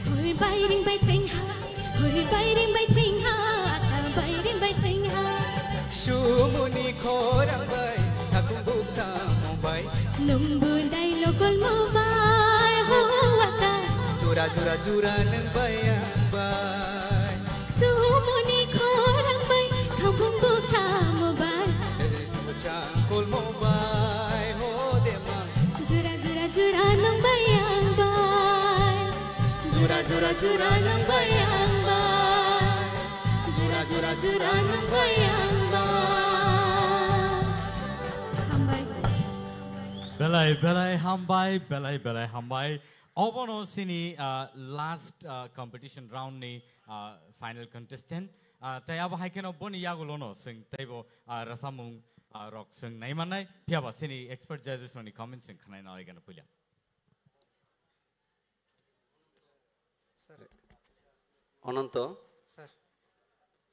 Hoi bai ring bai tring ha, hoi bai ring bai tring ha, ata bai ring bai tring ha. Sumuni khorang bai, thakung bukthamo bai. Nungbu dai lokolmo bai, ho wata. Jura jura jura nung bai ang bai. Sumuni khorang bai, khangphung bukthamo bai. Changkolmo bai, ho dema. Jura jura jura nung bai ang bai. Jura jura jura nung bai ang bai. Jura jura jura nung bai ang bai. Hambai. Belai belai hambai, belai belai hambai. Obono sini, ah, last, ah, competition round ni, ah, final contestant. Ah, tai abo hai kheno boni yagulono sing taibo, ah, rasamung, ah, rok sing naimanai. Phiyaba sini expert judges rokni comment sing khanai nai gana puila. Sir. Ononto. Sir.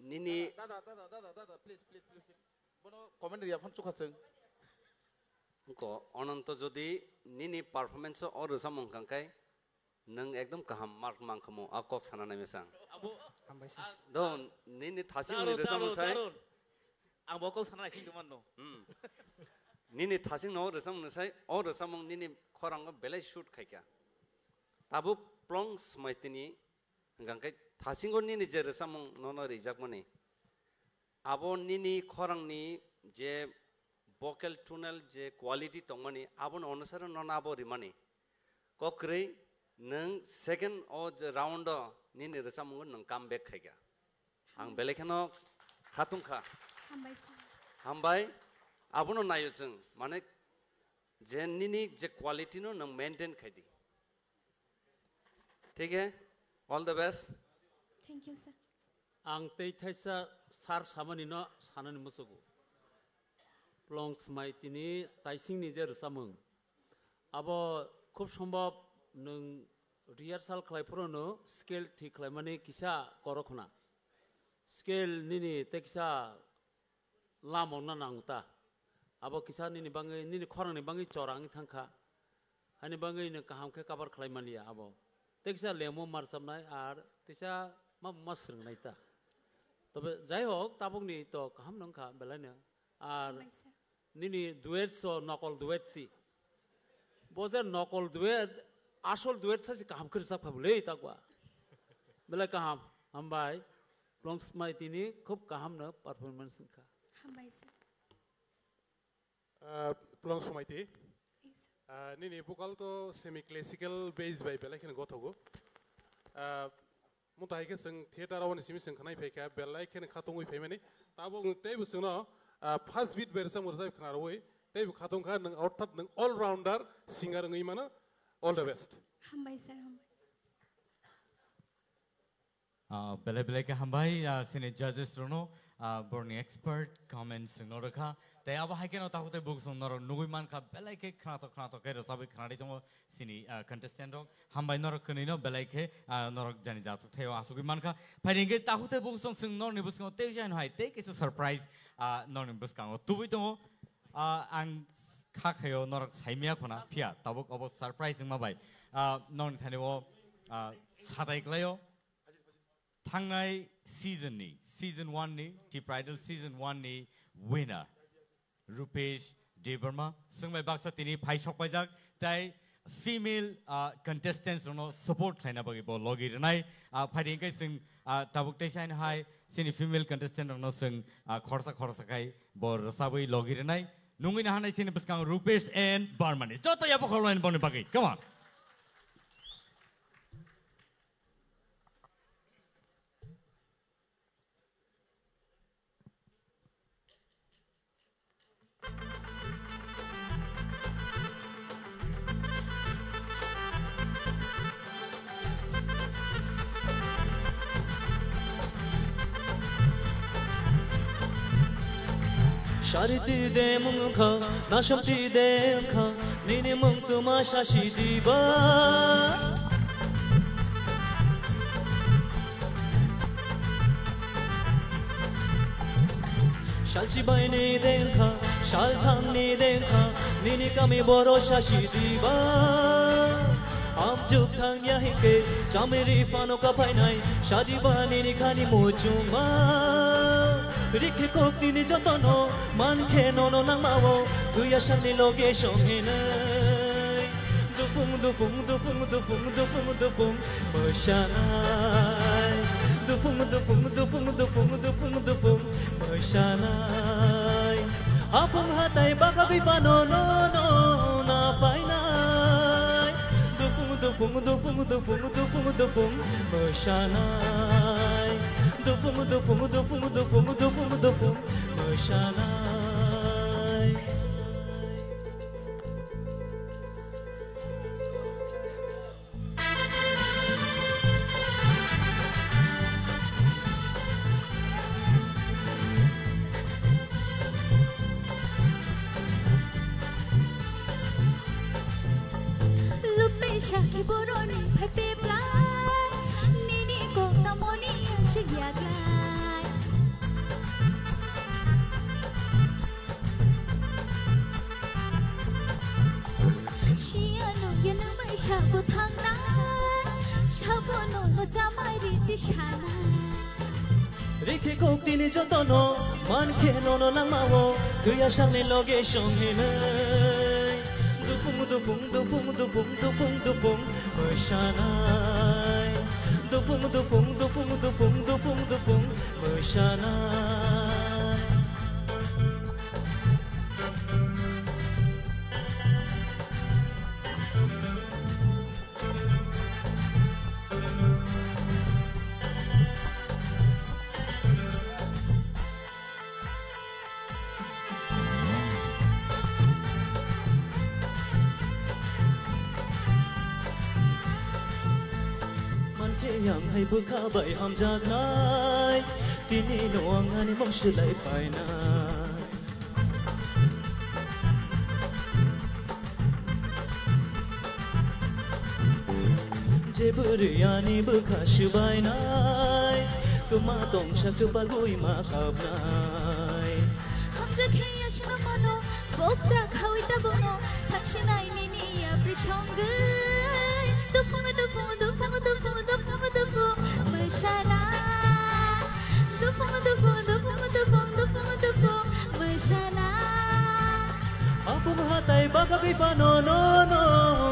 Nini. Dada, dada, dada, dada, dada, please, please, please, please. Bono comment riya phone chukha chwng. Ko Ononto, jodi nini performance o rwchapmung kangkai, nwng ekdom kaham mark mankhamu, a kok sana nai mesang. Abo. Hambai sir. Do, nini thasing ni rwchapmung sai. Ang bo kok sana naising tongmano. Hmm. Nini thasing no rwchapmung sai, o rwchapmung nini khorango belai shoot khaikha. Tabuk Plong Smaitini hwnkha khe thasingo nini je rwchapmung nono rijakmani. Abo nini khorangni je vocal tonal je quality tongmani, abono onusare nono abo rimani. Kokrwi nwng second o je round o nini rwchapmungo nwng come back khaikha. Ang belai kheno khatung kha. Hambai sir. Hambai, abono naio chwng, mane je nini je quality no nwng maintain khai di. Thik he? All the best. Thank you, sir. Ang tei thaisa sir samani no sanani musugo. Plong Smaitini taisingni je rwchapmung. Abo khub sombhob nwng rehearsal khlai phuru no scale thik khlaimani kisa koro khna. Scale nini tei kisa lamokna nango ta. Abo kisa nini bangwi, nini khorangni bangwi chora wngwi thangkha. Hani bangwi nwng kaham khe cover khlai manliya abo. Tei kisa lemo marchapnai ar teisa ma ma swrwngnai ta. Tobe jai hok, tabukni to kaham nang kha belai no. Ar hambai sir. Nini duet so nokol duet si. Bo je nokol duet, asol duet sa si kaham khe rwchap kha bwle takwa. Belai kaham, hambai. Plong Smaiti ni khub kaham no performance wngkha. Hambai sir. Ah, Plong Smaiti. Yes, sir. Ah, nini vocal to semi classical bass bai belai kheno gothogo. Ah, Mutai khe chwng theater o ni simi chwng khwnai phaikha, belai kheno khatungwi phaimani. Tabuk teibo chwngno, ah, first beat bai rwchapmung rwchap khna rwui, teibo khatungkha nwng, orthat nwng all rounder singer wngwi mano. All the best. Hambai sir, hambai. Ah, belai belai khe hambai, ah, chini judges rokno, ah, borni expert comments rokno rwkha. Tei abo hai kheno takhuk tei bukhuk chwng norok nugui mankha, belai khe khnatok khnatok khe rwchabwi khnarwi tongo. Chini, ah, contestant rok, hambai norok kwnwi no belai khe, ah, norok jani jachuk thaio asugwi mankha. Phaidi hwnkhe takhuk tei bukhuk chwng norokni bwskango tei jani hai tei kaisa surprise, ah, norokni bwskango tubui tongo. Ah, ang kha khaio norok saimya khuna phiya tabuk obo surprise wngma bai, ah, norokni thani o, ah, satai klaio. Thangnai season ni, season one ni, Tipra Idol season one ni winner. Rupesh Debbarma, chwng bai baksa tini phai sok paijak, tei female, ah, contestants rokno support khlaina bagwi bo logi rwnai. Ah, phaidi hwnkhe chwng, ah, tabuk teisa hai chini female contestant rokno chwng, ah, khorsa khorsa khai bo rwchabwi logi rwnai. Nungwi nahanai chini bwskang Rupesh and Barmani. Joto yabo khoroknwi boni bagwi. Come on. Sari twi de mung kha, nasom twi de kha, nini mung tuma sasi diba. Salsi bai ni dengkha, sal thang ni dengkha, nini kami boro sasi diba. Amjuk thang ya hike, chamiri pano ka painai, sadi ba nini khani mochuma. Rikhe kok tini jotono, man khe nono nangmao, tuya sangni loge songhinai. Dupung, dupung, dupung, dupung, dupung, dupung, mwsanai. Dupung, dupung, dupung, dupung, dupung, dupung, mwsanai. Apung hatai bagabwi pano no, no, na painai. Dupung, dupung, dupung, dupung, dupung, dupung, mwsanai. Dupung, dupung, dupung, dupung, dupung, dupung, mwsanai. Lupe shaki boroni phai peplai, nini kok tamoni aswk yaklai. Siya nung ya nung bai sabo thangnai, sabo no no chamai riti sanai. Rikhe kok tini jotono, man khe nono langmao, tuya sangni loge songhinai. Dupung, dupung, dupung, dupung, dupung, dupung, mwsanai. Dupung, dupung, dupung, dupung, dupung, dupung, mwsanai. Mankhe yang hai bwkha bai hamjaknai, tini no ang ani mung swlai painai. Je bwrwi ani bwkha swbainai, kwma tongsa kwpalwi ma kapnai. Hamjakhe aswkno mano, boktra khawi tabukno, thangsinai nini yapri songwi. Dupung, dupung, dupung, dupung, dupung, dupung, mwsanai. Dupung, dupung, dupung, dupung, dupung, mwsana. Apung hatai bagagwi phano no, no,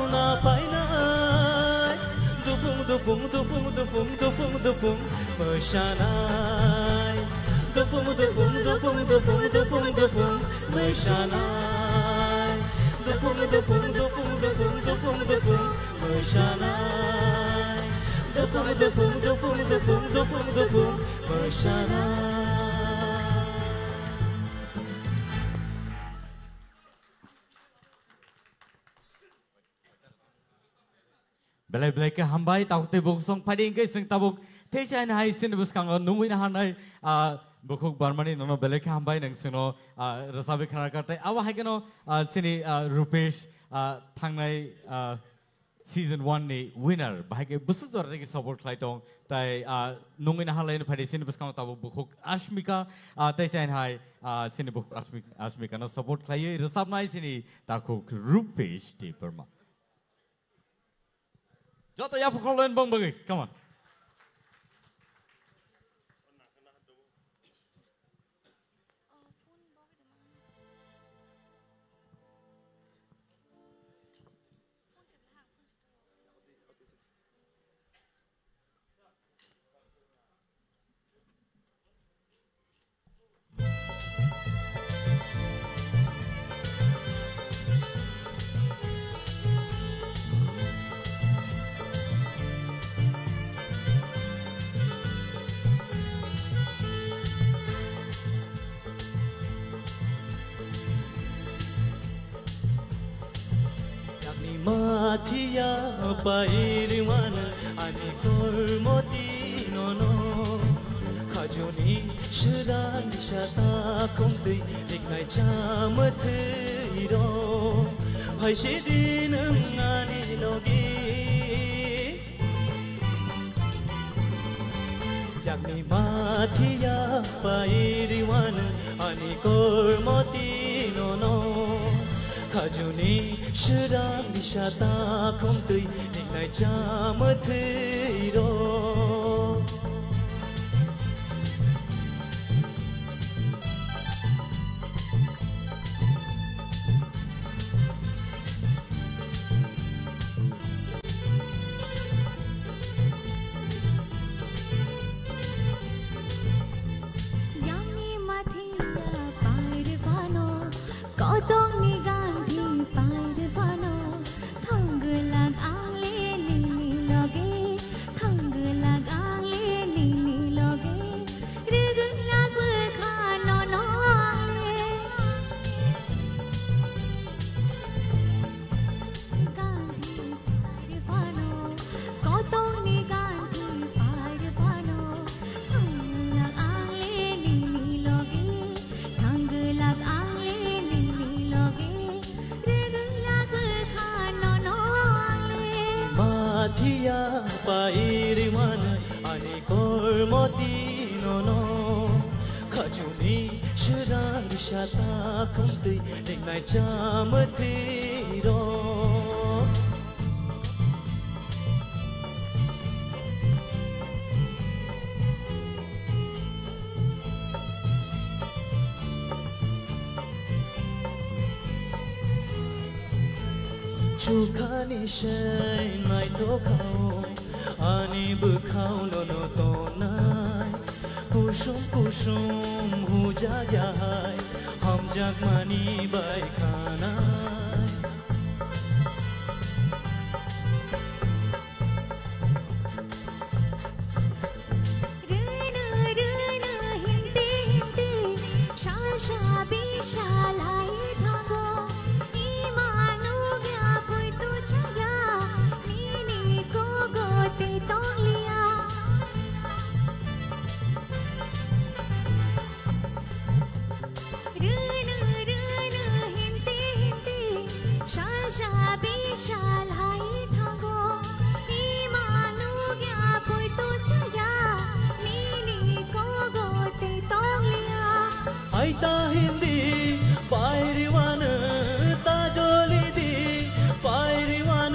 na painai. Dupung, dupung, dupung, dupung, dupung, dupung, mwsanai. Dupung, dupung, dupung, dupung, dupung, dupung, mwsanai. Dupung, dupung, dupung, dupung, dupung, dupung, mwsanai. Dupung, dupung, dupung, dupung, dupung, dupung, mwsanai. Belai belai khe hambai, tabuk tei bukhuk song phaidi hwnkhe chwng tabuk tei chaini hai chini bwskango nungwi naharnai, ah, bukhuk Barmani nono belai khe hambai, nwng chwngno, ah, rwchabwi khna rwkha tei abo hai kheno, ah, chini, ah, Rupesh, ah, thangnai, ah, season one ni winner, bahai khe bwswk jora rigi support khlai tong, tai, ah, nungwi naharlaino phaidi chini bwskango tabuk bukhuk Ashmika, ah, tei chaini hai, ah, chini bukhuk Ashmik-, Ashmika no support khlaiwi rwchabnai chini takhuk Rupesh Debbarma. Joto yapha khorloin bong bagwi, come on. Yakni mathiya pairiwan ani kormoti nono. Khajuni srang sata khumtwi niknai chamwthwi ro. Phaisi di nwng ani logi. Yakni mathiya pairiwan ani kormoti nono. Khajuni srang sata khumtwi niknai chamwthwi ro. Yangni mathiya pair phano, kotongni ganthi pair phano, thangwlak ang le nini loge, thangwlak ang le nini loge, rwgwlak bwkha nono ang le. Ganthi pair phano, kotongni ganthi pair phano, thangwlak ang le nini loge, thangwlak ang le nini loge, rwgwlak bwkha nono ang le. Mathiya pairiwan ani kormoti nono, khajuni srang sata khumtwi niknai chamwthwi ro. Chukhani sei naithokhao, ani bwkhao nono tongnai. Kusum kusum huja yahai, hamjakmani bai khanai. Rwno, rwno, himti, himti, sal sa, bi sal hai thango. Ima nugya poito chaya, nini kogo te tonglia. Rwno, rwno, himti, himti, sal sa, bi sal hai thango. Ima nugya poito chaya, nini kogo te tonglia. Aita hindi, pairiwan, tajoli di, pairiwan,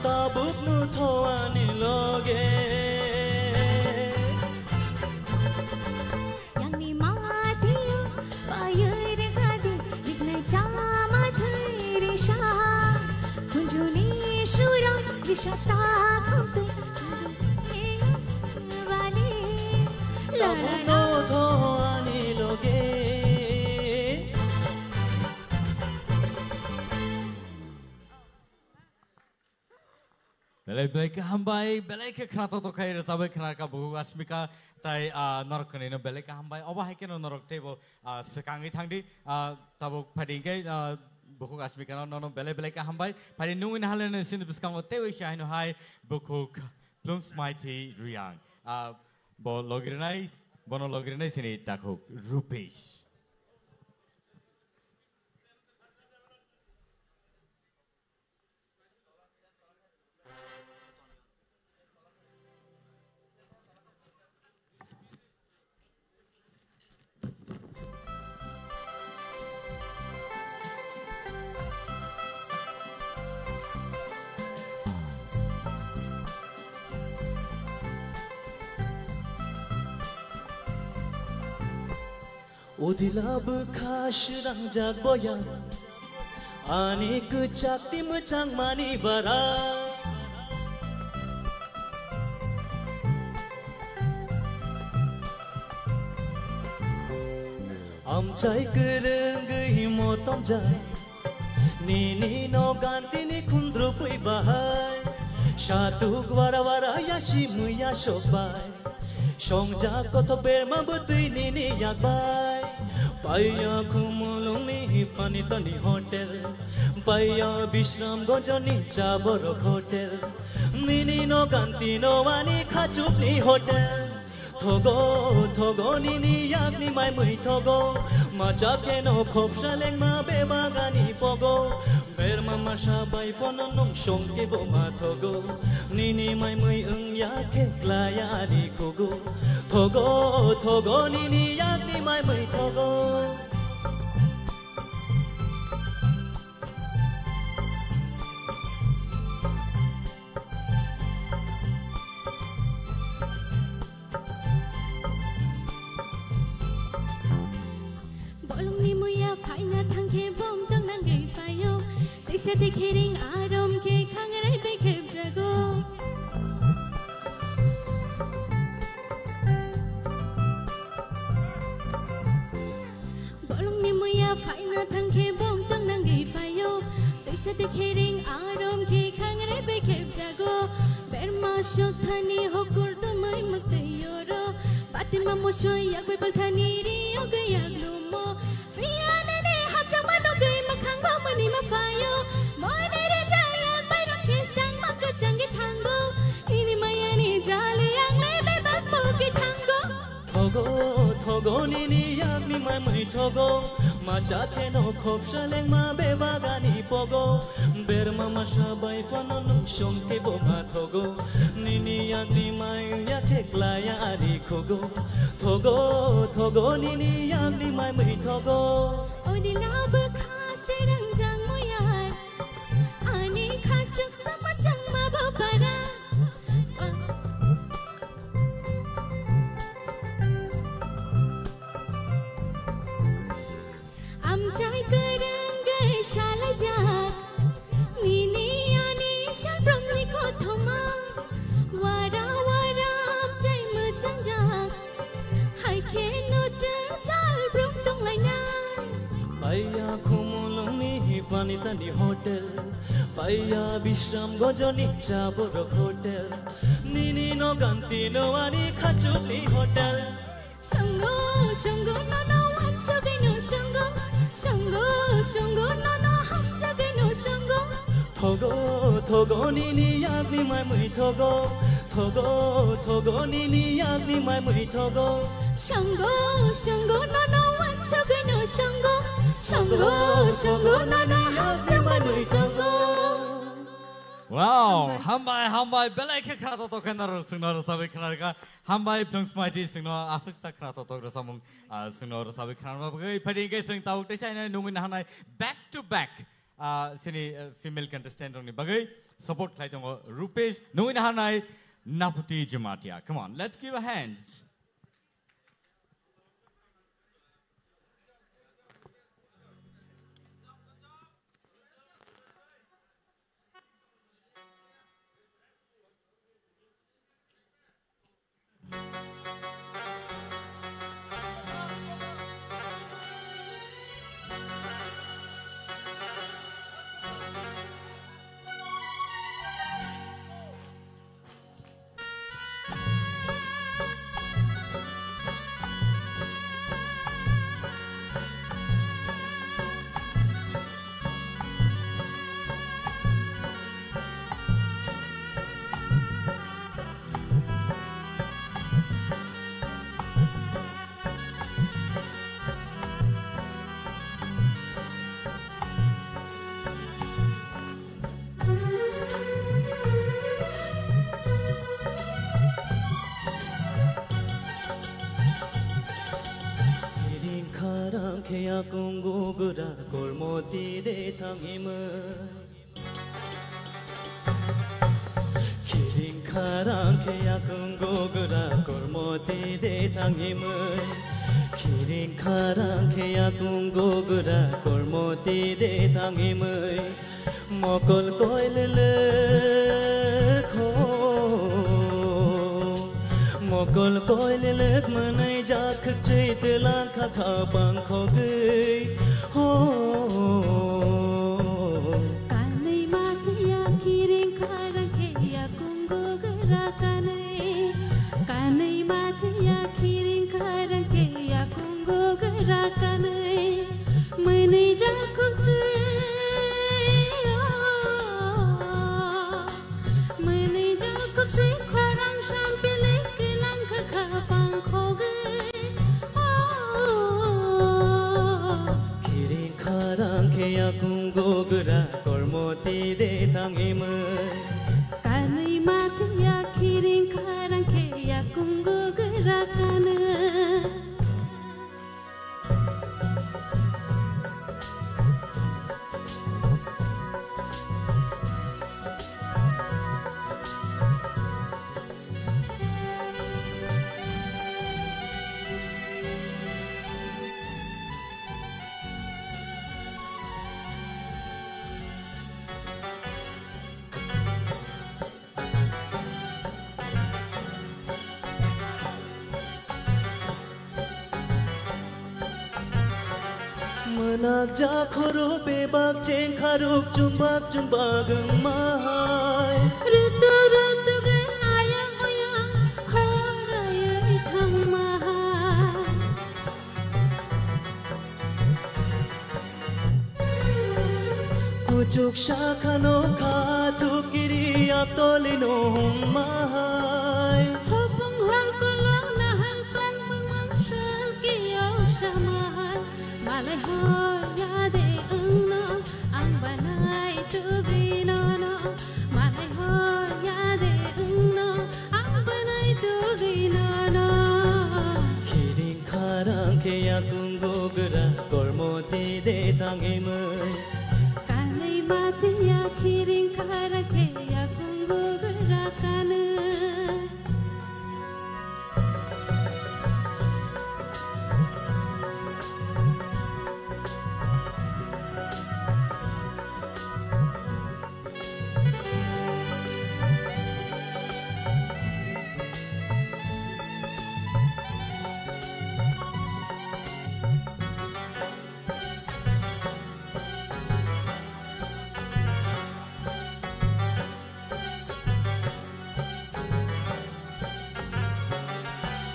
tabuk nu thoani loge. Chata khum twi bali la la la. Tamo tho ani loge. Belai belai khe hambai, belai khe khna to to khai rwchabwi khna ka bukhuk Asmika tai, ah, norok khnaino belai khe hambai. Obo hai kheno norok teibo, ah, swkangwi thangdi, ah, tabuk phaidi hwnkhe, ah, bukhuk Asmika no nono belai belai khe hambai. Phaidi nungwi nahaleno sini bwskango teiwi se haino hai bukhuk Plungsmaiti Riang. Ah, bo logirnai, bono logirnai sini takhuk Rupesh. Udila bwkha srangjak boya, ani kwchak ti mwchangmani bara. Amchai kwrwngwi motomjak, nini no gantini khundrupwi bahai. Satuk wara wara yasi mwiya sokbai. Songjak kothok berma bwtwi nini yakbai. Paiya Khumulungni Panitani hotel. Paiya Bishramganjni Chaborok hotel. Nini no gantino ani khachukni hotel. Thogo, thogo nini yakni mai mui thogo. Machak keno khopsa lengma bebagani pogo. Berma masa bai phono nung songke bo ma thogo. Nini mai mui wng ya khe klaya ari khugo. Thogo, thogo nini yakni mai mui thogo. Bolongni muya phaina thangkhe bom tong nangwi phaio. Teisa tekhe ring arom khe khangrai bai khepjago. Bolongni muya phaina thangkhe bom tong nangwi phaio. Teisa tekhe ring arom khe khangrai bai khepjago. Berma sokthani hokur tumui mwtwi oro. Batima mosoi yak bai palthani rio gaya glumo. Phiya nini hachang manugwi mwkhang bo mani ma phaio. Mone re jaya bai rok khe sang ma kwchang khe thango. Nini maya ni jali ang le bebak bo khe thango. Thogo, thogo nini yakni mai mui thogo. Machak keno khopsa lengma bebagani pogo. Berma masa bai phono nung songke bo ma thogo. Nini yakni mai yakhe klaya ari khugo. Thogo, thogo nini yakni mai mui thogo. Oni labo khasi rangjang muyar. Ani khachuk sama changma bo para. Amchai kwrwngwi salaijak, nini ani salbrumni kothoma. Wara wara amchai mwchangjak, hai kheno chwng salbrum tonglainai. Paiya Khumulungni Panitani hotel, paiya Bishramganjni Chaborok hotel, nini no gantino ani khachukni hotel. Songo, songo, nono wansugwi no songo. Songo, songo, nono hamjagwi no songo. Thogo, thogo, nini yakni mai mui thogo. Thogo, thogo, nini yakni mai mui thogo. Songo, songo, nono wansugwi no songo. Songo, songo, nono hamjagwi no songo. Wow, hambai, hambai, belai khe khna to to khe naro sungno rwchabwi khna rwkha. Hambai, Plungsmaiti sungno aswk sa khna to to rwchamung, ah, sungno rwchabwi khna rwma bagwi. Phaidi hwnkhe sung tabuk teisa hwnwi nungwi nahanai back to back, ah, sini, ah, female contestant rokni bagwi support khlai tongo Rupesh, nungwi nahanai Naputi Jamatia. Come on, let's give a hand. Rang khe yakung gugra kormo tide thangimwi. Khiring kharang khe yakung gugra kormo tide thangimwi. Khiring kharang khe yakung gugra kormo tide thangimwi. Mokol koilelek ho, mokol koilelek mwnwi jakhuk chwi twlang kha khapang khogwi ho. Kanwi mathiya khiring kharang khe yakung gugra kanwi. Kanwi mathiya khiring kharang khe yakung gugra kanwi. Mwnwi jakhuk se, oh, mwnwi jakhuk se khorang sampili kwnang kha khapang khogwi, oh. Khiring kharang khe yakung gugra kormo tide thangimwi. Kanwi mathiya khiring kharang khe yakung gugra kanwi. Mwnak jakhoro bebak chengkharuk chumbak chumbak wngmahai. Rutu rutu ge ayang oyang horayoi thangmahai. Kuchuk sakhano khathuk kiri atoli no hwnmahai. Hopung hor kolong nahar tongmung mang sal kiyok samahai. Malai hor yade wngno ang banai tugwi nono. Malai hor yade wngno ang banai tugwi nono. Khiring kharang khe yakung gugra kormo tide thangimwi. Kanwi mathiya khiring kharang khe yakung gugra kanwi.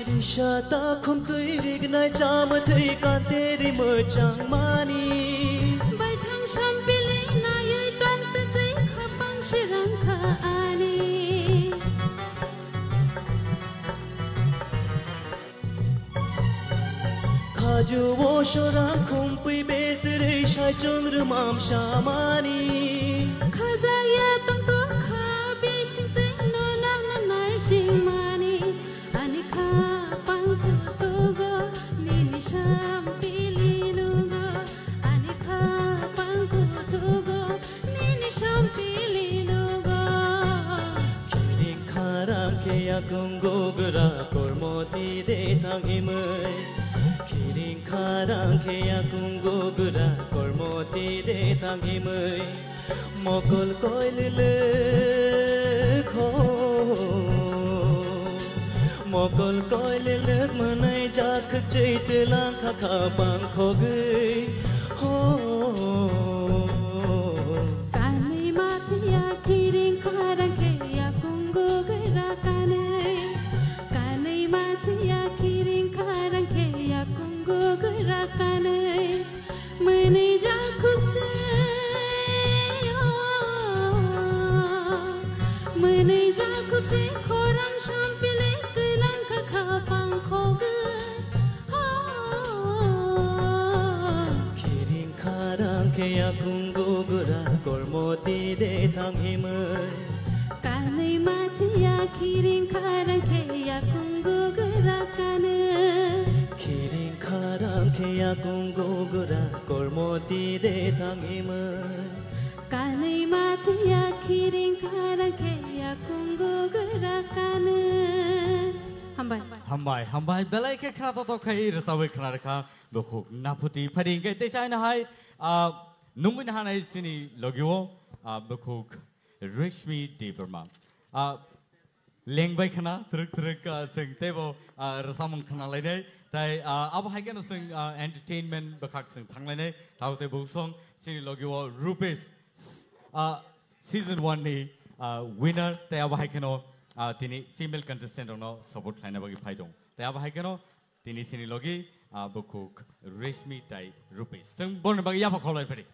Risa ta khumtwi rignai chamwthwi kanteri mwchangmani. Baithang sampili naiwi tongtwtwi khapang sirang kha ani. Khaju o sorang khumpui betwrwi saichung rwmam samani. Khajak ya tongtho kha bising twi no nang nang nai singmani. Ani kha pang kutugo nini sampili nugo. Ani kha pang kutugo nini sampili nugo. Khiring kharang khe yakung gugra kormo tide thangimwi. Khiring kharang khe yakung gugra kormo tide thangimwi. Mokol koilelek ho. Mokol koilelek mwnai jakhuk chwi twlang kha khapang khogwi ho. Kanwi mathiya khiring kharang khe yakung gugra kanwi. Kanwi mathiya khiring kharang khe yakung gugra kanwi. Mwnwi jakhuk se, oh, mwnwi jakhuk se khorang sampili kwnang kha khapang khogwi, oh. Khiring kharang khe yakung gugra kormo tide thangimwi. Kanwi mathiya khiring kharang khe yakung gugra kanwi. Kiring kharang khe yakung gugura kormo tide thangimai. Kanwi matiya kiring kharang khe yakung gugura kanwi. Hambai. Hambai, hambai, belai khe khna totok khai rwchabwi khna rwkha, bukhuk naphuti phari hwnkhe teisa haino hai, ah, nungwi nahanai chini logio, ah, bukhuk Reshmi Debbarma. Ah, lengbai khna, twrwk twrwk, ah, chwng teibo, ah, rwchapmung khna lainai. Tai, ah, abo hai kheno chwng, ah, entertainment bwkhak chwng thanglainai. Tabo tei buksong chini logio Rupesh, ah, season one ni, ah, winner. Tai abo hai kheno, ah, tini female contestant rokno support khlaina bagwi phai tong. Tai abo hai kheno tini chini logi, ah, bukhuk Reshmi tai Rupesh. Chwng borokni bagwi yapha kholai phari.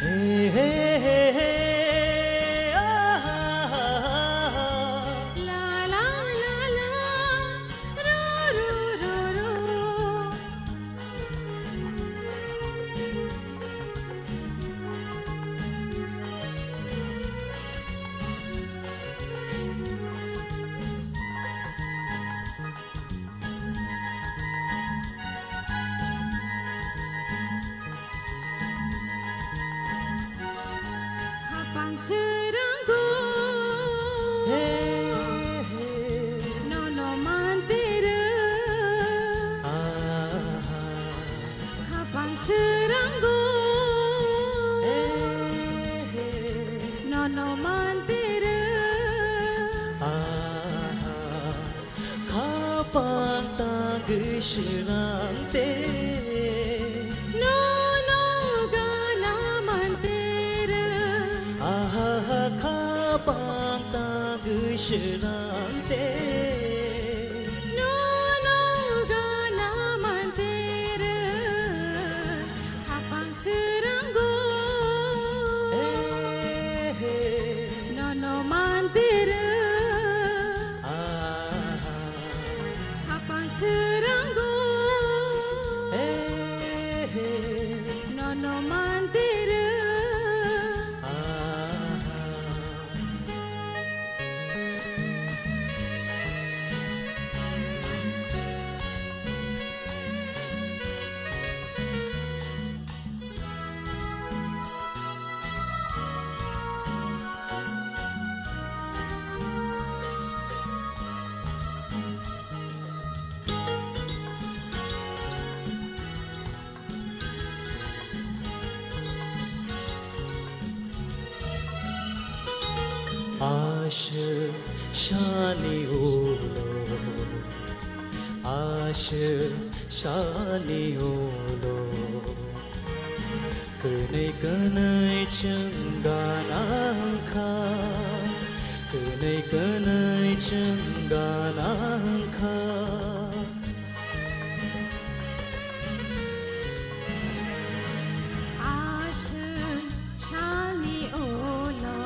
Hey, hey, hey, hey, ah, ah, ah, ah. La, la, la, la, ru, ru, ru, ru. Khapang srwnggo. He, he. Nono mantere. Aha. Khapang srwnggo. He, he. Nono mantere. Aha. Khapang tangwi srwngte. Nono gana mantere. Aha, khapang tangwi srwngte. Nono gana mantere. Khapang srwnggo. Eh, eh. Nono mantere. Aha. Khapang srwnggo. Eh, eh. Nono mantere. Aha. Aswk sani ulo, aswk sani ulo, kwnwi kwnwi chwng gana wngkha, kwnwi kwnwi chwng gana wngkha. Aswk salni ulo,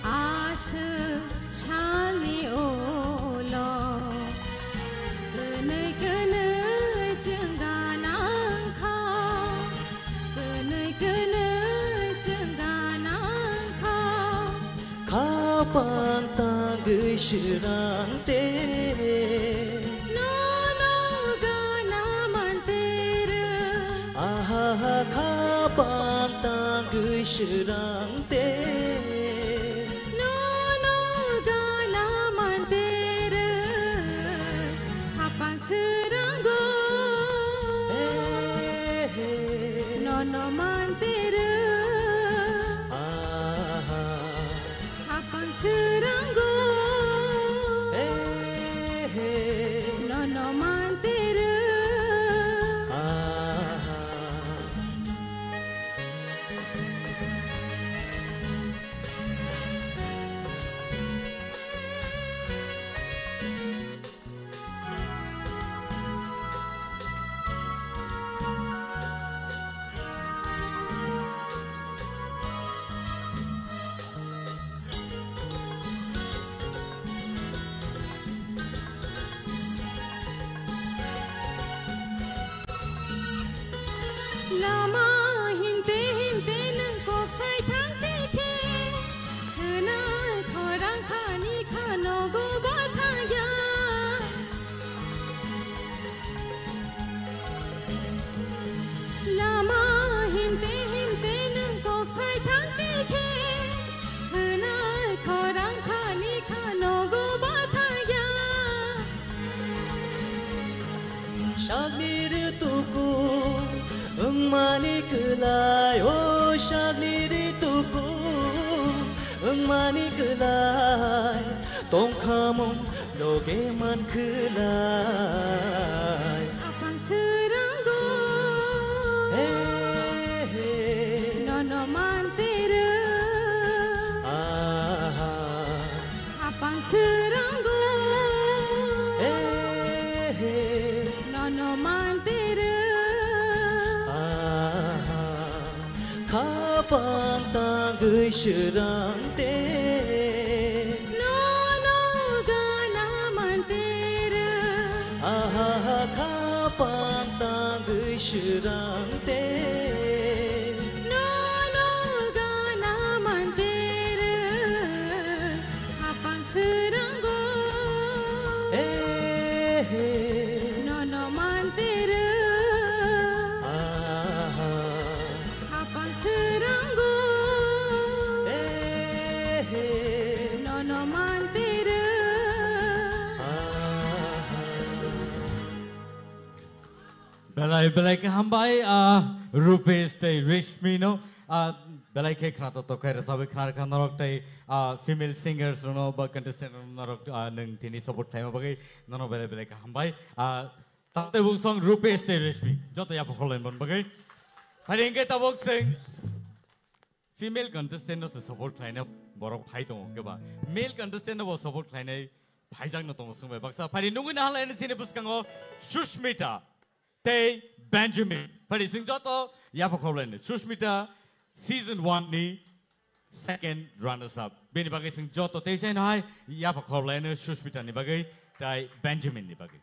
aswk salni ulo, kwnwi kwnwi chwng gana wngkha, kwnwi kwnwi chwng gana wngkha. Khapang tangwi srwngte. Nono gana mantere. Aha, khapang tangwi srwngte. Nono gana mantere. Khapang srwnggo. He, he. Nono mantere. Aha. Khapang srwnggo. He, he. Nono mantere. Aha. Lama himte himte nwng kok sai thang tei khe, khwnai khorang khani kha nogo bathang ya. Lama himte himte nwng kok sai thang tei khe, khwnai khorang khani kha nogo bathang ya. Sakni rituku wngmani kwlai, o sakni rituku wngmani kwlai, tongkhamung loge mankhwlai. Aphang swrango, he, he, nono mantere. Aha. Aphang swrango, he, he, nono mantere. Aha. Khapang tangwi swrang te. Nono gana mantere. Ahaha, khapang tangwi swrang te. Nono gana mantere. Khapang swrango. Eh, eh. Nono mantere. Aha. Khapang swrango. Eh, eh. Nono mantere. Aha. Belai, belai khe hambai, ah, Rupesh tei Rishmi no, ah, belai khe khna to tokhai rwchabwi khna rwkha norok tei, ah, female singers rwno ba contestant rwno norok, ah, nwng tini support khlaima bagwi nono belai, belai khe hambai. Ah, tamtei bung song Rupesh tei Rishmi joto yapha khorlaini bon bagwi. Hari hwnkhe tabuk chwng female contestant no se support khlaina borok phai tongo keba. Male contestant no bo support khlainai phaijak no tongo swngbai baksa. Phari nungwi nahalai chini bwskango Sushmita tei Benjamin. Phari chwng joto yapha khorlaini. Sushmita season one ni second runners up. Bini bagwi chwng joto tei sai nahai yapha khorlaini Sushmita ni bagwi tei Benjamin ni bagwi.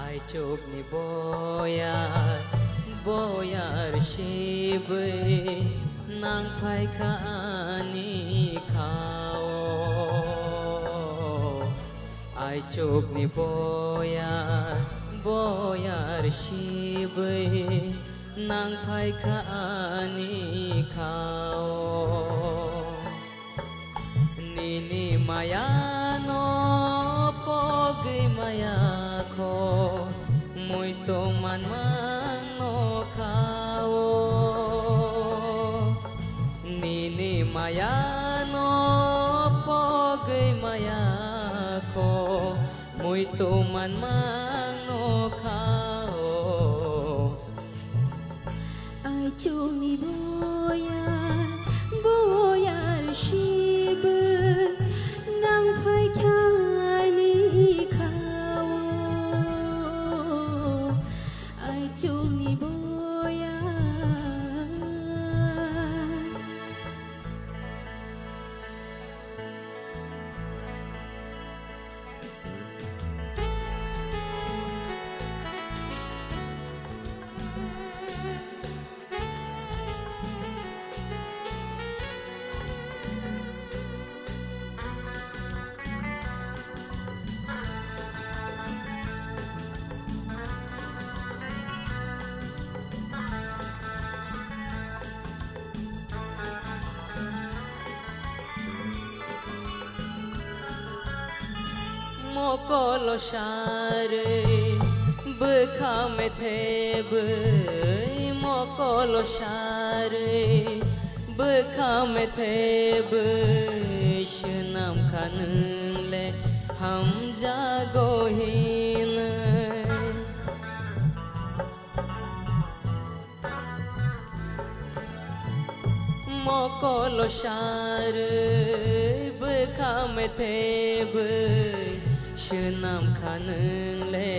Aichukni boyar, boyar sibwi nang phaikha ani khao. Aichukni boyar, boyar sibwi nang phaikha ani khao. Nini mayano pogwi maya kho, muitu manmano khao. Nini mayano pogwi maya kho, muitu manmano khao. Aichukni boyar, boyar sibwi nang phaikha ani khao. Aichukni boyar. Mokolo sarwi bwkha methebwi, mokolo sarwi bwkha methebwi, swnam kha nwng le hamjago hinwi. Mokolo sarwi bwkha methebwi, swnam kha nwng le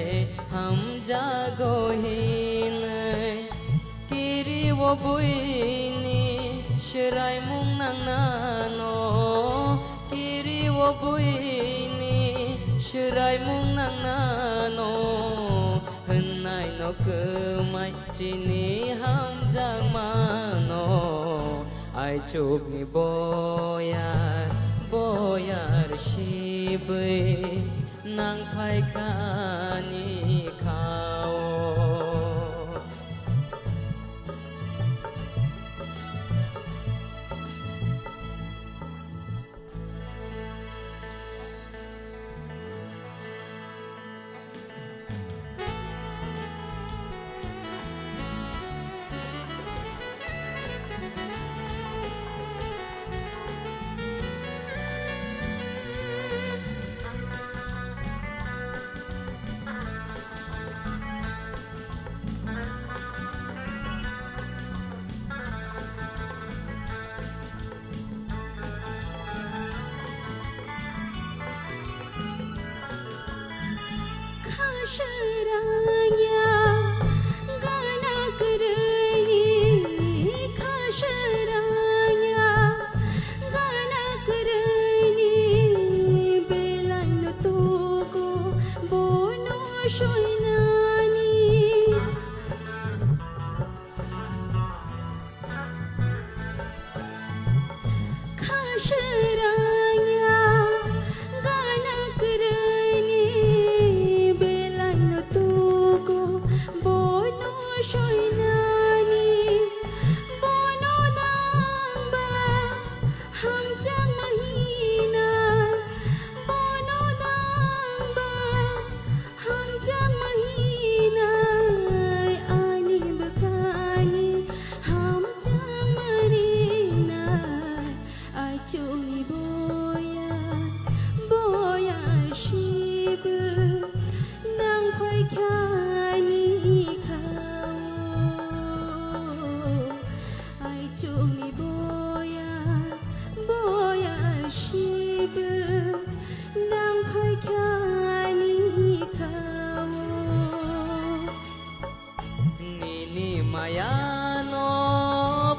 hamjago hinwi. Kiri o buini swraimung nangnano, kiri o buini swraimung nangnano, hwnnai no kwmai chini hamjakmano. Aichukni boyar, boyar sibwi nang phaikha ani khao. Khasarangya gana kwrwini, khasarangya gana kwrwini, belaino tugo bono soinani. Khasarangya gana kwrwini, belaino tugo bono soinani. Bono nangba hamjakma hinai, bono nangba hamjakma hinai, ani bwkhani hamjakma rinai. Aichukni boya, boya sibwi nang phaikha ani khao. Aichukni boya, boya sibwi nang phaikha ani khao. Nini maya no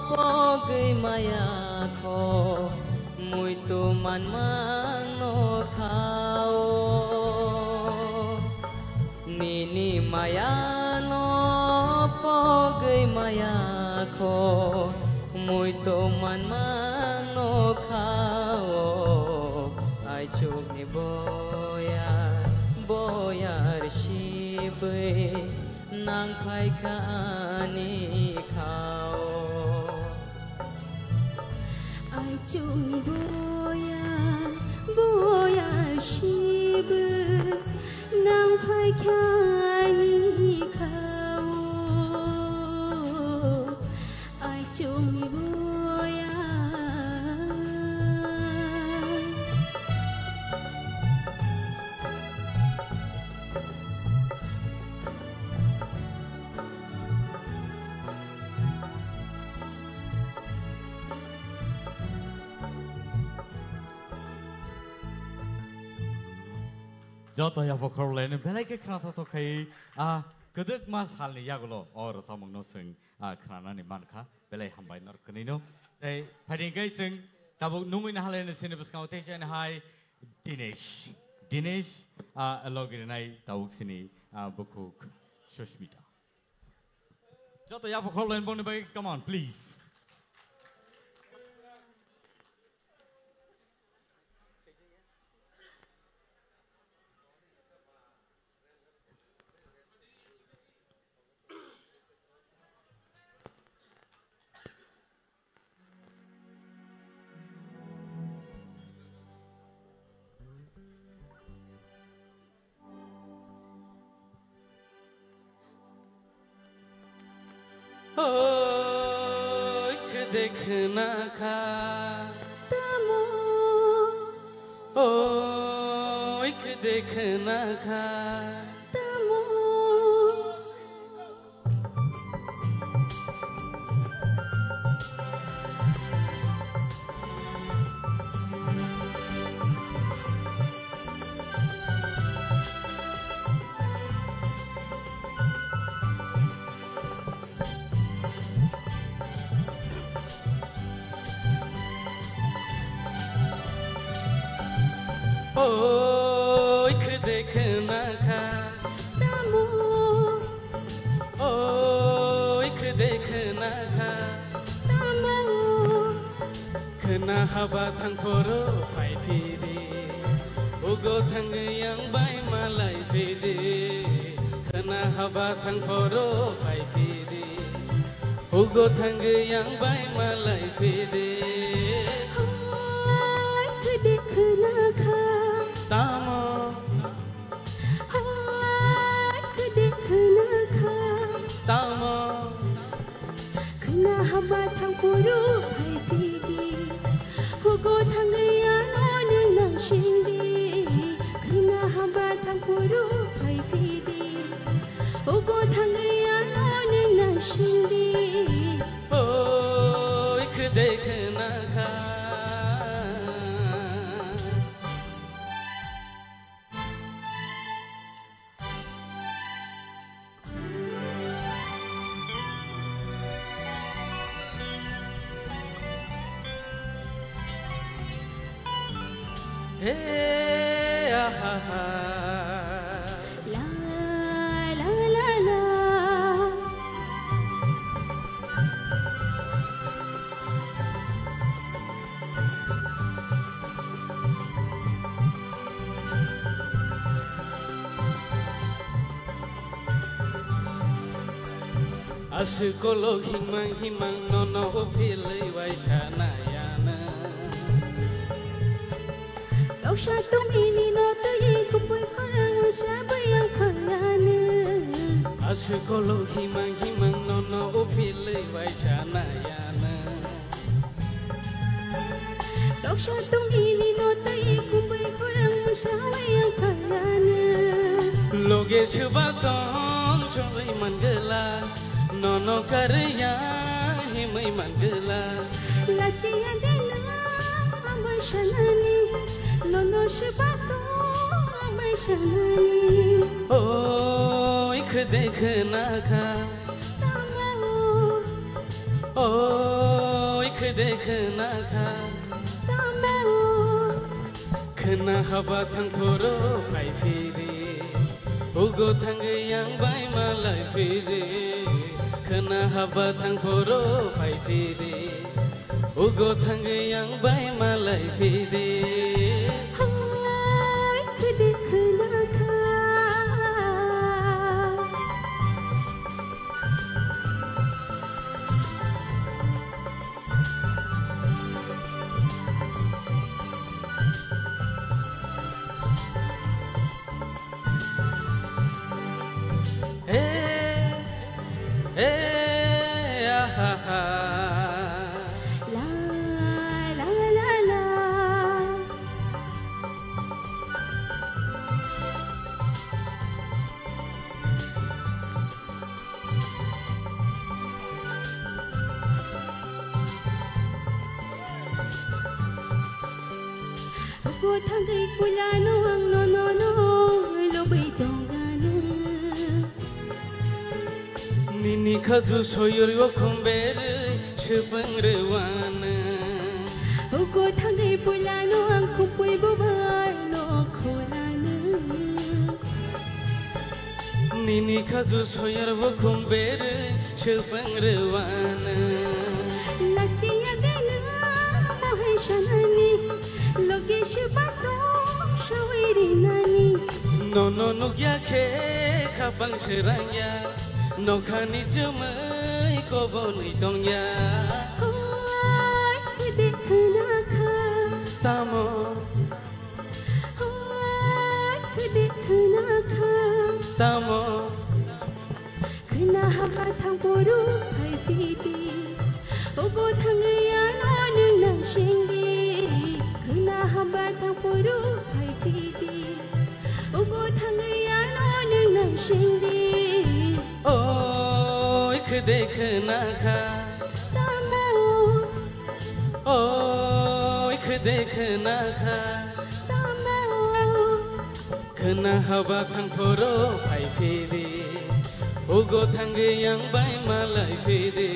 pogwi maya kho, muitu manmang no khao. Nini maya no pogwi maya kho, muitu manmang no khao. Aichukni boya, boyar sibwi nang phaikha ani khao. Aichukni boya, boya sibwi nang phaikha ani khao. Aichukni boya. Joto yapha khoroknwi belai khe khwnathok khai, a kwdwkma salni yagulo o rwchapmungno chwng, a, khwnanani mankha, belai hambai norok kwnwino. Tei phaidi hwnkhe chwng tabuk nungwi nahalai sini bwskango tei chini hai Dinesh, Dinesh, a, logi rinai tabuk sini, a, bukhuk Sushmita. Joto yapha khoroknwi bongni bagwi, come on, please. Oi, khede khna kha. Tamo. Oi, khede khna kha. Tamo. Oi, khede khna kha. Tamo. Oi, khede khna kha. Tamo. Khna haba thang phoro phai phidi. Ugo thangwi yang bai malai phidi. Khna haba thang phoro phai phidi. Ugo thangwi yang bai malai phidi. Hai, khede khna kha. Tamo. Hai, khede khna kha. Tamo. Khna haba thang phoro phai phidi. Hugo thangwi ano nwng nang singdi. Khna haba thang phoro phai phidi. Hugo thangwi ano nwng nang singdi. Oi, khede khna kha. He, ah, ha, ha. La, la, la, la. Aswk kolok himang himang nono uphilwi waisa nayana. Loksa tongmili no twi kubui khorang sabai ang khangnani. Aswk kolok himang himang nono uphilwi waisa nayana. Loksa tongmili no twi kubui khorang sabai ang khangnani. Loge swba tong chongwi mangwla. Nono karya himwi mangwla. Lachiya dena amai sanani. Nono swba tong amai sanani. Oi khede khna kha. Tamo. Oi khede khna kha. Tamo. Khna haba thang phoro phai phidi. Ugo thangwi yang bai malai phidi. Khna haba thang phoro phai phidi. Ugo thangwi yang bai malai phidi. Hai khede khna kha. Eh, eh, ah, ah, ah. La, la, la, la. Ugo thangwi puila no ang no, no, no, lobwi tongano. Nini khaju soyori o khumber swpang rwano. Ugo thangwi puila no ang khupui bubar no khorano. Nini khaju soyar bo khum berwi swpang rwano. Lachiya dena mohai sanani, loge swbato sawi rinani. Nono nukya khe khapang srangya, nokhani chumui kobonwi tongya. Hoi khede khna kha. Tamo. Hoi khede khna kha. Tamo. Khna haba thang phoro phai Titi, ogo thangwi ano nwng naisingdi, khwna haba thangphuru phai titi. Ogo thangwi ano nwng naisingdi. Oi khwde khwna kha. Tamo. Oi khwde khwna kha. Tamo. Khwna haba thangphoro phai phidi, ugo thangwi ang bai malai phidi.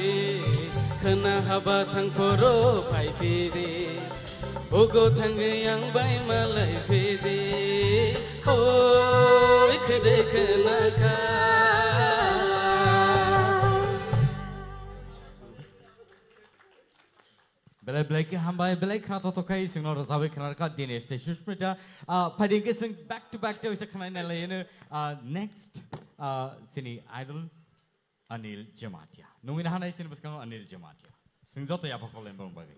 Khwna haba thangphoro phai phidi, ugo thangwi ang bai malai phidi. Oi khwde khwna kha. Belai belai khe hambai, belai khna totok khai, chwngno rwchapwi khna rwkha Dinesh tei Sushmita. Ah, phaidi khe chwng back to back tei waisa khna nai lai ino, ah, next, ah, chini idol Anil Jamatia. Nungwi nahanai chini bwskango Anil Jamatia. Chwng joto yapha kholai bong bagwi.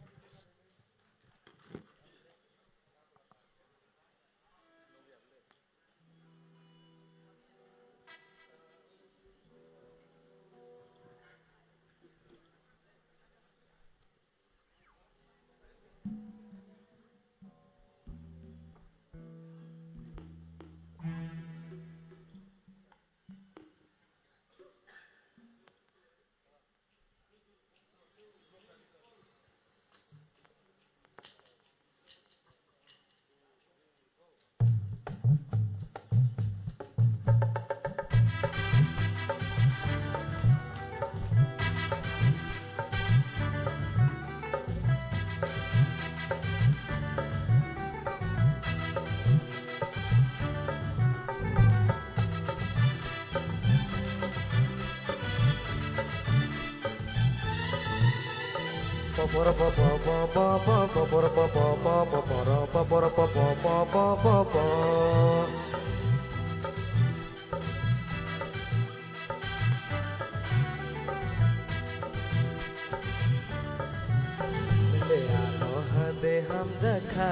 Nini ano hade hamjakha.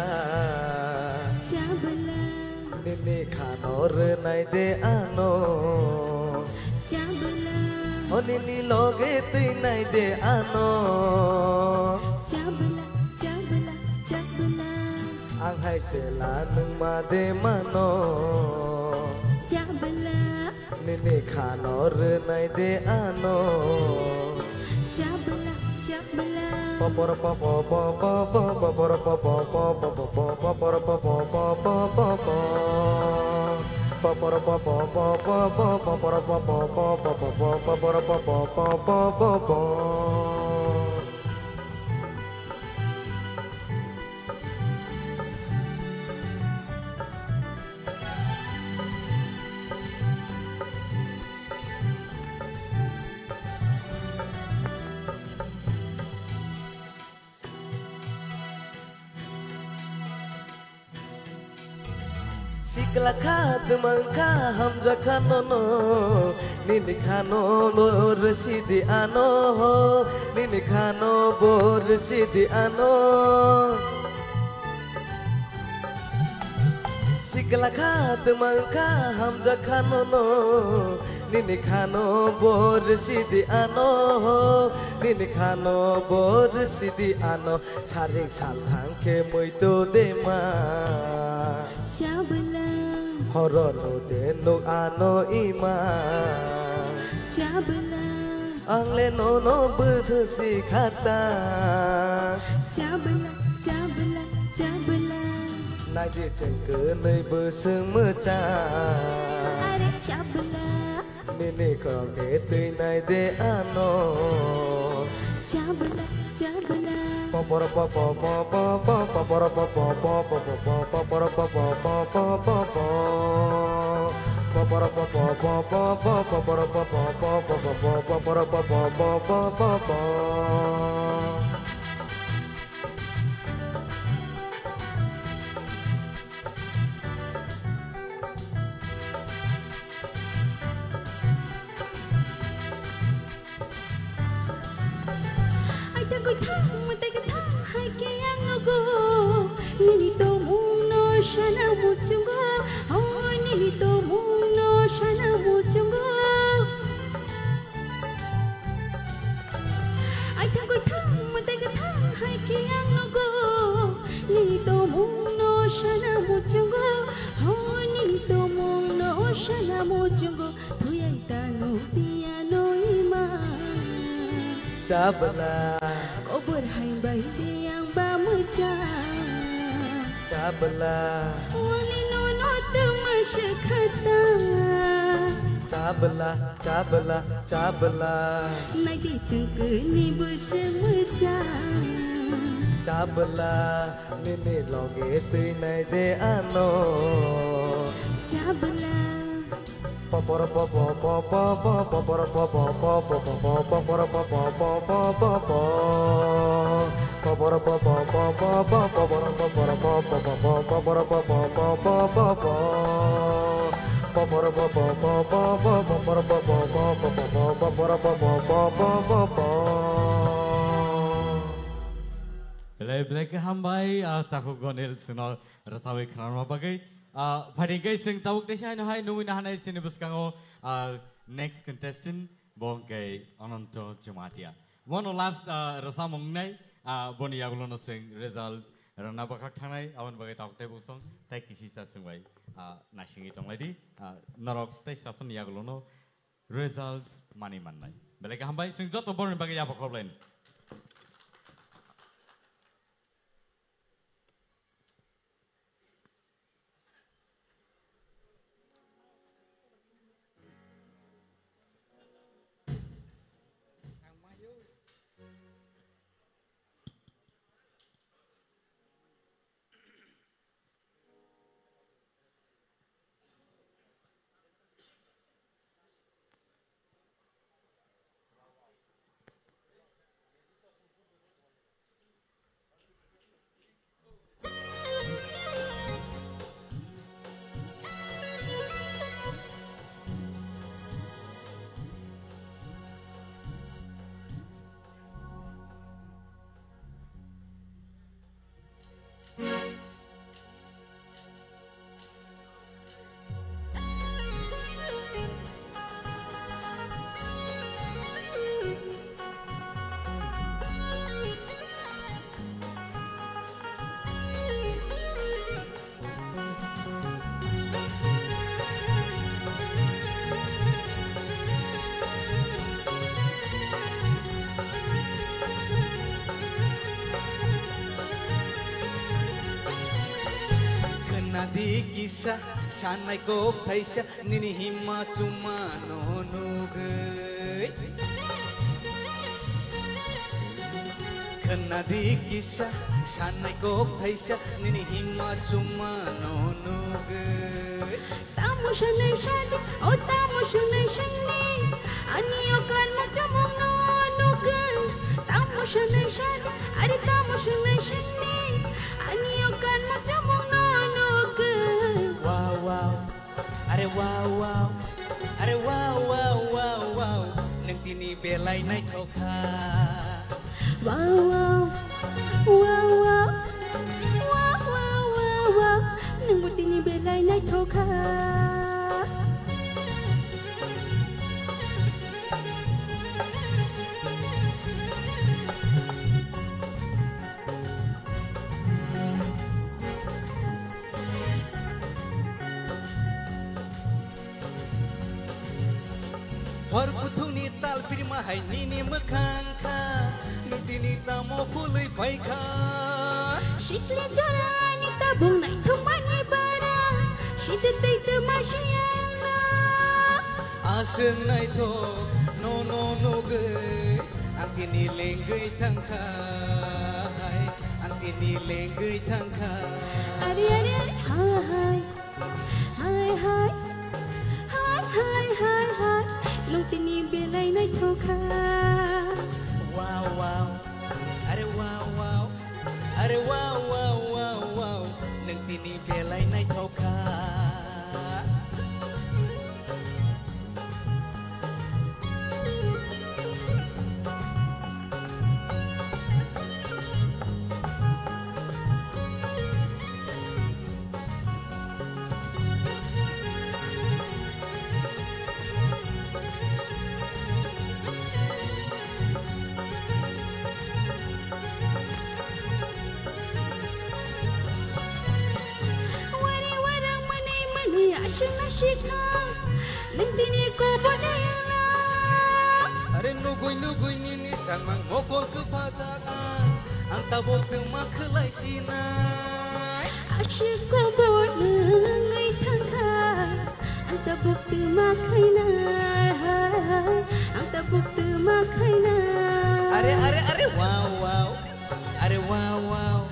Chabla. Nini khano rwnai de ano. Chabla. O nini loge twinai de ano. Chabla, chabla, chabla. Ang hai sela nwng ma de mano. Chabla. Nini khano rwnai de ano. Chabla, chabla. Papar papa papa papa papar papa papa papa papar papa papa papa. Papar papa papa papa papar papa papa papa papar papa papa papa. Sikla kha twmang kha hamjakha nono, nini khano bo rwsidi ano ho, nini khano bo rwsidi ano. Sikla kha twmang kha hamjakha nono, nini khano bo rwsidi ano ho, nini khano bo rwsidi ano. Saring salthang khe muito de ma. Chabla. Horo no de nuk ano ima. Chabla. Ang le nono bwswk si khata. Chabla, chabla, chabla. Naidi chwng kwnwi bwswk mwcha. Are chabla. Nini khorok khe twi nai de ano. Chabla, chabla. Papar papa papa papa papar papa papa papar papa papa papa. Papar papa papa papa papar papa papa papa papar papa papa papa. Aita kwthang, mwtai kwthang hai khe ang nugo. Nini tongmung no sana muchungo, oh, nini tongmung no sana muchungo. Sana muchungo, honi tomong no sana muchungo, thuyai tanu tiya no ima. Chabla. Kobor hai bai biyang ba mucha. Chabla. Wali no no tuma shakata. Chabla, chabla, chabla. Nai di sengkuni bushe mucha. Chabla. Nini loge twi nai de ano. Chabla. Popor popo popo po popor popo popo popo popor popo popo popo. Popor popo popo po popor popor popo popo popor popo popo popo. Popor popo popo po popor popo popo popo popor popo popo popo. Belai belai khe hambai, ah, takhuk Gonil chwngno rwchabwi khwnarwna bagwi. Ah, phaidi hwnkhe chwng tabuk teisa haino hai nungwi nahanai chini bwskango, ah, next contestant, bo hwnkhe Ananto Jamatia. Bono last, ah, rwchapmung wngnai, ah, boni yagulono chwng result rwna bwkhak thangnai, aboni bagwi tabuk tei bwsong tei kisisa chwng bai, ah, naisingwi tonglaidi. Ah, norok tei saphani yagulono results mani mannai. Belai khe hambai, chwng joto borokni bagwi yapha khorlaino. Khwnadi kisa sanai kok thaisa nini himma chuma no nugwi. Khwnadi kisa sanai kok thaisa nini himma chuma no nugwi. Tamo sanai sadi, o tamo sanai sani, ani o kan ma chuma no nugwi. Tamo sanai sadi, are tamo sanai sani, ani o kan ma chuma no nugwi. Wow, wow. Are wow wow, are wow wow wow wow, nwng tini belai naithok kha. Wow wow, wow wow, wow wow wow wow, nwngbo tini belai naithok kha. Hor kuthungni tal birma hai nini mwkhang kha, nini tamo phulwi phai kha. Sikli jorani tabuk naithokmani bara, sidik tei tama siyangno. Aswk naithok nono nugwi, ang tini lengwi thangkha hai, ang tini lengwi thangkha. Are, are, are, hai, hai. Hai, hai. Hai, hai, hai, hai. Nwng tini belai naithok kha. Wow, wow. Are wow, wow. Are wow, wow, wow, wow. Nwng tini belai naithok kha. Sikha, nwng tini kobor de wngna. Are nugui nugui nini sakmang mokol kwpajak ang, ang tabuk twma khwlai sinai. Aswk kobor wngwi thangkha, ang tabuk twma khainai, ang tabuk twma khainai. Are, are, are, wow, wow. Are wow, wow.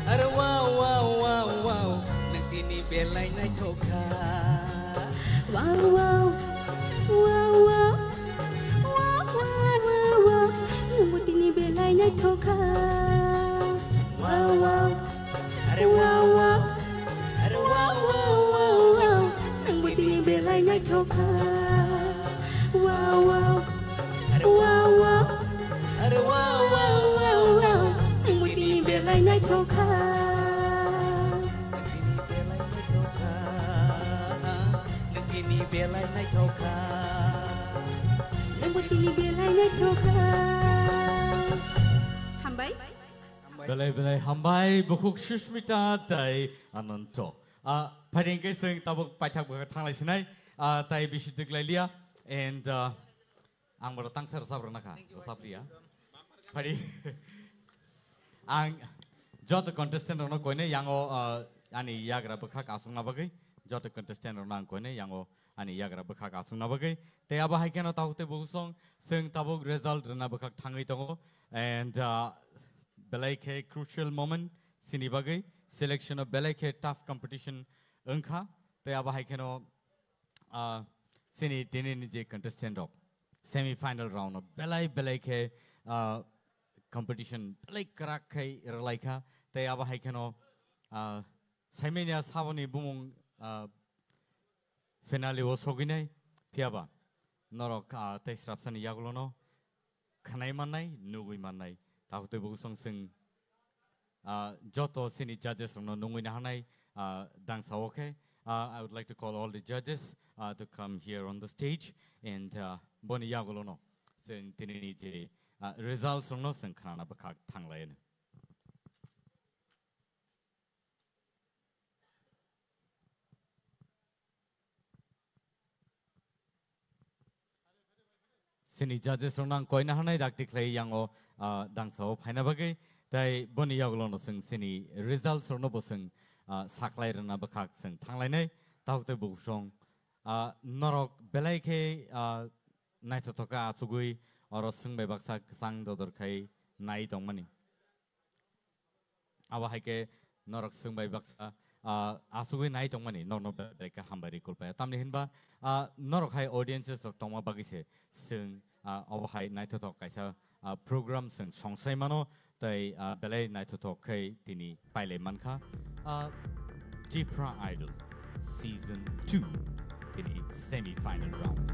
Are wow, wow, wow, wow. Nwng tini belai naithok kha. Wow, wow. Wow, wow. Wow, wow, wow, wow. Nwng bo tini belai naithok kha. Wow, wow. Are wow, wow. Are wow, wow, wow, wow. Nwng bo tini belai naithok kha. Wow, wow. Are wow, wow. Are wow, wow, wow, wow. Nwng bo tini belai naithok kha. Nwng tini belai naithok kha. Nwng bo tini belai naithok kha. Hambai. Belai belai hambai, bukhuk Sushmita tai Ananto. Ah, phaidi hwnkhe chwng tabuk paithak bwkha thanglai sinai, ah, tai bisi twklai liya. And, ah, ang bono tangsa rwchap rwna kha, rwchap liya. Phaidi ang joto contestant rokno koinai yango, ah, ani yagra bwkhak aswkna bagwi, joto contestant rokno ang koinai yango ani yagra bwkhak aswkna bagwi. Tei abo hai kheno tabuk tei bukhuk song chwng tabuk result rwna bwkhak thangwi tongo. And, ah, belai khe crucial moment chini bagwi, selection o belai khe tough competition wngkha. Tei abo hai kheno, ah, chini tini ni je contestant rok semi final round o belai belai khe, ah, competition belai kwrak khai rwlai kha. Tei abo hai kheno, ah, saimanya saboni bumung, ah, finale o sogwinai, phiyaba norok, ah, tei srapsani yagulono khwnai mannai, nugwi mannai. Tabuk tei bukhuk song chwng, ah, joto chini judges rokno nungwi naharnai, ah, dangsa o khe. Ah, I would like to call all the judges, ah, to come here on the stage and, ah, boni yagulono chwng tinini je, ah, results rokno chwng khnana bwkhak thanglai. Chini judges rokno ang koina hanai dakti khlai yango, ah, dangsa o phaina bagwi. Tai boni yagulono chwng chini results rokno bo chwng, ah, saklai rwna bwkhak chwng thanglainai. Tabuk tei bukhuk song, ah, norok belai khe, ah, naithothok khe achugwi oro swngbai baksa kwchang dodor khai nai tongmani. Abo hai khe norok swngbai baksa, ah, achugwi nai tongmani norokno belai khe hambai rwi kulpaya. Tamni hinba, ah, norok hai audiences rok tongma bagwi se chwng, ah, obo hai naithothok kaisa, ah, program chwng songsai mano tei, ah, belai naithothok khe tini pailai mankha, ah, Tipra Idol Season two. Tini semi final round.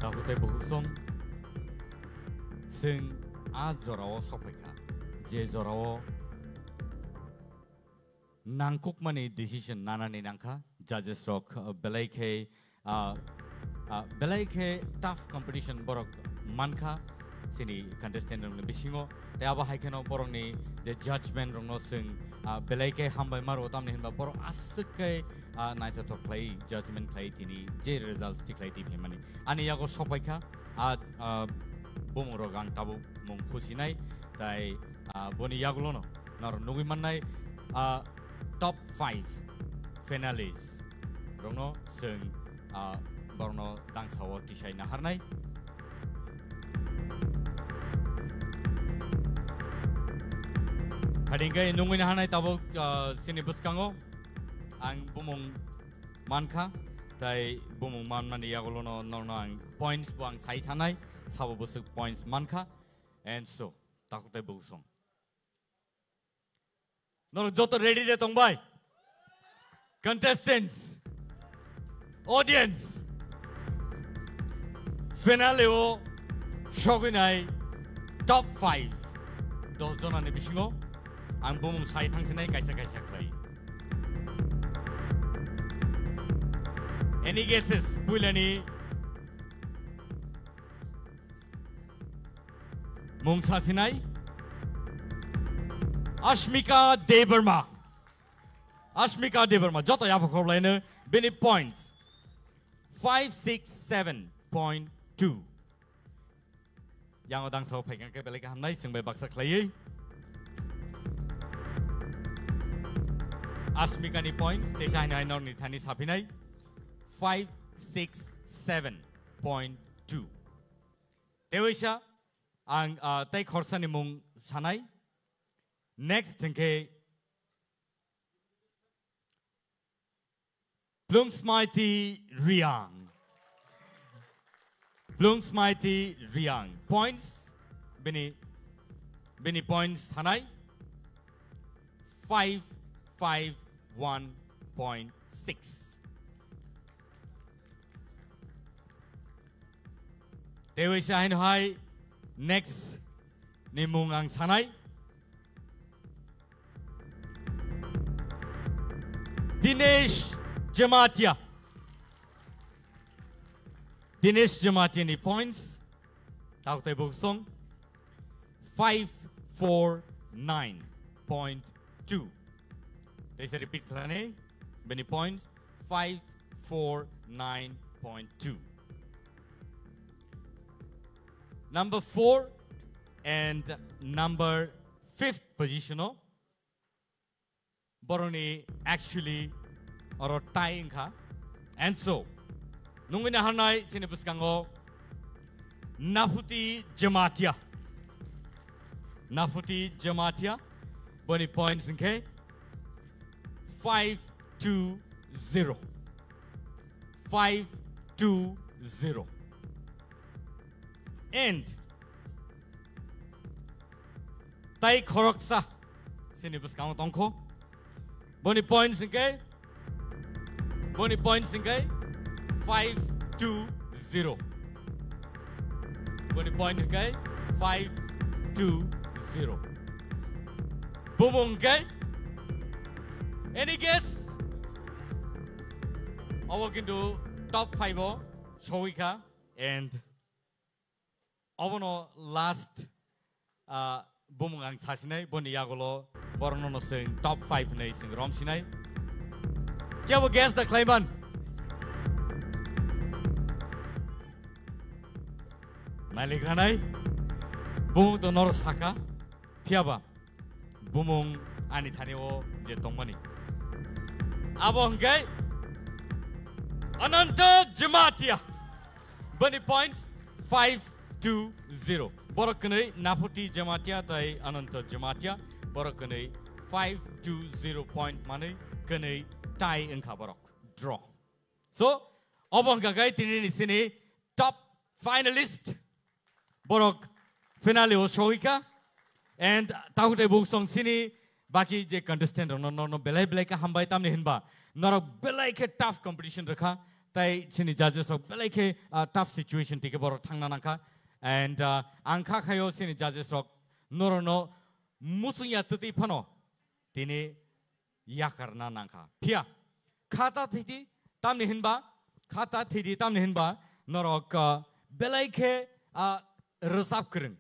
Takhuk tei bukhuk song, chwng a jorao sokphaikha, je jorao nangkukmani decision nanani nangkha. Judges rok, uh, belai khe, uh, uh, belai khe tough competition borok mankha chini contestant rokni bisingo. Tei abo hai kheno borokni je judgment rokno chwng, uh, belai khe hambai maro, tamni hinba borok aswk khe, uh, naithothok khlai judgment khlai tini je results tikhlai twi phaimani. Ani yago sokpaikha, ah, ah, bumung rok ang tabuk mung khusinai, tai, ah, boni yagulono norok nugwi mannai, ah, top five finalists rokno chwng, ah, borokno dangsa o tisai naharnai. Phaidi hwnkhe nungwi naharnai tabuk, ah, chini bwskango ang bumung mankha, tai bumung manmani yagulono norokno ang points bo ang sai thanai, sabo bwswk points mankha. And so, takhuk tei bukhuk song. Norok joto ready de tongbai? Contestants, audience, finale o sogwinai top five, dos jonani bisingo ang bumung sai thangsinai kaisa kaisa khlai. Any guesses? Puilani mung sasinai Ashmika Debbarma. Ashmika Debbarma, joto yapha khorlaino bini points five six seven point two. Yango dangsa o phaikang khe belai khe hamnai, chwng bai baksa khlaiwi. Ashmika ni points, teisa haino haino ni thani saphinai five six seven point two. Tewaisa ang, ah, tei khorsa ni mung sanai. Next hwnkhe Plungsmaiti Riang. Plungsmaiti Riang. Points? Bini, bini points sanai five five one point six. Tewaisa haino hai next ni mung ang sanai. Dinesh Jamatia. Dinesh Jamatia ni points. Tau tei buksong. Five four nine point two. Teisa repeat khlani. Bini points five four nine point two. Number four and number fifth position o boroni actually oro tie wngkha. And so, nungwi naharnai sini bwskango Nafuti Jamatia. Nafuti Jamatia, boni points wngkhe five two zero. Five two zero. And tai khoroksa sini bwskango tongkho. Boni points hwnkhe, boni points hwnkhe five two zero. Boni point hwnkhe five two zero. Bumung hwnkhe, any guess? Obo kintu top five o sowikha and obono last, ah, bumung ang sasinai, boni yagulo borokno no chwng top five hinwi chwng romsinai. Kebo guess da khlaiman? Malik ranai, bumung to noro saka, phiyaba bumung ani thani o je tongmani. Abo hwnkhe Ananta Jamatia. Boni points five two zero. Borok kwnwi Nafuti Jamatia tai Ananta Jamatia. Borok kwnwi five two zero point manwi kwnwi tie wngkha borok. Draw. So, obo hwnkha khe tini ni sini top finalist. Borok finale o sogwikha. And takhuk tei buksong sini baki je contestant rok no, no, no belai belai khe hambai, tamni hinba norok belai khe tough competition rwkha. Tai sini judges rok belai khe, ah, tough situation tike borok thangna nangkha. And, ah, ang kha khayo sini judges rok norok no muchung ya twtwi phano tini yakarna nangkha. Phiya khata thidi tamni hinba, khata thidi tamni hinba norok, ah, belai khe, ah, rwchap kwrwng.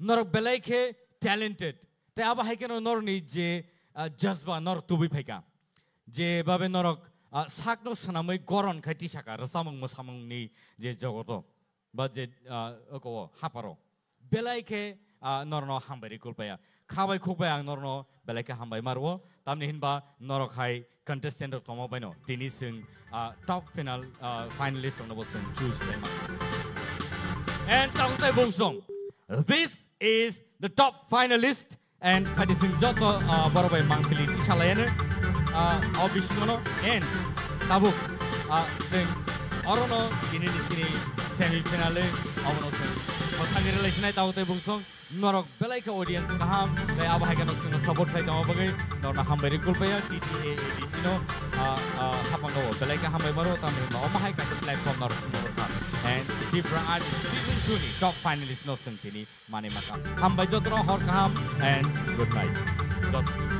Norok belai khe talented. Tei abo hai kheno norokni je, ah, jazba norok tubui phaikha. Je babe norok, ah, sakno swnamwi goron khai tisaka rwchapmung mwsamungni je jogoto. Ba je, ah, oko o haparo. Belai khe, ah, norokno hambai rwi kulpaya. Kha bai khuk bai ang norokno belai khe hambai ma rwo. Tamni hinba norok hai contestant rok tongma baino tini chwng, ah, top final, ah, finalist rokno bo chwng choose khlai ma. And tamo tai bung song. This is the top finalist. And khatising joto, ah, borok bai mangpili tisalaiano, ah, o bisingono and tabuk, ah, chwng orono tini ni sini semi final e abono chwng Thani rwlai sinai tabuk tei bungsong norok belai khe audience kaham tei abo hai kheno chwngno support khlai tongma bagwi norokno hambai rwi kulpaiya T T A A D C no, ah, ah, hapang o belai khe hambai maro tamni hwnba omo hai kaisa platform norok chwngno rwkha. And Tipra Artist season two ni top finalist no chwng tini manwi maka. Hambai jotono hor kaham and good night. Jot-